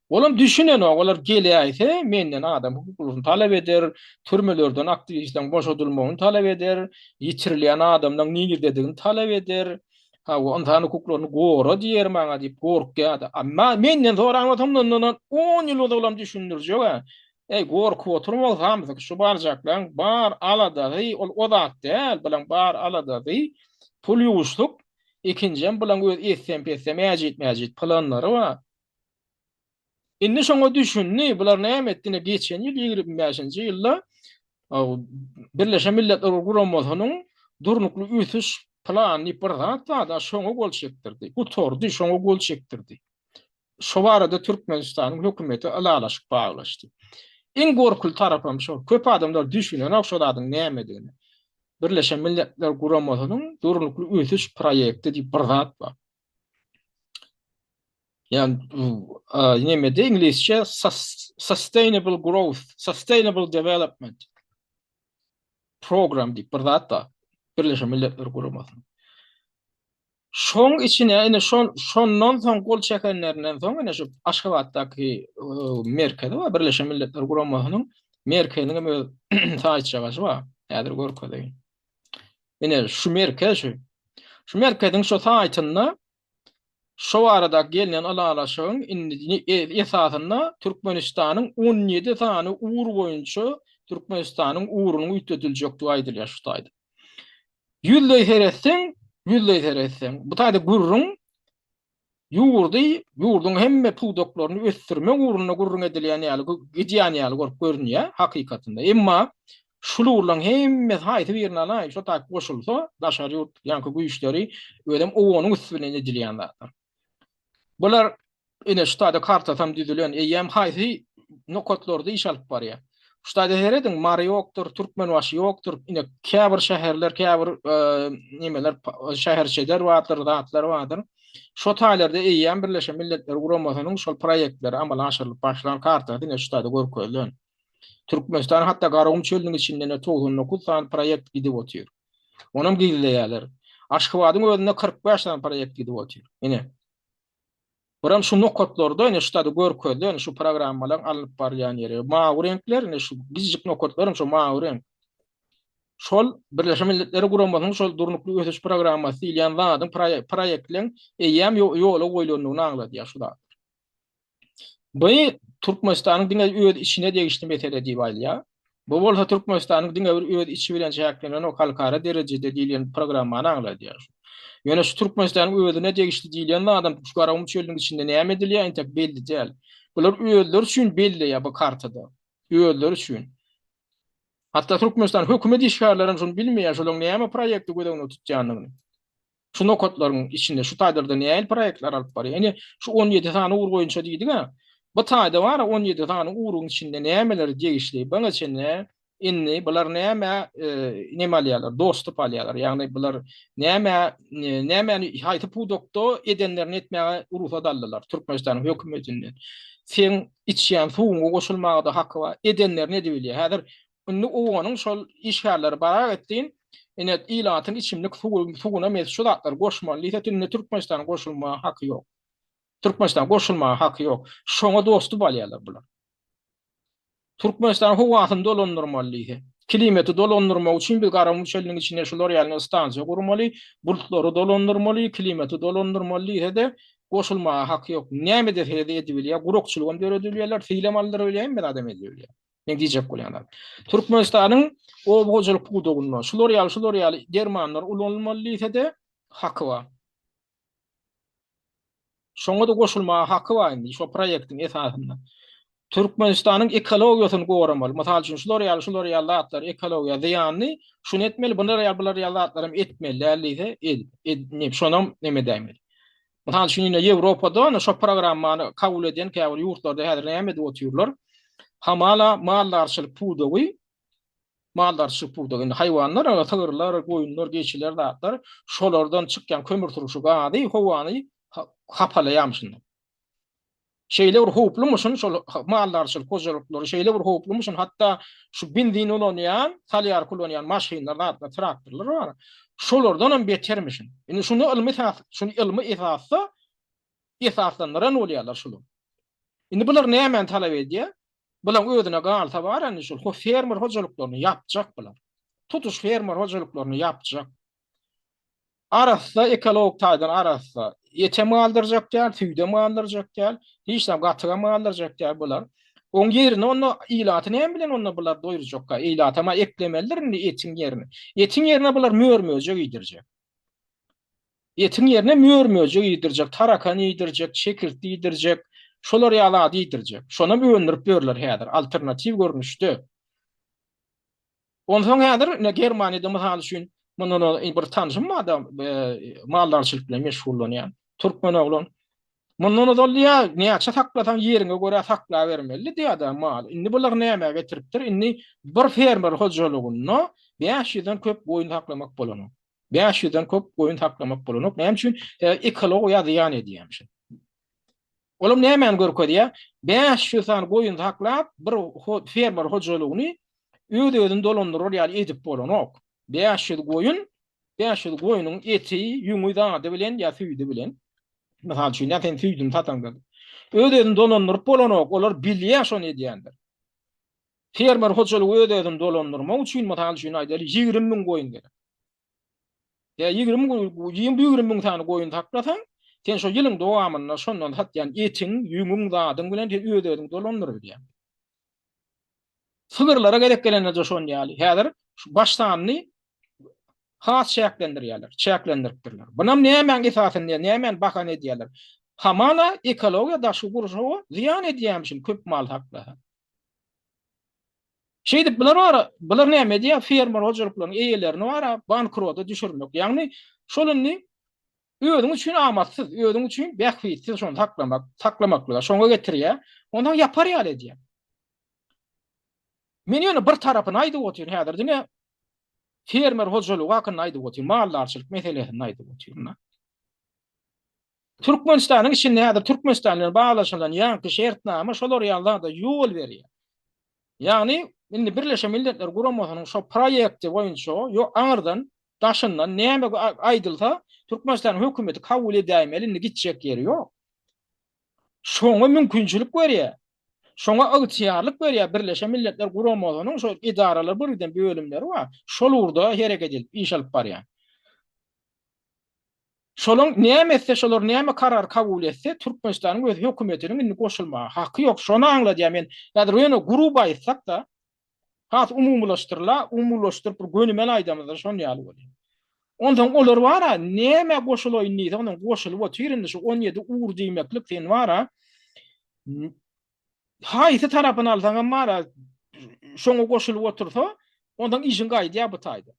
Olam düşünenok, olar geläýse menden adam hukuklaryny talap eder, türmelerden aktiwistleriň boşadylmagyny talap eder, ýitirilýän adamlaryň nirdedigini talap eder. Hawa, ynsan hukuklaryny gora diýer maňa diýip gorkýardy. Amma menden soran bolsa mundan on ýyl ozalam düşündirjek-ä. Eý, gorkup oturma samsyk, şu barjaklaň bar aladasy ol o zat däl, bulaň bar aladasy pul ýuwuşlyk, ikinjem bulaň öz etsem-petsem äjit-mäjit planlary bar. Indi şoňa düşündi, bular näme etdi, ine geçen ýyl 25-nji ýylda Birleşen Milletler Guramasynyň durnukly ösüş plany diýip bir zat bar-da, şoňa gol çekdirdi. Gutardy, şoňa gol çekdirdi. Şo barada Türkmenistanyň hökümeti ylalaşyk baglaşdy. Iň gorkuly tarapam şo. Köp adamlar düşünenok şo zadyň nämedigine. Birleşen Milletler Guramasynyň Durnukly ösüş proýekti diýip bir zat bar. Ýani nemede iňlisçe Sustainable Growth, Sustainable Development Program diýip bir zat bar. Birleşen Milletler Guramasynyň. Şoň içine ine şon şondan soň gol çekenlerinden soň ine şu Aşgabatdaky merkezi bar, Birleşen Milletler Guramasynyň merkeziniň hem öz saýtjagazy bar. Häzir görkezeýin. Ine şu merkez şu. Şu merkeziň şu saýtynda şo barada gelnen ylalaşygyň indi esasynda Türkmenistanyň 17 sany ugur boýunça Türkmenistanyň ugrunyň üýtgediljekdigi aýdylýar şu taýda. Ýüzleý seretseň, ýüzleý seretseň, bu taýda gürrüň ýurdy, ýurduň hemme pudaklaryny ösdürmek ugrunda gürrüň edilýän ýaly, gidýän ýaly bolup görünýär hakykatynda. Emma şul ugurlaryň hemmesi haýsy birini alaý, şo taýda goşulsa, daşary ýurt ýaňky güýçleri özem owanyň üsti bilen edilýän zatlar. Bular Ine şu taýda kartasam düzülen, eýýäm haýsy nokatlarda iş alyp barýar. Şu taýda serediň, Mary ýokdur, Türkmenbaşy ýokdur, ine käbir şäherler, käbir nemeler, şäherçeler bardyr, zatlar bardyr. Şo taýlarda eýýäm Birleşen Milletler Guramasynyň şol proýektleri amala aşyrylyp başlan kartasy ine şu taýda görkezilen. Türkmenistan hatda Garagum çölüniň içinde ine 99 sany proýekt gidip otyr. Onam gizleýärler. Aşgabadyň özünde 45 sany proýekt gidip otyr. Ine. Buram şu nokatlarda ine şu taýda görkezilen şu programmalaryň alnyp barylýan ýeri. Mawy reňkler ine şu gijik nokatlaryň şu mawy reňk. Şol Birleşen Milletler Guramasynyň şol durnukly ösüş programmasy diýilýän zadyň proýektleň eýýäm ýola goýlandygyny aňladýar şu zatlar. Bu Türkmenistanyň diňe öz içine degişli mesele diýip aýdylýar. Bu bolsa Türkmenistanyň diňe bir öz içi bilen çäklenenok, halkara derejede diýilýän programmany aňladýar. Ýöne şu Türkmenistanyň özüne degişli diýilýän zadam şu Garagum çölüniň içinde näme edilýär entek belli däl. Bular özleri üçin belleýär bu kartada. Özleri üçin. Hatda Türkmenistan hökümet işgärleri hem şuny bilmeýär, şolaryň näme proýekti göz öňünde tutýandygyny. Şu nokatlaryň içinde şu taýlarda nähili proýektler alyp barýar? Ine, şu 17 sany ugur boýunça diýdik-ä. Bu taýda bar, 17 sany ugruň içinde nämeler degişli? Buň içinde indi bular näme e, neme alýarlar? Dostup alýarlar. Ýagny bular näme nämäni haýsy pudakda edenlerini etmäge rugsat aldylar Türkmenistanyň hökümetinden. Seň içýän suwuňa goşulmaga-da haky bar. Edenlerini edibilýär. Häzir Indi owganyň şol işgärleri barak etsin, ine ilatyň içimlik suwy suwuna mes şu zatlary goşmaly diýse indi Türkmenistanyň goşulmaga haky ýok. Türkmenistanyň goşulmaga haky ýok. Şoňa dostup alýarlar bular. Türkmenistanyň howasyny dolandyrmaly diýse. Klimeti dolandyrmak üçin biz Garagum çölüniň içinde şular ýaly stansiýa gurmaly, bultlary dolandyrmaly, klimeti dolandyrmaly diýse-de goşulmaga haky ýok. Näme dese-de edibilýär, gurakçylygam döredibilýärler, silem aldyrybilýär, hemme zadam edibilýär. Men diýjek bolýan zat. Türkmenistanyň oba hojalyk pudagynda şular ýaly, şular ýaly dermanlar ulanylmaly diýse-de haky bar. Şoňa-da goşulmaga haky bar indi şo proýektiň esasynda. Türkmenistanyň ekologiýasyny goramaly. Mysal üçin şular ýaly, şular ýaly zatlar ekologiýa zyýanly, şuny etmeli, bular ýaly, bular ýaly zatlaram etmeli däl diýse, ed, ed, şonam neme edäýmeli. Mysal üçin, ine Ýewropada ine şo programmany kabul eden käbir ýurtlarda häzir näme edip otyrlar? Hamala maldarçylyk pudagy, maldarçylyk pudagy, indi haýwanlar, sygyrlar, goýunlar, geçiler zatlar, şolardan çykýan kömürturşy gazy howany hapalaýarmyşyn. Şeýle bir howplumyşyn şol maldarçylyk hojalyklary şeýle bir howplumyşyn hatda şu benzin ulanýan, solýarka ulanýan maşynlar, zatlar, traktorlar bar. Şolardan hem betermişin. Indi şuny ylmy esas, şuny ylmy esasda esaslandyran bolýarlar şular. Indi bular nämäni talap edýär? Bulaň özüne galsa bar indi şol fermer hojalyklaryny ýapjak bular. Tutuş fermer hojalyklaryny ýapjak. Arassa, ekologik taýdan arassa. Etem galdyrjak däl, süýdem galdyrjak däl, hiç zat gatygam galdyrjak däl bular. Oň ýerine onda ilaty näme bilen onda bular doýurjakka? Ilatam-a eklemelidir indi etiň ýerine. Etiň ýerine bular mör-möjek iýdirjek. Etiň ýerine mör-möjek iýdirjek, tarakan iýdirjek, çekirtgi iýdirjek, şolar ýaly zady iýdirjek. Şonam öndürip ýörler häzir alternatiw görnüşde. Onsoň häzir ine Germaniýada mysal üçin mundan ozal bir tanşym bardy, maldarçylyk bilen meşgullanýan türkmen oglan. Mundan ozal diýýär, näçe saklasaň ýeriňe görä saklabermeli diýýär-de maly. Indi bular nämä getiripdir? Indi bir fermer hojalygynda 500-den köp goýun saklamak bolanok. 500-den köp goýun saklamak bolanok. Näme üçin? Sebäbi ekologiýa zyýan edýärmişin. Olam nämäni görkezýär? 500 sany goýun saklap, bir fermer hojalygyny öz-özüni dolandyrar ýaly edip bolanok. 500 goýun, 500 goýnuň eti, ýüňi zady bilen ýa süýdi bilen. Mysal üçin, ýa sen süýdüni sataňda. Öz-özüni dolandyryp bolanok. Olar bilýär şony edýändir. Fermer hojalygy öz-özüni dolandyrmak üçin, mysal üçin aýdaly, 20 müň goýun gerek. Ýa 20 20 müň sany goýun saklasaň, sen şo ýylyň dowamynda şondan satýan etiň, ýüňüň, zadyň bilen sen öz-özüňi dolandyryp bilýäň. Sygyrlara gezek gelende-de şon ýaly. Häzir şu baş sanyny has çäklendirýärler, çäklendiripdirler. Bunam nämäň esasynda, nämäni bahana edýärler? Hamala ekologiýa daşky gurşawa zyýan edýärmişin köp mal saklasa. Şeýdip bular bar, bular näme edýär? Fermer hojalyklarynyň eýelerini bar, bankrota düşürmek. Ýagny şol indi özüň üçin amatsyz, özüň üçin bähbitsiz şony saklamak, saklamaklyga şoňa getirýär. Ondan ýapar ýaly edýär. Men ýöne bir tarapyny aýdyp otyryn häzir diňe fermer hojalygy hakynda aýdyp otyryn, maldarçylyk meselesini aýdyp otyryn. Türkmenistanyň içinde häzir Türkmenistan bilen baglaşylan ýaňky şertnama şolar ýaly zada ýol berýär. Ýagny indi Birleşen Milletler Guramasynyň şo proýekti boýunça ýo aňyrdan daşyndan näme aýdylsa Türkmenistanyň hökümeti kabul edäýmeli indi gitjek ýeri ýok. Şoňa mümkinçilik berýär. Şoňa ygtyýarlyk berýär Birleşen Milletler Guramasynyň şo edaralar bir giden bölümleri bar. Şol ugurda hereket edip iş alyp barýan. Şolaň näme etse, şolar näme karar kabul etse, Türkmenistanyň öz hökümetiniň indi goşulmaga haky ýok. Şony aňladýar men. Häzir ýöne gruby aýtsak-da, has umumylaşdyryla, umumylaşdyryp bir gönümel aýdamyzda şon ýaly bolýar. Onsoň olar bar-a, nämä goşulaýyn diýse, onsoň goşulyp otyr indi şu 17 ugur diýmeklik sen bar-a, haýsy tarapyny alsaňam bar-a, şoňa goşulyp otursa, onsoň işiň gaýdýar bu taýda.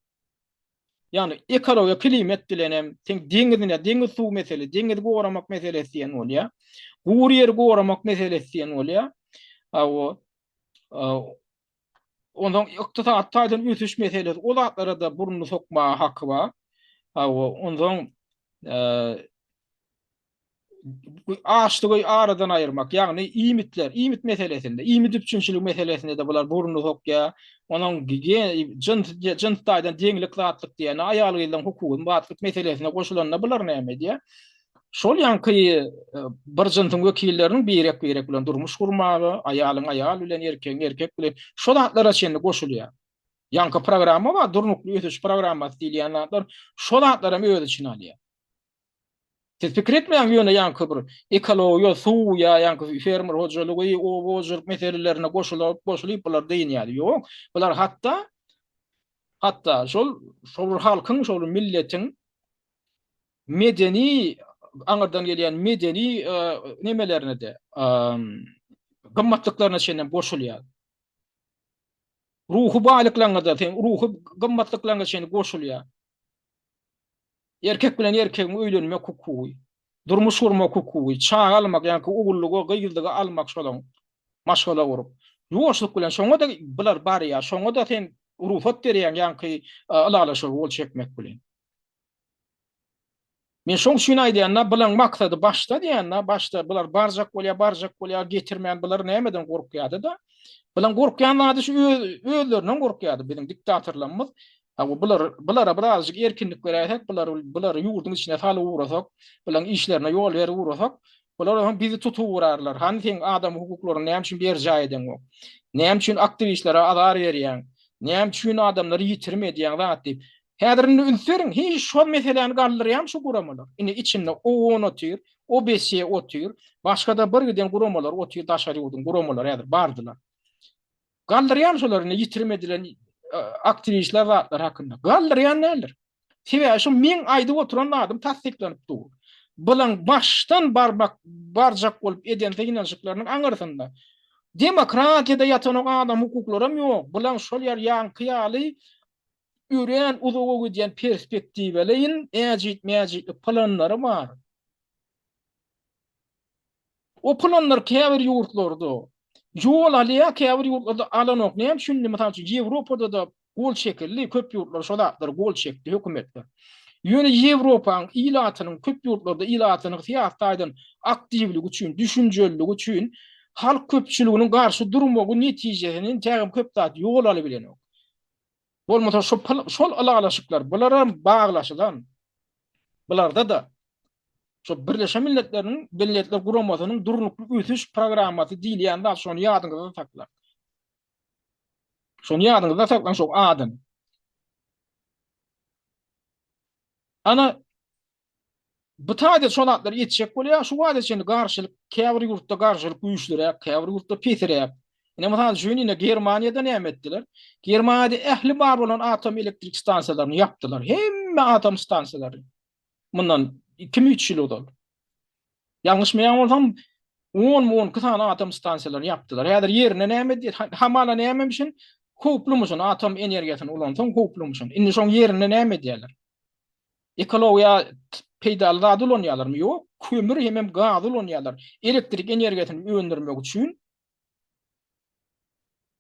Ýagny ekologiýa, klimat bilen hem seň deňizine, deňiz suw mesele, deňizi goramak meselesi diýen bolýar. Gury ýeri goramak meselesi diýen bolýar. Hawa. Onsoň ykdysady taýdan ösüş meselesi, o zatlara-da burnuny sokmaga haky bar. Hawa, onsoň açlygy aradan aýyrmak, ýagny iýmitler, iýmit meselesinde, iýmit üpjünçiligi meselesinde-de bular burnuny sokýar. Onuň jyns, jyns taýdan deňlik zatlyk diýen, aýal-gyzlaryň hukugyny zatlyk meselesine goşulanda bular näme edýär? Şol ýaňky bir jynsyň wekilleriniň birek-birek bilen durmuş gurmagy, aýalyň aýal bilen, erkegiň erkek bilen, şo zatlara çenli goşulýar. Ýaňky programma bar, durnukly ösüş programmasy diýilýän zatlar, şo zatlaram öz içine alýar. Siz pikir etmäň ýöne ýaňky bir ekologiýa, suw ýa ýaňky fermer hojalygy, oba hojalyk meselelerine goşulyp, goşulyp bular dynýar. Ýok. Bular hatda hatda şol şol bir halkyň, şol bir milletiň medeni aňyrdan gelýän medeni nemelerine-de, gymmatlyklaryna çenli goşulýar. Ruhy baýlyklaryňa-da, seň ruhy gymmatlyklaryňa çenli goşulýar. Erkek bilen erkegiň öýlenmek hukugy, durmuş gurmak hukugy, çaga almak, ýaňky ogullygy, gyzlygy almak şolaň maşgala gurup. Ýuwaşlyk bilen şoňa-da bular barýar, şoňa-da sen rugsat berýäň ýaňky ylalaşyga gol çekmek bilen. Men şoň üçin aýdýan-da, bulaň maksady başda diýýän-de, başda bular barjak bolýar, barjak bolýar, getirmän bular nämeden gorkýardy-da? Bulaň gorkýan zady şu öz özlerinden gorkýardy biziň diktatorlarymyz. Hawa, bular bulara birazajyk erkinlik beräýsek, bular bulary ýurduň içine salyp ugrasak, bulaň işlerine ýol berip ugrasak, bular hem bizi tutup ugrarlar. Hany seň adam hukuklaryny näme üçin berjaý edeňok? Näme üçin aktiwistlere azar berýäň? Näme üçin adamlary ýitirim edýäň zat diýip. Häzir indi üns beriň, hiç şol meseläni galdyrýarmy şu guramalar? Indi içinde OON otyr, OBSE otyr, başga-da bir giden guramalar otyr, daşary ýurduň guramalary häzir bardylar. Galdyrýarmy şolar indi ýitirim edilen aktiwistler zatlar hakynda? Galdyrýan däldir. Sebäbi şu meň aýdyp oturan zadym tassyklanyp dur. Bulaň başdan barmak barjak bolup eden synanyşyklarynyň aňyrsynda demokratiýada ýatanok adam hukuklaram ýok. Bulaň şol ýer ýaňky ýaly örän uzaga gidýän perspektiweleýin äjit-mäjitlik planlary bar. O planlar käbir ýurtlarda ýol alýar, käbir ýurtlarda alanok. Näme üçin indi mysal üçin Ýewropada-da gol çekildi, köp ýurtlar şo zatlara gol çekdi hökümetler. Ýöne Ýewropaň ilatynyň köp ýurtlarda ilatynyň syýasy taýdan aktiwligi üçin, düşünjeliligi üçin halk köpçüliginiň garşy durmagy netijesinde entägem köp zat ýol alybilenok. Bolmasa şo şol ylalaşyklar bularam baglaşylan. Bularda-da şo Birleşen Milletleriniň Milletler Guramasynyň Durnukly ösüş programmasy diýilýän zat şony ýadyňyzda saklaň. Şony ýadyňyzda saklaň şo adyny. Ana Bu taýda şol zatlary etjek bolýar. Şu wagta çenli garşylyk käbir ýurtda garşylyk güýçliräk, käbir ýurtda pesiräk. Ine mysal üçin ine Germaniýada näme etdiler? Germaniýada ähli bar bolan atom elektrik stansiýalaryny ýapdylar. Hemme atom stansiýalaryny. Mundan 2-3 ýyl ozal. Ýalňyşmaýan bolsam 10-12 sany atom stansiýalaryny ýapdylar. Häzir ýerine näme edýär? Hamala nämemişin? Howplumyşyn atom energiýasyny ulansaň howplumyşyn. Indi şoň ýerine näme edýärler? Ekologiýa peýdaly zady ulanýarlarmy? Ýok, kömür hemem gazy ulanýarlar. Elektrik energiýasyny öndürmek üçin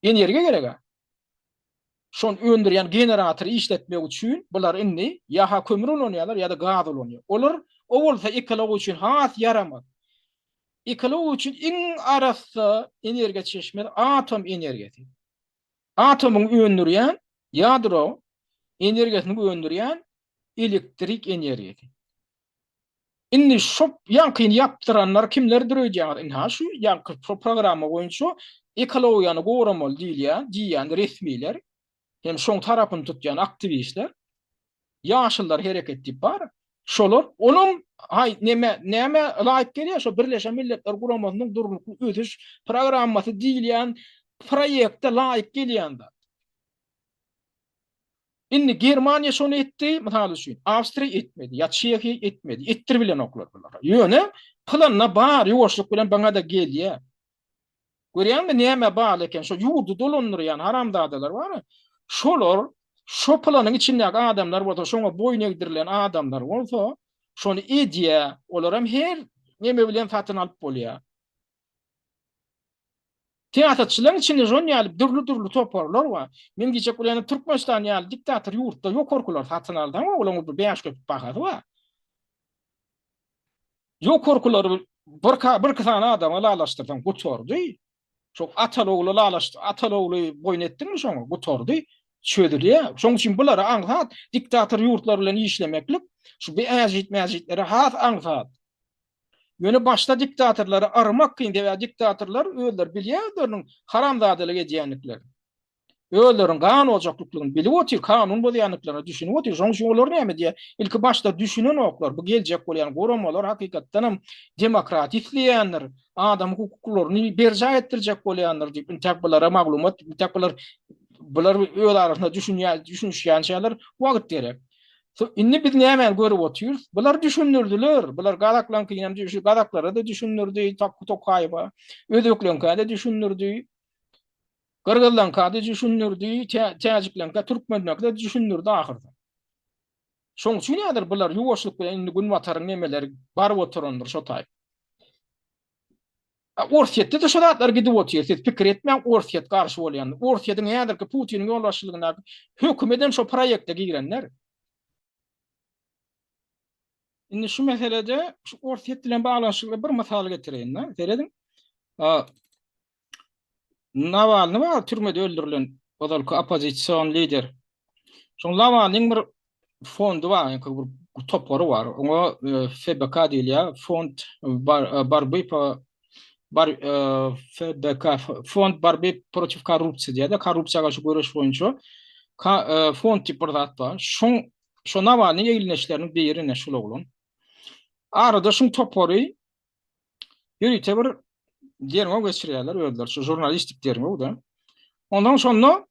energiýa gerek-ä. Şony öndürýän generatory işletmek üçin bular indi ýa-ha kömür ulanýarlar, ýa-da gaz ulanýar. Olar, o bolsa ekologiýa üçin has ýaramaz. Ekologiýa üçin iň arassa energiýa çeşmesi atom energiýasy. Atomyň öndürýän ýadro energiýasyny öndürýän elektrik energiýasy. Indi şo ýaňkyny ýapdyranlar kimlerdir öýdýäňiz? Ynha şu ýaňky şo programma boýunça ekologiýany goramaly diýilýän, diýýän resmiler hem şoň tarapyny tutýan aktiwistler. Ýaşyllar hereket diýip bar. Şolar, olam haý neme näme laýyk gelýär şo Birleşen Milletler Guramasynyň durnukly ösüş programmasy diýilýän proýekte laýyk gelýän zat. Indi Germaniýa şony etdi, mysal üçin, Awstriýa etmedi, ýa Çehiýa etmedi, etdiribilenoklar bulara. Ýöne planda bar, ýuwaşlyk bilen baňa-da gelýär. Görýäňmi nämä bagly eken şo ýurdy dolandyrýan haramzadalar bar şolar şo planyň içindäki adamlar bolsa şoňa boýun egdirilen adamlar bolsa şony edýä olaram her neme bilen satyn alyp bolýa. Syýasatçylaryň içinde şon ýaly dürli-dürli toparlar bar. Men diýjek bolýanym Türkmenistan ýaly diktator ýurtda ýokarkylar satyn alsaň olaryň bir 5 köpük bahasy bar. Ýokarkylary bir birki sany adama ylalaşdyrsaň gutardy. Şo ataly ogly ylalaşdy, ataly ogly boýun etdiňmi şoňa gutardy. Çözülýär. Şoň üçin bulara aňsat diktator ýurtlar bilen işlemeklik şu bi äjit-mäjitlere has aňsat. Ýöne başda diktatorlary armak kyn, sebäbi diktatorlar özleri bilýär özleriniň haramzadalyk edýändiklerini. Özleriniň gan ojaklyklaryny bilip otyr, kanun bozýandyklaryna düşünip otyr. Şonuň üçin olar näme diýýär? Ilki başda düşünenoklar. Bu geljek bolýan guramalar hakykatdanam demokratiýa isleýändir, adam hukuklaryny berjaý etdirjek bolýandyr diýip, intäk bulara maglumat, intäk bular bular öz arasynda düşünýär, düşünişýänçäler wagt gerek. Indi biz nämäni görüp otyrys? Bular düşündirdiler. Bular gazaklaňkynam düşün, gazaklara-da düşündirdi, Tokaýewa, özbekleňkä-de düşündirdi. Gyrgyzlaňka-da düşündirdi, täjikleňkä, türkmenleňkä-de düşündirdi ahyrda. Şoň üçin häzir bular ýuwaşlyk bilen indi günbataryň nemeleri baryp oturandyr şo taýy. Orsýetde-de şo zatlar gidip otyr. Siz pikir etmäň Orsýet garşy bolýan. Orsýetiň häzirki Putiniň ýolbaşçylygyndaky hökümedem şo proýekte girenler. Indi şu meselede şu Orsýet bilen baglanyşykly bir mysal getireýin-de. Serediň. Nawalny bar, türmede öldürilen ozalky oppozision lider. Şoň Nawalnyň bir fondy bar, ýa bir topary bar. Oňa e, FBK diýilýär. Fond e, Borby po bar e, FBK Fond borby protiv korrupsiýa diýýär-de, korrupsiýa garşy göreş boýunça fond diýip bir zat bar. Şoň şo Nawalnyň egindeşleriniň biri ine şul oglan. Arada şuň topary ýörite bir derňew geçirýärler özleri, şu žurnalistik derňew-de. Ondan şonda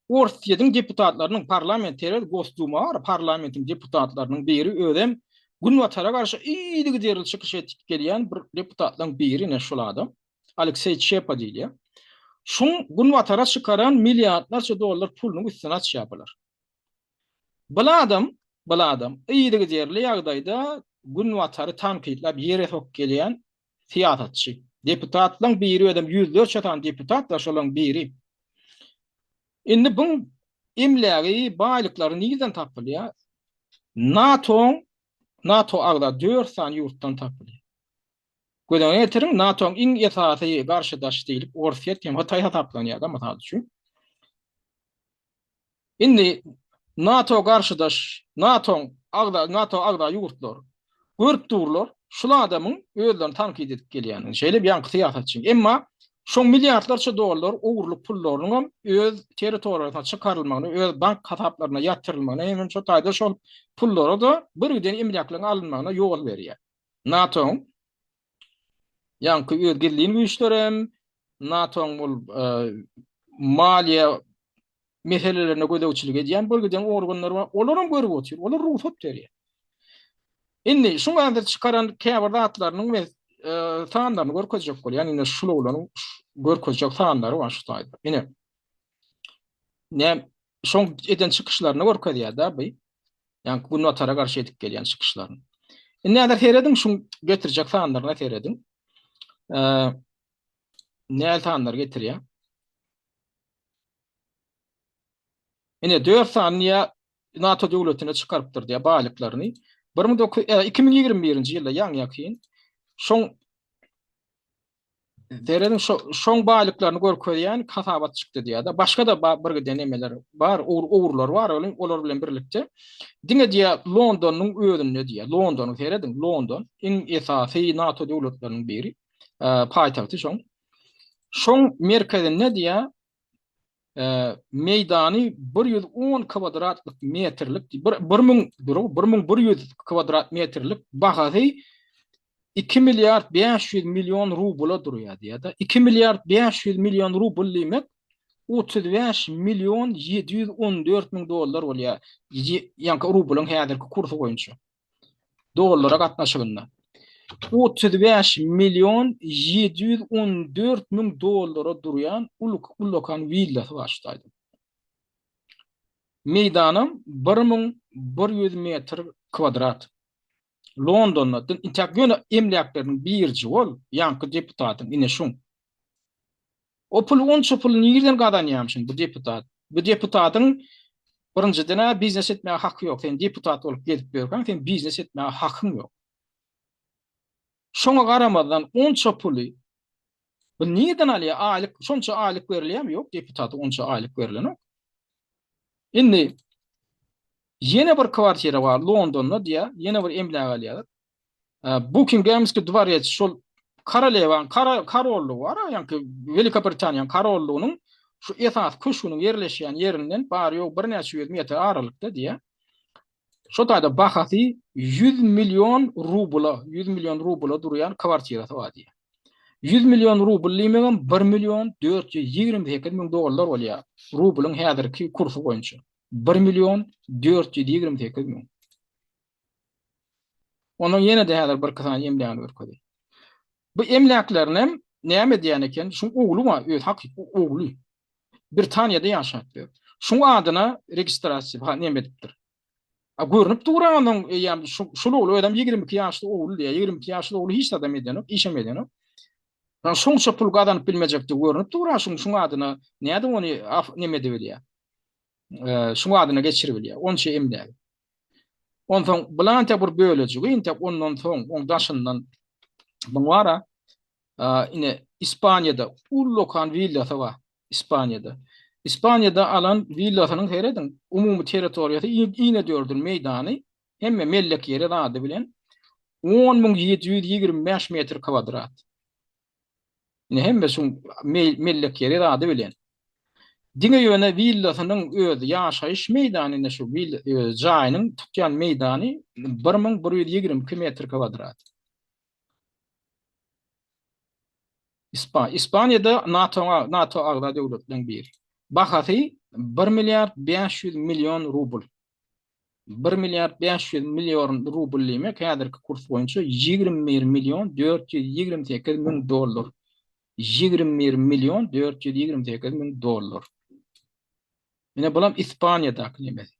Orsýetiň deputatlarynyň parlament terez Gosduma bar, parlamentiň deputatlarynyň biri özem Günbatara garşy yzygiderli çykyş edip gelýän bir deputatlaryň biri ine şul adam. Alekseý Çepa diýilýär. Şuň Günbatara çykaran milliardlarça dollar pulunyň üstüni açýar bular. Bul adam, bul adam yzygiderli ýagdaýda Günbatary tankytlap ýere sokup gelýän. Syýasatçy. Deputatlaň biri özem ýüzlerçe sany deputat bar şolaň biri. Indi buň emlägi, baýlyklary nirden tapylýar? NATO-nyň NATO agza dört sany ýurtdan tapylýar. Göz öňüne getiriň, NATO-nyň iň esasy garşydaşy diýlip Orsýet hem Hytaý hasaplanýar-da, mysal üçin. Indi NATO garşydaş, NATO-nyň agza, NATO agza ýurtlar görüp durlar, şul adamyň özlerini tankyt edip gelýändigini, şeýle bir ýaňky syýasatçyň. Emma şoň milliardlarça dollar ogurlyk pullarynyňam öz territoriýasyna çykarylmagyna, öz bank hasaplaryna ýatyrylmagyna hemem şo taýda şol pullara-da birgiden emläkleriň alynmagyna ýol berýär. NATO-nyň ýaňky öz gizlin güýçlerem, NATO-nyň ol maliýe meselelerine gözegçilik edýän birgiden organlar bar, olaram görüp otyr, olar rugsat berýär. Indi şuň häzir çykaran käbir zatlarynyň we sanlaryny görkezjek bolýan, indi şul oglanyň görkezjek sanlary bar şu taýda. Ine. Näme şoň eden çykyşlaryny görkezýär-de bu. Ýaňky Günbatara garşy edip gelýän çykyşlaryny. Indi häzir serediň şuň getirjek sanlaryna serediň. Näl sanlar getirýär? Ine 4 sany ýa NATO döwletine çykarypdyr diýär baýlyklaryny. 2021-nji ýylda ýaňy-ýakyn şoň Serediň şo şoň baýlyklaryny görkezýän hasabat çykdy diýýär-de. Başga-da bir giden nemeler bar, ugurlar bar, olar bilen birlikde. Diňe diýýär Londonyň özünde diýýär. Londonyň serediň, London iň esasy NATO döwletleriniň biri, paýtagty şoň. Şoň merkezinde diýýär meýdany 110 kwadratlyk metrlik, bir 1000 1100 kwadrat metrlik bahasy 2 milliard 500 million rubla durýar diýýär-de. 2 milliard 500 million rubl diýmek 35 million 714 müň dollar bolýar. Ýaňky rublyň häzirki kursy boýunça. Dollara gatnaşygynda. 35 million 714 müň dollara durýan ullakan willasy bar şu taýda. Meýdanam 1100 metr kwadrat. Londonda intäk ýöne emläkleriniň birji ol, ýaňky deputatyň ine şuň. O pul onça puly nirden gazanýamşyň bu deputat? Bu deputatyň birinjiden-ä biznes etmäge haky ýok. Sen deputat bolup gezip ýörkäň sen biznes etmäge hakyň ýok. Şoňa garamazdan onça puly bu nirden alýar? Aýlyk şonça aýlyk berilýärmi? Ýok, deputata onça aýlyk berilenok. Indi ýene bir kwartira bar Londonda diýýär, ýene bir emläk alýarlar. Bukingemskiý dworec şol korolewaň karollygy bar, ýaňky Welikobritaniýanyň karollygynyň şu esasy köşgüniň ýerleşýän ýerinden bary-ýogy birnäçe ýüz metr aralykda diýýär. Şo taýda bahasy 100 million rubla, 100 million rubla durýan kwartirasy bar diýýär. 100 million rubl diýmegem 1 million 428 müň dollar bolýar, rublyň häzirki kursy boýunça. 1 million 428 müň. Ondan ýene-de häzir birki sany emlägini görkezýär. Bu emläklerini hem näme edýän eken? Şuň ogly bar, öz hakyky ogly. Britaniýada ýaşap ýör. Şuň adyna registrasiýa ha näme edipdir. A görnüp dur onuň eýýäm şu şul ogly özem 22 ýaşly ogly diýýär. 22 ýaşly ogly hiç zadam edenok, işem edenok. Ýa şoňça pul gazanyp bilmejekdigi görnüp dur, şuň şuň adyna nädip ony näme edebilýär? Şuň adyna geçiribilýär. Onça emlägi. Onsoň bular entek bir bölejigi, entek ondan soň, oň daşyndan buň bar-a, ine, Ispaniýada ullakan willasy bar, Ispaniýada. Ispaniýada alan willasynyň serediň, umumy territoriýasy inedördül meýdany, hemme mellek ýeri zady bilen 10725 metr kwadrat. Ine hemme şuň mellek ýeri zady bilen. Diňe ýöne willasynyň öz ýaşaýyş meýdany ine şu jaýynyň tutýan meýdany 1122 metr kwadrat. Ispaniýada NATO-ňa NATO agza döwletleriň biri. Bahasy 1 milliard 500 million rubl. 1 milliard 500 million rubl diýmek häzirki kurs boýunça 21 million 428 müň dollar. 21 million 428 müň dollar. Ine bulam Ispaniýadaky nemesi.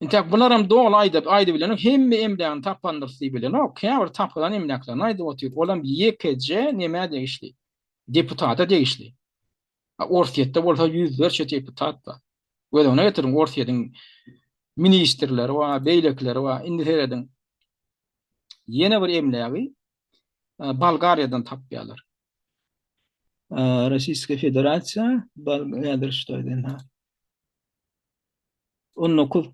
Intäk bularam doly aýdyp, aýdybilenok, hemme emlägini tapandyrys diýibilenok, käbir tapylan emläklerini aýdyp otyr, olam ýekeje nemä degişli, deputata degişli. A Orsýetde bolsa ýüzlerçe deputat bar. Göz öňüne getiriň, Orsýetiň ministrleri bar, beýlekileri bar. Indi serediň. Ýene bir emlägi Bolgariýadan tapýarlar. Rossiýska Federasiýa, häzir şu taýdan ha. 19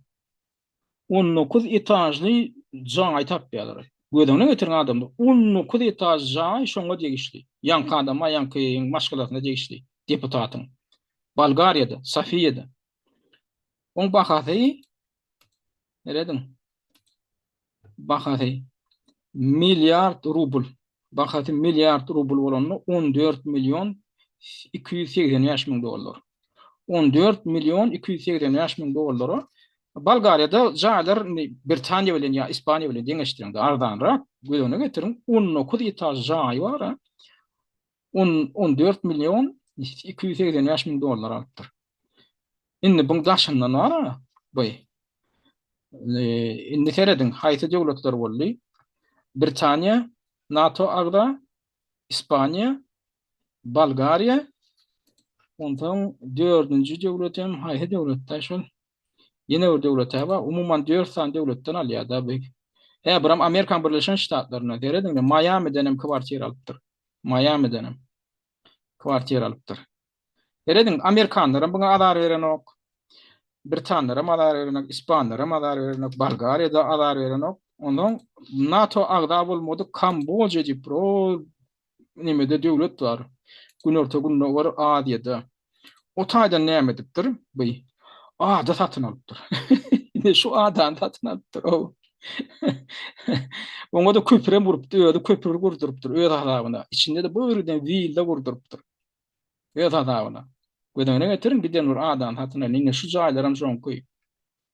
19 etažly jaý tapýarlar. Göz öňüne getiriň adamlar. 19 etaž jaý şoňa degişli. Ýaňky adama, ýaňky maşgalasyna degişli deputatyň. Bolgariýada, Sofiýada. Oň bahasy Serediň. Bahasy milliard rubl. Bahasy milliard rubl bolanda 14 million 285 müň dollar. 14 million 285 müň dollara Bolgariýada jaýlar indi Britaniýa bilen ýa Ispaniýa bilen deňeşdiriňde arzanrak. Göz öňüne getiriň, 19 etaž jaýy bar. 14 million 285 müň dollar alypdyr. Indi buň daşyndan bar-a bu. Indi serediň, haýsy döwletler boldy? Britaniýa, NATO agza, Ispaniýa, Bolgariýa, onsoň dördünji döwlet hem haýsy döwletdi şol? Ýene bir döwlet-ä bar. Umuman dört sany döwletden alýar-da bu. Hä, biram Amerikanyň Birleşen Ştatlaryndan. Serediň-de, Maýamiden hem kwartira alypdyr. Maýamiden hem kwartira alypdyr. Serediň, amerikanlaram buňa azar berenok. Britanlaram azar berenok, ispanlaram azar berenok, Bolgariýa-da azar berenok. Onsoň NATO agza bolmadyk Kamboja diýip bir o nemede döwlet bar. Günorta-Gündogar Aziýada. O taýdan näme edipdir? Bu ada satyn alypdyr. Ine şu adany satyn alypdyr. O. Oňa-da köprem gurupdyr, özi köpri gurdurypdyr öz hasabyna. İçinde-de bu ýerden willa gurdurypdyr. Öz hasabyna. Göz öňüne getiriň, giden bir adany satyn alýan. Ine şu jaýlaram şoňky.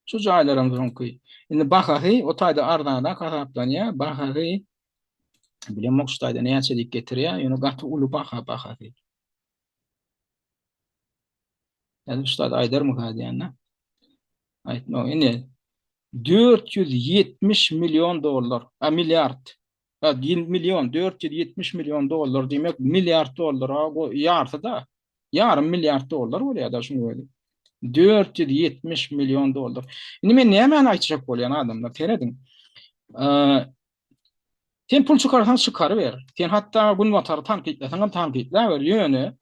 Şu jaýlaram şoňky. Indi bahasy o taýda arzanrak hasaplanýar. Bahasy bilemok şu taýda näçe diýip getirýär. Ýöne gaty uly baha bahasy. Ýa şu taýda aýdarmyka diýende. Aýtma. Indi 470 million dollar, a milliard. A, million, 470 million dollar diýmek, milliard dollara ýarysy-da. Ýarym milliard dollar bolýar-da şuň özi. 470 million dollar. Indi men nämäni aýtjak bolýan adamlar, serediň. Sen pul çykarsaň çykaryber. Sen hatda Günbatary tankytlasaň hem tankytlaber. Ýöne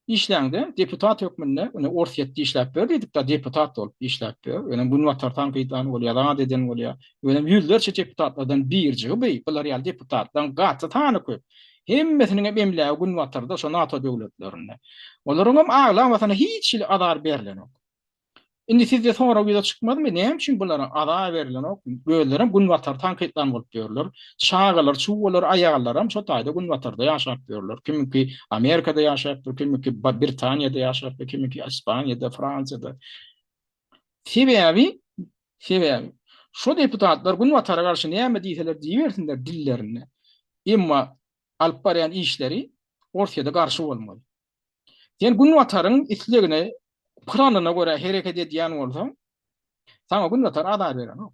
Işläňde deputat hökmünde, ine Orsýetde işläp ber diýdik-de, deputat bolup işläp ber. Özem Günbatar tankytlan bolýar, zat eden bolýar. Özem ýüzlerçe deputatlardan birjigi bi, bular ýaly deputatlaryň gaty sany köp. Hemmesiniň hem emlägi Günbatarda, şo NATO döwletlerinde. Olaryň hem aglabasyna hiç hili azar berlenok. Indi sizde sorag ýüze çykmazmy, näme üçin bulara azar berlenok? Özlerem Günbatary tankytlan bolup ýörler. Çagalar, çuwalar, aýallaram şo taýda Günbatarda ýaşap ýörler. Kimiňki Amerikada ýaşapdyr, kimiňki Britaniýada ýaşapdyr, kimiňki Ispaniýada, Fransiýada. Sebäbi, sebäbi şo deputatlar Günbatara garşy näme diýseler diýibersinler dillerinde. Emma alyp barýan işleri Orsýete garşy bolmaly. Sen Günbataryň islegine, planyna görä hereket edýän bolsaň, saňa Günbatar azar berenok.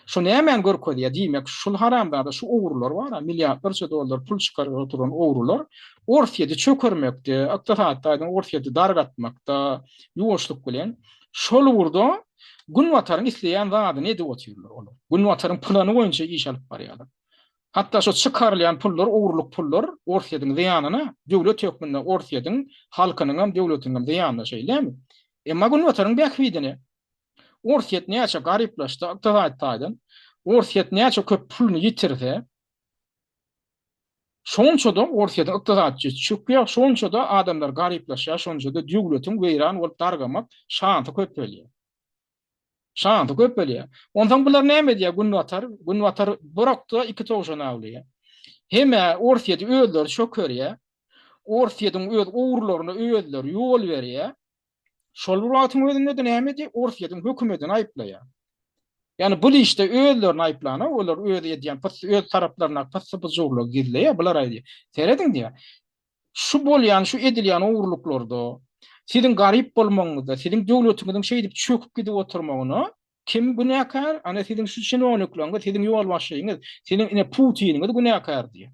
Şu nämäni görkezýär? Diýmek, şul haramzada, şu ogrular bar-a, milliardlarça dollar pul çykaryp oturan ogrular Orsýeti çökermekde, ykdysady taýdan Orsýeti dargatmakda, ýuwaşlyk bilen şol ugurda Günbataryň isleýän zadyny edip otyrlar olar. Günbataryň plany boýunça iş alyp barýarlar. Hatda şo çykarylýan pullar, ogurlyk pullar Orsýetiň zyýanyna, döwlet hökmünde Orsýetiň halkynyňam, döwletiniňem zyýanyna, şeýlemi? Emma Günbataryň bähbidine. Orsýet näçe garyplaşsa ykdysady taýdan, Orsýet näçe köp puluny ýitirse, şonça-da Orsýetiň ykdysadyýeti çökýär, şonça-da adamlar garyplaşýar, şonça-da döwletiň weýran bolup dargamak şansy köpelýär. Şansy köpelýär. Onsoň bular näme edýär Günbatar? Günbatar bir okda iki towşan awlaýar. Hem-ä Orsýeti özleri çökerýär. Orsýetiň öz ugurlaryna özleri ýol berýär. Şol bir wagtyň özünde-de näme edýär? Orsýetiň hökümetini aýyplaýar. Ýagny bu işde özlerini aýyplanok, olar öz edýän pys, öz taraplaryndaky pyssy-pyjurlygy gizleýär, bular aýdýar. Serediň diýýär. Şu bolýan, şu edilýän ogurlyklarda, siziň garyp bolmagyňyzda, siziň döwletiňiziň şeýdip çöküp gidip oturmagyna. Kim günäkär? Ana siziň şu çinownikleriňiz, siziň ýolbaşçyňyz, siziň ine Putiniňiz günäkär diýýär.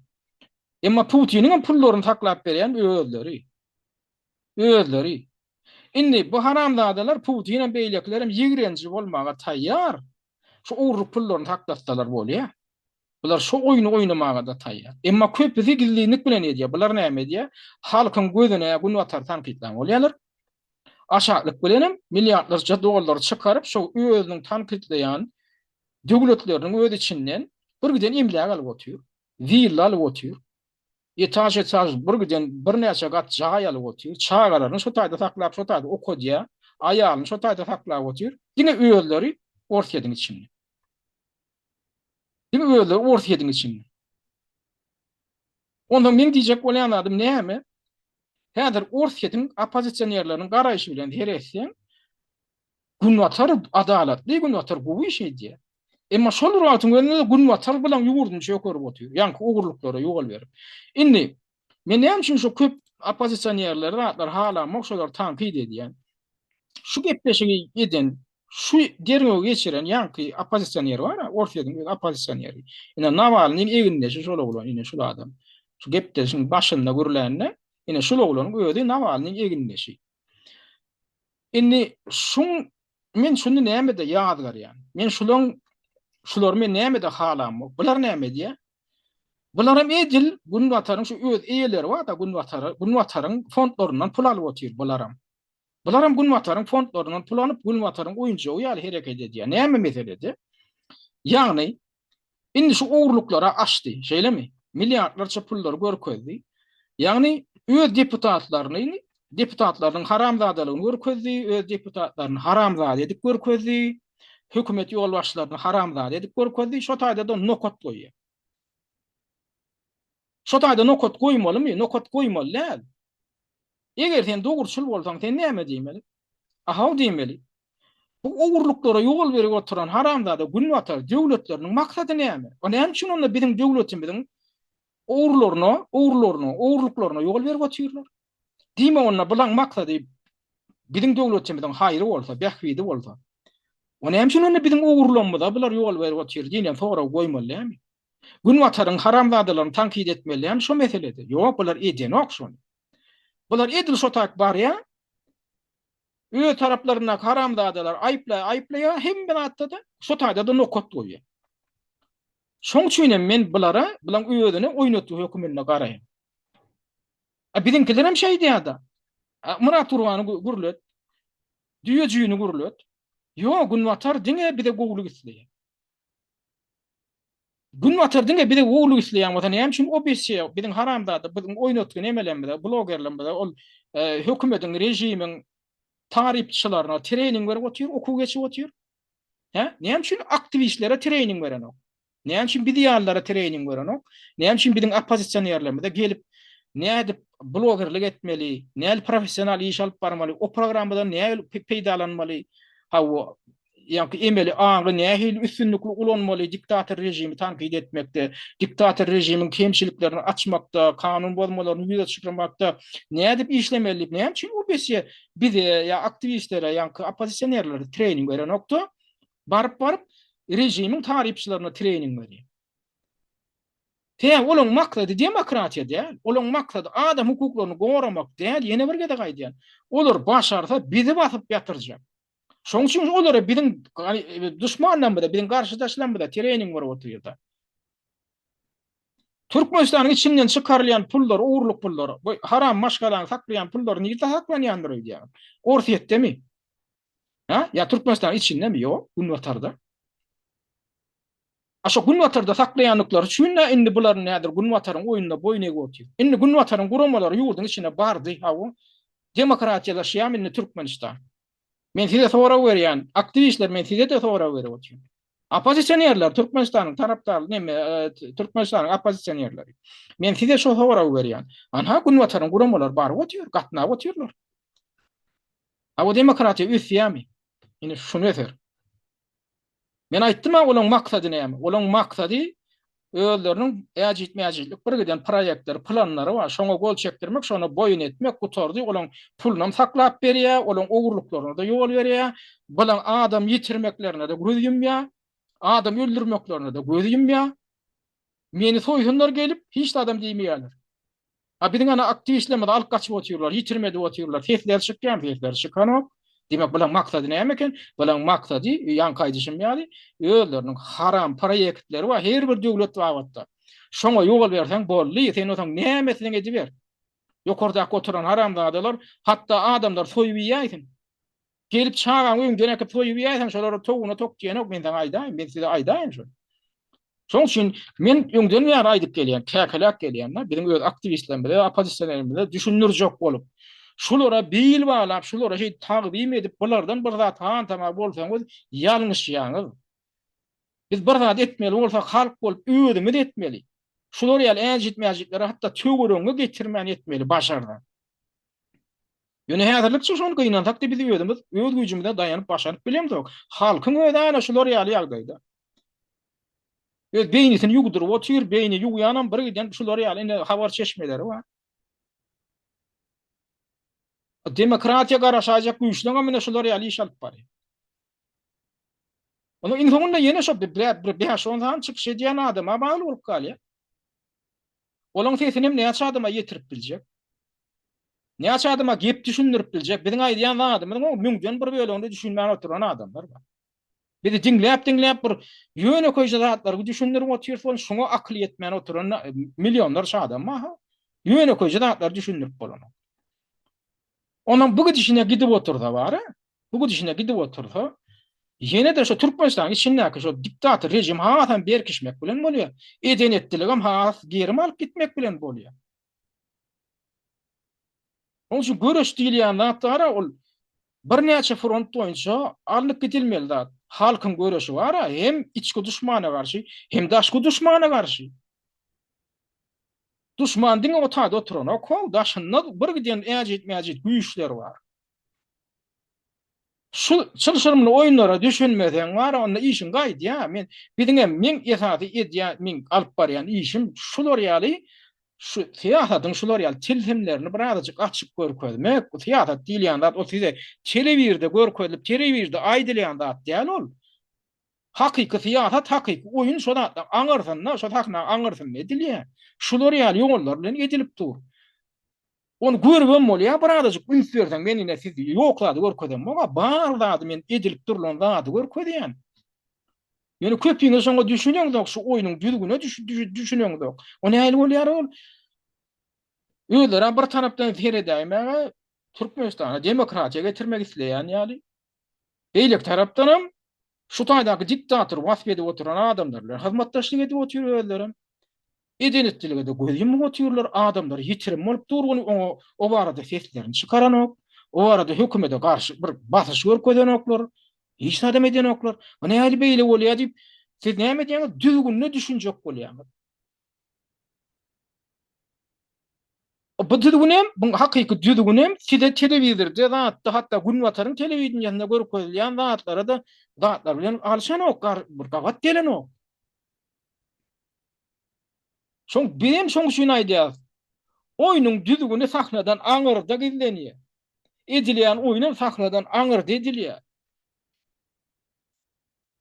Emma Putiniň hem pullaryny saklap berýän özleri. Özleri. Indi bu haramzadalar Putinem beýlekilerem ýigrenji bolmaga taýýar. Şu ogurlyk pullaryny saklatsalar bolýar. Bular şu oýny oýnamaga-da taýýar. Emma köpüsi gizlinlik bilen edýär. Bular näme edýär? Halkyň gözüne günbatary tankytlan bolýarlar. Aşaklyk bilenem milliardlarça dollary çykaryp, şo özüniň tankytlaýan döwletleriniň öz içinden bir giden emläk alyp otyr. Willa alyp otyr. Etaž-etaž bir giden birnäçe gat jaý alyp otyr. Çagalaryny şo taýda saklap, şo taýda okadýar. Aýalyny şo taýda saklap otyr. Diňe özleri Orsýetiň içinde. Diňe özleri Orsýetiň içinde. Onsoň meň diýjek bolýan zadym näme? Häzir Orsýetiň oppozisionerleriniň garaýşy bilen seretseň, Günbatar adalatly, Günbatar gowy iş edýär. Emma şol bir wagtyň özünde-de Günbatar bilen ýurduny çökerip otyr, ýaňky ogurlyklara ýol berip. Indi men näme üçin şu köp oppozisionerleri zatlary halamok, şolary tankyt edýän. Şu gepleşigi eden, şu derňewi geçiren ýaňky oppozisioner bar-a, Orsýetiň öz oppozisioneri. Ine Nawalnyň egindeşi şol oglan, ine şul adam. Şu gepleşigiň başynda gürlände, ine şul oglanyň özi Nawalnyň egindeşi. Indi şuň men şuny nämede ýazgarýan? Men şulaň şulary men nämede halamok? Bular näme edýär? Bularam edil Günbataryň şu öz eýeleri bar-da Günbatara, Günbataryň fondlaryndan pul alyp otyr bularam. Bularam Günbataryň fondlaryndan pul alyp, Günbataryň oýunjagy ýaly hereket edýär. Näme meselede? Ýagny Indi şu ogurlyklary açdy, şeýlemi? Milliardlarça pullary görkezdi. Ýagny öz deputatlaryny, deputatlarynyň haramzadalygyny görkezdi, öz deputatlaryny haramzada edip görkezdi, hökümet ýolbaşçylaryny haramzada edip görkezdi, şo taýda-da nokat goýýar. Şo taýda nokat goýmalymy? Nokat goýmaly däl. Eger sen dogruçyl bolsaň, sen näme diýmeli? Ahaw diýmeli. Bu ogurlyklara ýol berip oturan haramzada günbatar döwletleriniň maksady näme? O näme üçin onda biziň döwletimiziň ogurlaryna, ogurlaryna, ogurlyklaryna ýol berip otyrlar? Diýmek onda bulaň maksady biziň döwletimiziň haýry bolsa, bähbidi bolsa. O näme üçin onda biziň ogurlamyza bular ýol berip otyr diýlen soragy goýmaly dälmi? Günbataryň haramzadalaryny tankyt etmeli dälmi şo meselede? Ýok, bular edenok şony. Bular edil şo tak barýar. Öz taraplaryndaky haramzadalar aýyplaýar, aýyplaýar, hemme zatda-da şo taýda-da nokat goýýar. Şoň üçin hem men bulara, bulaň özüne oýnatgy höküminde garaýan. A biziňkiler hem şeýdýär-de. Myrat Gurbany gürlet. Düýejini gürlet. Ýok, Günbatar diňe bize gowulyk isleýär. Günbatar diňe bize gowulyk isleýän bolsa näme üçin OBSE biziň haramzada biziň oýnatgy nemelerimize blogerlerimize ol hökümediň režimiň tarypçylaryna trening berip otyr okuw geçip otyr? Hä? Näme üçin aktiwistlere trening berenok? Näme üçin biz ýalylara trening berenok? Näme üçin biziň oppozisionerlerimize gelip nädip blogerlik etmeli, nähili professional iş alyp barmaly, o programmadan nähili peýdalanmaly, hawa, ýaňky emeli aňy nähili üstünlikli ulanmaly diktator režimi tankyt etmekde, diktator režimiň kemçiliklerini açmakda, kanun bozmalaryny ýüze çykarmakda nädip işlemeli diýip, näme üçin OBSE bize ýa aktiwistlere, ýaňky oppozisionerlere trening berenokda, baryp-baryp režimiň tarypçylaryna trening berýär. Sebäbi olaryň maksady demokratiýa däl, olaryň maksady adam hukuklaryny goramak däl, ýene bir gezek aýdýan. Olar başarsa bizi basyp ýatyrjak. Şonuň üçin olara biziň duşmanlarymyza, biziň garşydaşlarymyza trening berip otyrda. Türkmenistanyň içinden çykarylýan pullar, ogurlyk pullary, bu haram maşgalanyň saklaýan pullary nirde saklanýandyr öýdýäňiz? Orsýetdemi? Ha? Ýa Türkmenistanyň içindemi? Ýok, günbatarda. A şo günbatarda saklaýandyklary üçin-de indi bular nädir günbataryň oýnuna boýun egip otyr. Indi günbataryň guramalary ýurduň içine bardy, hawa. Demokratiýalaşýarmy indi Türkmenistan? Men size sorag berýän, aktiwistler men size-de sorag berip otyryn. Oppozisionerler, Türkmenistanyň tarapdarly neme, Türkmenistanyň oppozisionerleri. Men size şo soragy berýän. Anha günbataryň guramalary baryp otyr, gatnap otyrlar. Hawa demokratiýa ösýärmi? Indi şuny öser. Men aýtdym-a olaň maksady näme? Olaň maksady. Özleriniň äjit-mäjitlik bir giden proýektleri, planlary bar. Şoňa gol çekdirmek, şona boýun etmek gutardy. Olaň pulunam saklap berýär, olaň ogurlyklaryna-da ýol berýär. Bulaň adam ýitirmeklerine-de göz ýumýar. Adam öldürmeklerine-de göz ýumýar. Meni soýsunlar gelip, hiç zadam diýmeýärler. A biziň ana aktiwistlerimizi alyp gaçyp otyrlar, ýitirim edip otyrlar. Sesleri çykýarmy? Sesleri çykanok. Diýmek, bulaň maksady näme eken? Bulaň maksady, ýaňky aýdyşym ýaly, özleriniň haram proýektleri bar her bir döwlet babatda. Şoňa ýol berseň boldy, sen bolsaň näme etseň ediber. Ýokardaky oturan haramzadalar hatda adamlary soýup iýäýsin. Gelip çagaňy öňden äkip soýup iýäýseň şolara towugyna tok diýenok men saňa aýdaýyn men size aýdaýyn şony. Şoň üçin men öňden bäri aýdyp gelýän, käkeläp gelýän-de, biziň öz aktiwistlerimize, oppozisionerimize düşündirjek bolup, şulara bil baglap, şulara şeýdip tagzym edip, bulardan bir zat hantama bolsaňyz, ýalňyşýaňyz. Biz bir zat etmeli bolsak, halk bolup özümiz etmeli. Şular ýaly äjit-mäjitleri hatda töweregiňe getirmän etmeli, başarsaň. Ýöne häzirlikçe şony gynansak-da biz özümiz öz güýjümize daýanyp başaryp bilemzok. Halkyň özi ana şular ýaly ýagdaýda. Öz beýnisini ýuwduryp otyr, beýni ýuwýanam bir giden şular ýaly ine habar çeşmeleri bar. Demokratiýa garaşaýjak güýçleňem ine şular ýaly iş alyp barýar. Onuň iň soňunda ýene şo bir bäş-on sany çykyş edýän adama bagly bolup galýar. Olaň sesinem näçe adama ýetirip biljek? Näçe adama gep düşündirip biljek? Biziň aýdýan zadymyzyň o müňden bir bölegine düşünmän oturan adamlar bar. Bizi diňläp-diňläp bir ýönekeýje zatlary düşündirip otyrys welin şoňa akyly ýetmän oturan millionlarça adam bar-ha. Ýönekeýje zatlary düşündirip bolanok. Onuň bu gidişine gidip otursa bar-a, bu gidişine gidip otursa, ýene-de şu Türkmenistanyň içindäki şu diktator režim hasam berkişmek bilen bolýar. Eden-etdiligem has gerim alyp gitmek bilen bolýar. Onuň üçin göreş diýilýän zat bar-a, ol birnäçe front boýunça alnyp gidilmeli zat. Halkyň göreşi bar-a, hem içki duşmana garşy, hem daşky duşmana garşy. Duşman diňe o taýda oturanok how, daşynda bir giden äjit-mäjit güýçler bar. Şu çylşyrymly oýunlara düşünmeseň bar, onda işiň gaýdýar. Men biziňem meň esasy edýän, meň alyp barýan işim şular ýaly şu syýasatyň şular ýaly tilsimlerini birazajyk açyp görkezmek. Syýasat diýilýän zat ol size telewizorda görkezilip, telewizorda aýdylýan zat däl ol. Hakyky syýasat, hakyky oýun şo zatlaryň aňyrsynda, şo sahnaň aňyrsynda edilýär. Şular ýaly ýollar bilen edilip dur. Ony görübem bolýar, birazajyk üns berseň, men ine siz ýok zady görkezemok-a, bar zady men edilip durlan zady görkezýän. Ýöne köpüňiz şoňa düşüneňzok, şu oýnuň düzgüne düşüneňzok. O nähili bolýar ol? Özleri bir tarapdan seredäýmäge Türkmenistana demokratiýa getirmek isleýän ýaly. Beýleki tarapdanam şu taýdaky diktatory wasp edip oturan adamlar bilen hyzmatdaşlyk edip otyr özlerem. Eden-etdilige-de göz ýumup otyrlar, adamlar ýitirim bolup dur ony oňa o barada seslerini çykaranok, o barada hökümete garşy bir basyş görkezenoklar, hiç zadam edenoklar. Bu nähili beýle bolýar diýip, siz näme edýäňiz, düzgünine düşünjek bolýaňyz. Bu düzgünem, bu hakyky düzgünem size telewizorda zatda, hatda Günbataryň telewideniýesinde görkezilýän zatlara-da zatlar bilen alşanok, bir gabat gelenok. Şoň bizem şoň üçin aýdýarys. Oýnuň düzgüni sahnadan aňyrda gizlenýär. Edilýän oýnam sahnadan aňyrda edilýär.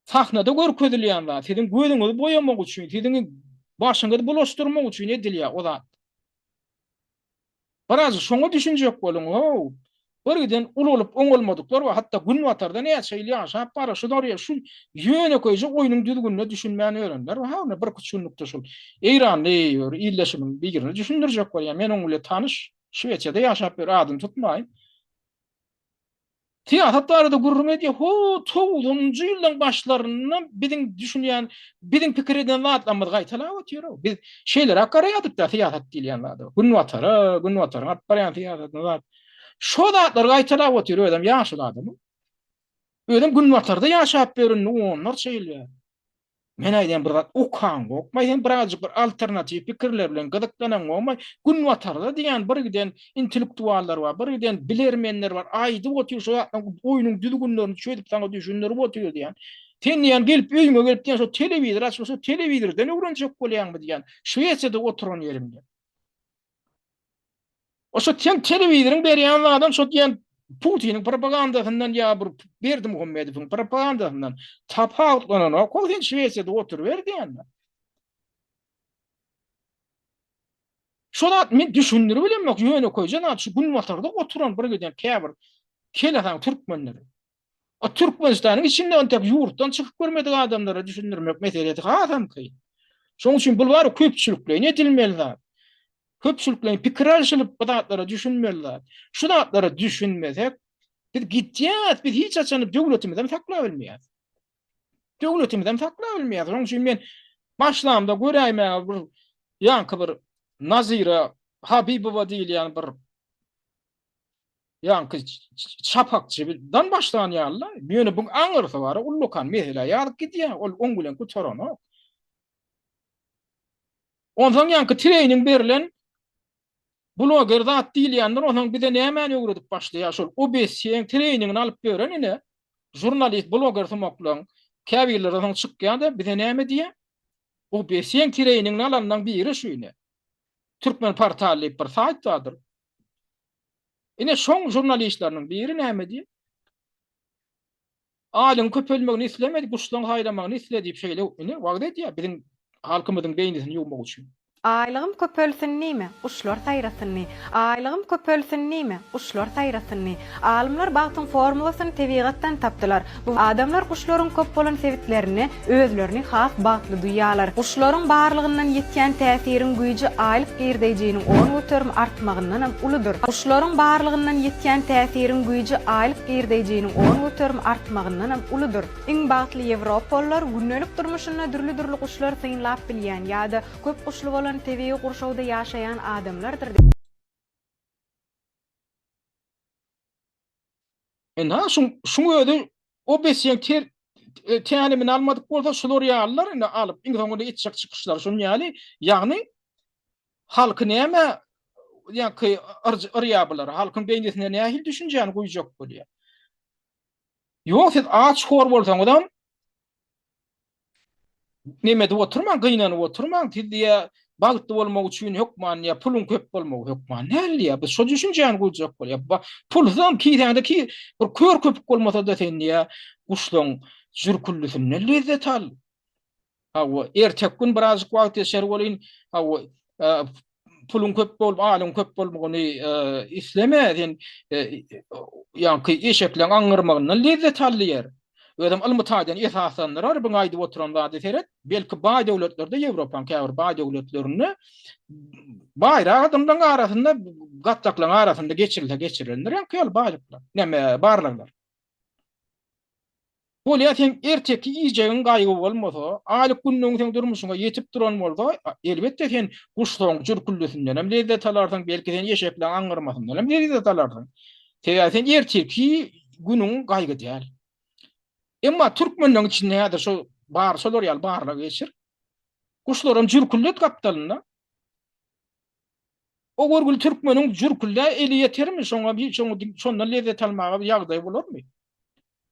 Sahnada görkezilýän zat siziň gözüňizi boýamak üçin, siziň başyňyzy bulaşdyrmak üçin edilýär o zat. Biraz şoňa düşünjek boluň, how. Bir giden ulalyp oňalmadyklar bar, hatda günbatarda näçe ýyl ýaşap bar, şular ýa şu ýönekeýje oýnuň düzgünine düşünmän ýörenler bar, how, bir-iki günlükde şol eýranly bir ildeşimiň birini düşündirjek bolýan, men oň bilen tanyş, Şwesiýada ýaşap ýör, adyny tutmaýyn. Syýasat barada gürrüň edýär. Ho, togsanynjy ýyllaryň başlarynda biziň düşünýän, biziň pikir eden zatlarymyzy gaýtalap otyr-ow. Biz şeýleräk garaýardyk-da syýasat diýilýän zada. Günbatara, Günbataryň alyp barýan syýasatyna zat. Şo zatlary gaýtalap otyr özem ýaşuly adam. Özem Günbatarda ýaşap ýör indi onlarça ýyl bäri. Men aýdýan bir zat okaňokmy sen birazjyk bir alternatiw pikirler bilen gyzyklanaňokmy günbatarda diýýän bir giden intellektuallar bar bir giden bilermenler bar aýdyp otyr şu zatlaryň oýnuň düzgünlerini çözüp saňa düşündirip otyr diýýän. Sen diýýän gelip öýüňe gelip diýýän şo telewizor açyp şo telewizordan öwrenjek bolýaňmy diýýän. Şwesiýada oturan ýeriňde. O şo sen telewizoryň berýän zadam şo diýýän Putiniň propagandasyndan ýa bir Berdimuhamedowyň propagandasyndan tapawutlananok. Ol sen Şwesiýada oturyber diýýän. Şo zat men düşündirip bilemok ýönekeýje zat şu günbatarda oturan bir giden käbir kelesaň türkmenleri. O Türkmenistanyň içinde entek ýurtdan çykyp görmedik adamlara düşündirmek meselesi hasam kyn. Şonuň üçin bul bar köpçülikleýin edilmeli zat. Köpçülikleýin pikir alşylyp bu zatlara düşünmeli zat. Şu zatlara düşünmesek biz gitýäs, biz hiç haçan döwletimizem saklap bilmeýäs. Döwletimizem saklap bilmeýäs. Şonuň üçin men başlamda göräýmäge bir ýaňky bir Nazira Habibowa diýilýän bir ýaňky çapakçydan başlan ýaly-da. Ýöne bu aňyrsy bar, ullakan mesele ýazyp gidýär. Ol oň bilen gutaranok. Onsoň ýaňky treýning berlen Bloger zat diýilýändir onsoň bize nämäni öwredip başlaýar şol OBS-iň treýningini alyp ýören ine žurnalist bloger sumaklaň käbirleri soň çykýada bize näme diýýär OBS-iň treýningini alanlaň biri şu ine Türkmen portal diýip bir saýt bardyr ine şoň žurnalistleriniň biri näme diýýär Aýlygyň köpelmegini islemedi, guşlaň saýramagyny isle diýip şeýle ine wagyz edýär biziň halkymyzyň beýnisini ýuwmak üçin. Aýlygym köpelsin diýme, guşlar saýrasyn diý. Aýlygym köpelsin diýme, guşlar saýrasyn diý. Alymlar bagtyň formulasyny tebigatdan tapdylar. Bu adamlar guşlaryň köp bolan sebitlerinde özlerini has bagtly duýýarlar. Guşlaryň barlygyndan ýetýän täsiriň güýji aýlyk girdeýjiniň 10% artmagyndanam uludyr. Guşlaryň barlygyndan ýetýän täsiriň güýji aýlyk Girdeýjiniň 10% artmagyndanam uludyr. Iň bagtly ýewropalylar gündelik durmuşynda dürli-dürli guşlary synlap bilýän ýa-da köp guşly bolan tebigy gurşawda ýaşaýan adamlardyr. Ynha, şuň şuň özi o besýeň ter tälimini almadyk bolsa şular ýalylar indi alyp iň soňunda etjek çykyşlary şuň ýaly, ýagny Halky näme ýaňky yrýa bular? Halkyň beýnisine nähili düşünjäni guýjak bolýar? Ýok, siz aç hor bolsaňyzam neme edip oturmaň, gynanyp oturmaň. Siz diýä bagtly bolmak üçin hökman diýä puluň köp bolmagy hökman däl diýä. Biz şo düşünjäni guýjak bolýar. Pulsuzam kisäňde ki bir kör köpük bolmasa-da sen diýä guşlaň jürküldisinden lezzet al. Hawa, erteki gün birazjyk wagt geçer welin, hawa, puluň köp bolup, alyň köp bolmagyny isleme, sen ýaňky eşekleň aňňyrmagyndan lezzet al diýer. Özem ylmy taýdan esaslandyrar bu aýdyp oturan zady seret, belki baý döwletlerde, Ýewropanyň käbir baý döwletlerinde baýrak adamlaryň arasynda, gatlaklaryň arasynda geçirilse geçirilendir ýaňky ýaly baýlyklar, näme, barlaglar. Bolýa seň erteki iýjegiň gaýgy bolmasa, aýlyk günlügiň seň durmuşyňa ýetip duran bolsa, elbetde sen guşlaryň jürküldisindenem lezzet alarsyň, belki sen eşekleň aňňyrmasyndanam lezzet alarsyň. Sebäbi sen ertirki günüň gaýgy däl. Emma türkmenleň içinde häzir şo bar şolar ýaly barlag geçir. Guşlaram jürküldet gapdalynda. O görgüli türkmeniň jürküldä eli ýetermi, şoňa bir şoňa şondan lezzet almaga bir ýagdaýy bolarmy?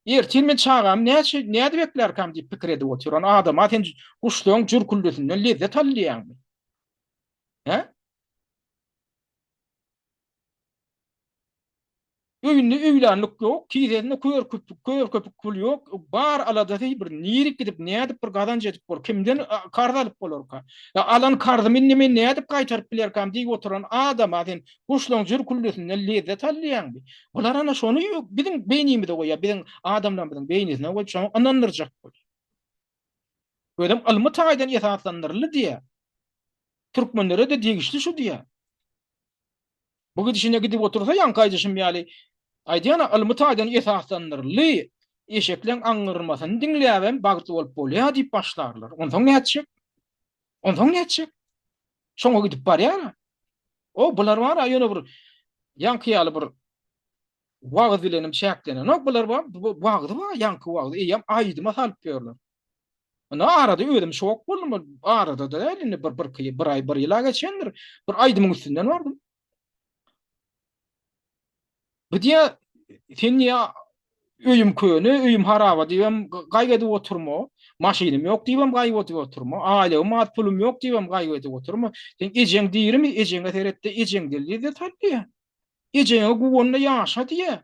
Ertir men çagamy näçe nädip eklärkäm diýip pikir edip otyran adama sen guşlaryň jürküldisinden lezzet al diýýäňmi? Hä? Öýünde öýlänlik ýok, kisesinde kör köpük, kör köpük pul ýok, bar aladasy bir nirik gidip, nädip bir gazanç edip bor, kimden karz alyp bolarka? Ýa alan karzymy indi men nädip gaýtaryp bilerkam diýip oturan adama sen guşlaň jürküldisinden lezzet al diýýäňmi? Bular ana şony biziň beýnimize goýýar, biziň adamlarymyzyň beýnisine goýup şoňa ynandyrjak bolýar. Özem ylmy taýdan esaslandyryldy diýýär. Türkmenlere-de degişli şu diýýär. Bu gidişine gidip otursa ýaňky aýdyşym ýaly, aýdýan-a ylmy taýdan esaslandyryldy, eşekleň aňňyrmasyny diňläbem bagtly bolup bolýar diýip başlarlar. Onsoň nätjek? Onsoň nätjek? Şoňa gidip barýar-a. O bular bar-a ýöne bir ýaňky ýaly bir wagyz bilenem çäklenenok. Bular bar, wagzy bar, ýaňky wagzy eýýäm aýdyma salyp ýörler. Indi arada özüm şok boldum. Arada da däl indi bir bir bir aý bir ýyla geçendir. Bir aýdymyň üstünden bardym. Bu diýä sen diýä. Öýüm köne, öýüm haraba diýibem gaýgy edip oturma. Maşynym ýok diýibem gaýgy edip oturma. Aýlygym az, pulum ýok diýibem gaýgy edip oturma. Seň ejeň dirimi, ejeňe seret-de, ejeňden lezzet al diýýär. Ejeňe guwan-da ýaşa diýýär.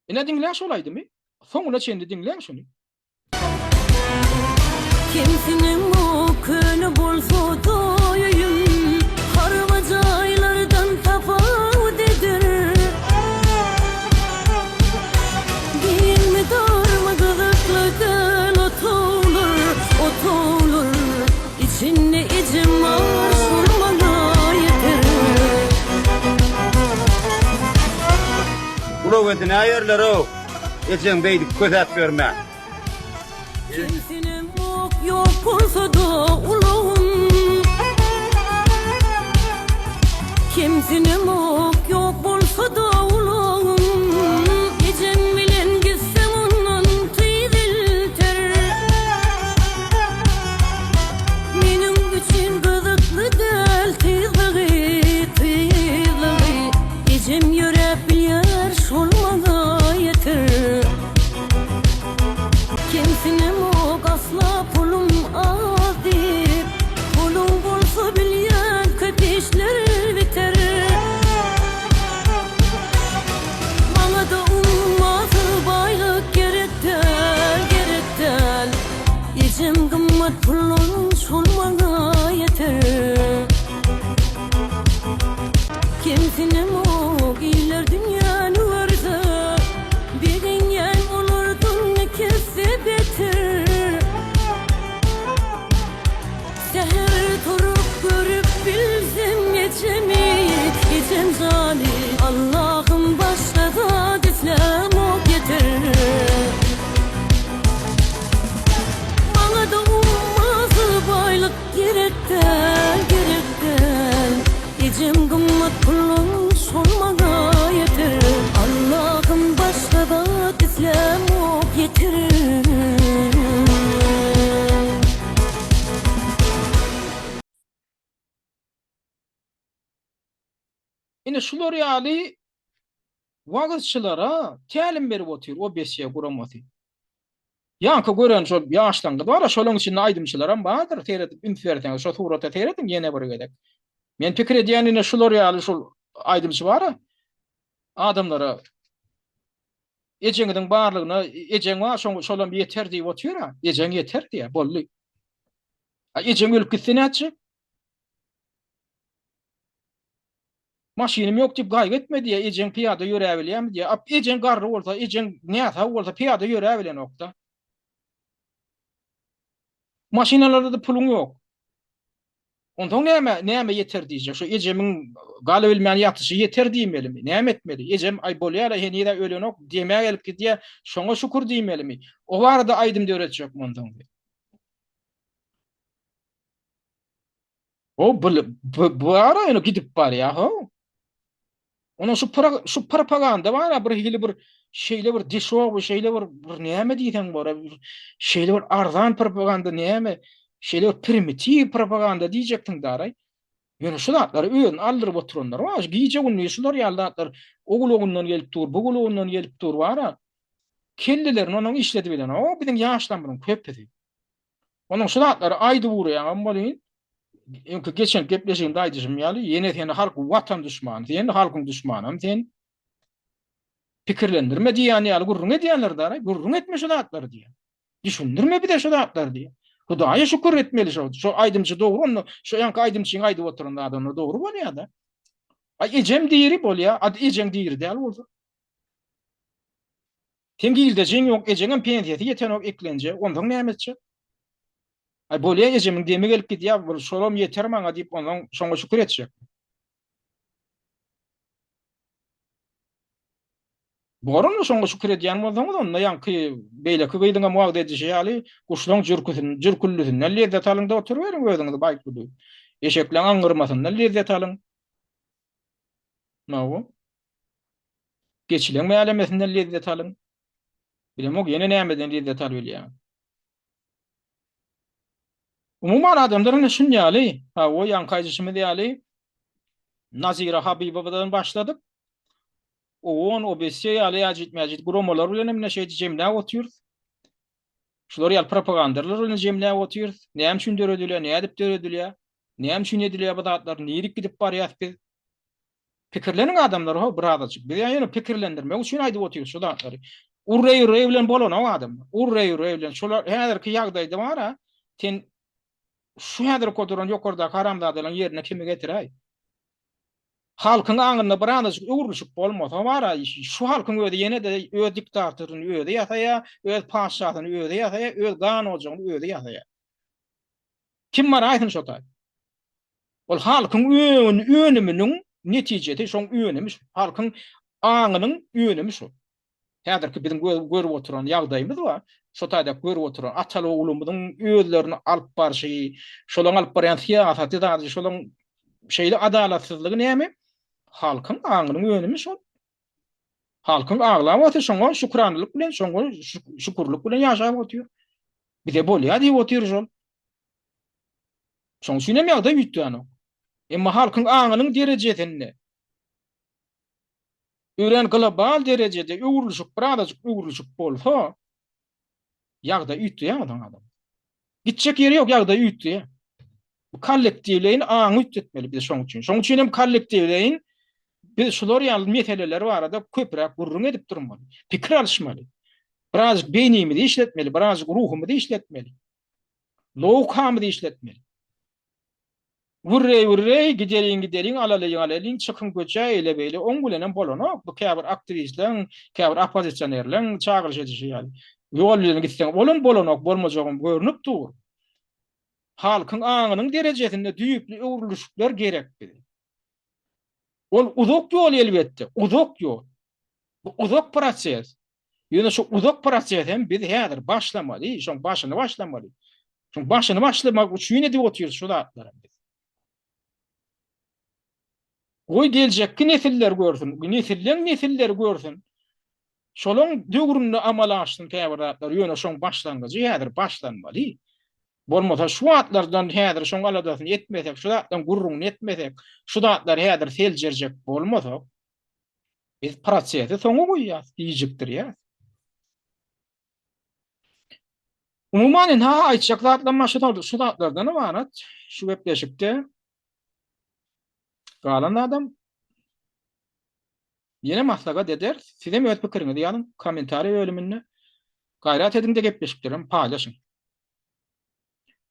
Ine diňläň şol aýdymy. Soňuna çenli diňläň şuny. Kemsinem o köne bolsa-da öýüm, Haraba jaýlardan tapawut eder. Giňmi darmy gyzykly däl otaglar, otaglar, Içinde ejem bar şol maňa ýeter. Ulag edinäýerler-ow, ejeň beýdip kösäp ýörmän. Kemsinem ok ýok bolsa-da ulagym. Kemsinem ok ýok bolsa-da ulagym. Ejeň bilen gitseň ondan tiz elter. Meniň üçin gyzykly däl tizligi, tizligi. Ejem ýöräp bilýär şol maňa ýeter. Kemsinemok asla pulum az diýip Puluň bolsa bilýän köp işler biter Maňada ummasyz baýlyk gerek däl, gerek däl Ejem gymmat puldan şol maňa ýeter Kemsinemok iller dünýäni görse Begenýän olardan ikisi beter. Säher turup görüp bilsem ejemi, ejem jany, Allahym başga zat islämok ýeter. Maňada ummasyz baýlyk gerek däl, gerek däl. Ejem gymmat puluň şol maňa ýeter Allahym başga zat islämok ýeter. Ine şular ýaly wagyzçylara tälim berip otyr OBSE guramasy. Ýaňky gören şol ýaşlaňňyz bar-a, şolaň içinde aýdymçylaram bardyr, seredip üns berseňiz, şo surata serediň ýene bir gezek. Men pikir edýän ine şular ýaly şol aýdymçy bar-a, adamlara ejeňiziň barlygyna, ejeň bar, şoň şolam ýeter diýip otyr-a, ejeň ýeter diýýär, boldy. A ejeň ölüp gitse nätjek? Maşynym ýok diýip gaýgy etme diýýär, ejeň pyýada ýöräbilýärmi diýýär. A ejeň garry bolsa, ejeň näsag bolsa pyýada ýöräbilenok-da. Maşyn alarda-da puluň ýok. Onsoň näme, näme ýeter diýjek? Şu ejemiň galybilmän ýatyşy ýeter diýmelimi? Näme etmeli? Ejem, aý bolýar-a, heniz-ä ölenok, demä gelip gidýär, şoňa şükür diýmelimi? O barada aýdym döretjekmi onsoň? O bu bu ara ýöne gidip barýar ho. Onuň şu şu propaganda bar bir hili bir şeýle bir deşowy, şeýle bir bir näme diýseň bor, şeýle bir arzan propaganda näme, şeýle bir primitiw propaganda diýjekdiň daraý. Ýöne şu zatlary özüni aldyryp oturanlar bar. Gije gündiz şular ýaly zatlar o gulagyndan gelip dur, bu gulagyndan gelip dur bar. Kellelerini onuň işledip bilen. O biziň ýaşlarymyzyň köpüsi. Onuň şu zatlary aýdyp ugraýaňam welin, öňki geçen gepleşigimde aýdyşym ýaly, ýene seni halk watan duşmany, sen halkyň duşmanam sen. Pikirlendirme diýýän ýaly gürrüň edýänler dara, gürrüň etme şu zatlary diýýär. Düşündirme bize şu zatlary diýýär. Hudaýa şükür etmeli şo. Şo aýdymçy dogry onda, şo ýaňky aýdymçyň aýdyp oturan zady onda dogry bolýar-da. Aý ejem diri bolýar, a ejeň diri däl bolsa. Seň girdejiň ýok, ejeňem pensiýasy ýetenok eklenje, onsoň näme etjek? Aý bolýa ejemiň demi gelip gidýär, bir şolam ýeter maňa diýip onsoň şoňa şükür etjek. Bor onda şoňa şükür edýän bolsaňyz onda ýaňky beýleki gyzyňam wagyz edişi ýaly guşlaň jürküsin jürküldisinden lezzet alyňda oturyberiň özüňizi baýtly duýup. Eşekleň aňňyrmasyndan lezzet alyň. Hawa. Geçileň mälemesinden lezzet alyň. Bilemok ýene nämeden lezzet alybilýäňiz. Umuman adamlar ine şun ýaly, hawa ýaňky aýdyşymyz ýaly Nazira Habibowadan başladyk. OON, OBSE ýaly äjit-mäjit guramalar bilen hem ine şeýdip jemläp otyrys. Şular ýaly propagandalar bilen jemläp otyrys. Näme üçin döredilýär, nädip döredilýär, näme üçin edilýär bu zatlar, nirik gidip barýas biz? Pikirleniň adamlar ho birazajyk. Biz ýöne pikirlendirmek üçin aýdyp otyrys şu zatlary. Urreý-urreý bilen bolanok adamlar. Urreý-urreý bilen şolar häzirki ýagdaýda bar-a, sen şu häzirki oturan ýokardaky haramzadalaryň ýerine kimi getiräý? Halkyň aňynda birazajyk öwrülişik bolmasa bar-a, şu halkyň özi ýene-de öz diktatoryny özi ýasaýar, öz patyşasyny özi ýasaýar, öz gan ojagyny özi ýasaýar. Kim baraýsyn şo taý? Ol halkyň önüminiň netijesi, şoň önümi şu. Halkyň aňynyň önümi şu. Häzirki biziň görüp oturan ýagdaýymyz bar. Şo taýda görüp oturan ataly-oglumyzyň özlerini alyp barşy, şolaň alyp barýan syýasaty zady, şolaň şeýle adalatsyzlygy näme? Halkyň aňynyň önümi şol. Halkyň aglabasy şoňa şükranlyk bilen, şoňa şükürlik bilen ýaşap otyr. Bize bolýar diýip otyr şol. Şoň üçin hem ýagdaý üýtgänok. Emma halkyň aňynyň derejesinde örän global derejede öwrülişik, birazajyk öwrülişik bolsa, ýagdaý üýtgeýär onuň adam. Gitjek ýeri ýok, ýagdaý üýtgeýär. Bu kollektiwleýin aňy üýtgetmeli biz şoň üçin. Şoň üçin hem kollektiwleýin biz şular ýaly meseleler barada köpräk gürrüň edip durmaly, pikir alyşmaly. Birazajyk beýnimizi işletmeli, birazajyk ruhumyzy işletmeli. Logikamyzy işletmeli. Würreý-würreý, gideliň-gideliň, alalyň-alalyň, çykyň köçä, eýle-beýle, oň bilenem bolanok. Bu käbir aktiwistleriň, käbir oppozisionerleriň çagyryş edişi ýaly. Ýol bilen gitseň, olam bolanok, bolmajagam görnüp dur. Halkyň aňynyň derejesinde düýpli öwrülişikler gerek bize. Ol uzak ýol elbetde, uzak ýol. Bu uzak proses. Ýöne şu uzak proses hem biz häzir başlamaly, şoň başyny başlamaly. Şoň başyny başlamak üçin edip otyrys şu zatlary biz. Goý geljekki nesiller görsün, nesilleň nesilleri görsün. Şolaň döwründe amala aşsyn käbir zatlar, ýöne şoň başlangyjy häzir başlanmaly. Bolmasa şu zatlardan häzir şoň aladasyny etmesek, şu zatlaryň gürrüňini etmesek, şu zatlary häzir seljerjek bolmasak, biz prosesi soňa goýýas, gijikdirýäs. Umuman indi ha aýtjak zatlarym şu şu zatlardan ybarat. Şu gepleşikde galan zadam ýene maslahat ederis. Sizem öz pikiriňizi ýazyň kommentariýa bölüminde. Gaýrat ediň-de gepleşiklerem paýlaşyň.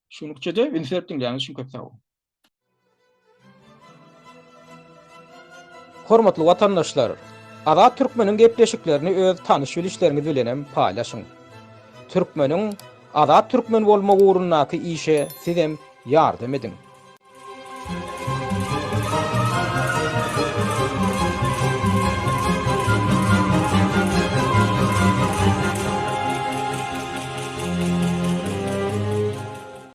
Şunlukça-da üns berip diňläniňiz üçin köp sag boluň. Hormatly watandaşlar! Azat Türkmeniň gepleşiklerini öz tanyş-bilişleriňiz bilenem paýlaşyň. Türkmeniň Azat Türkmen bolmagy ugrundaky işe sizem ýardam ediň.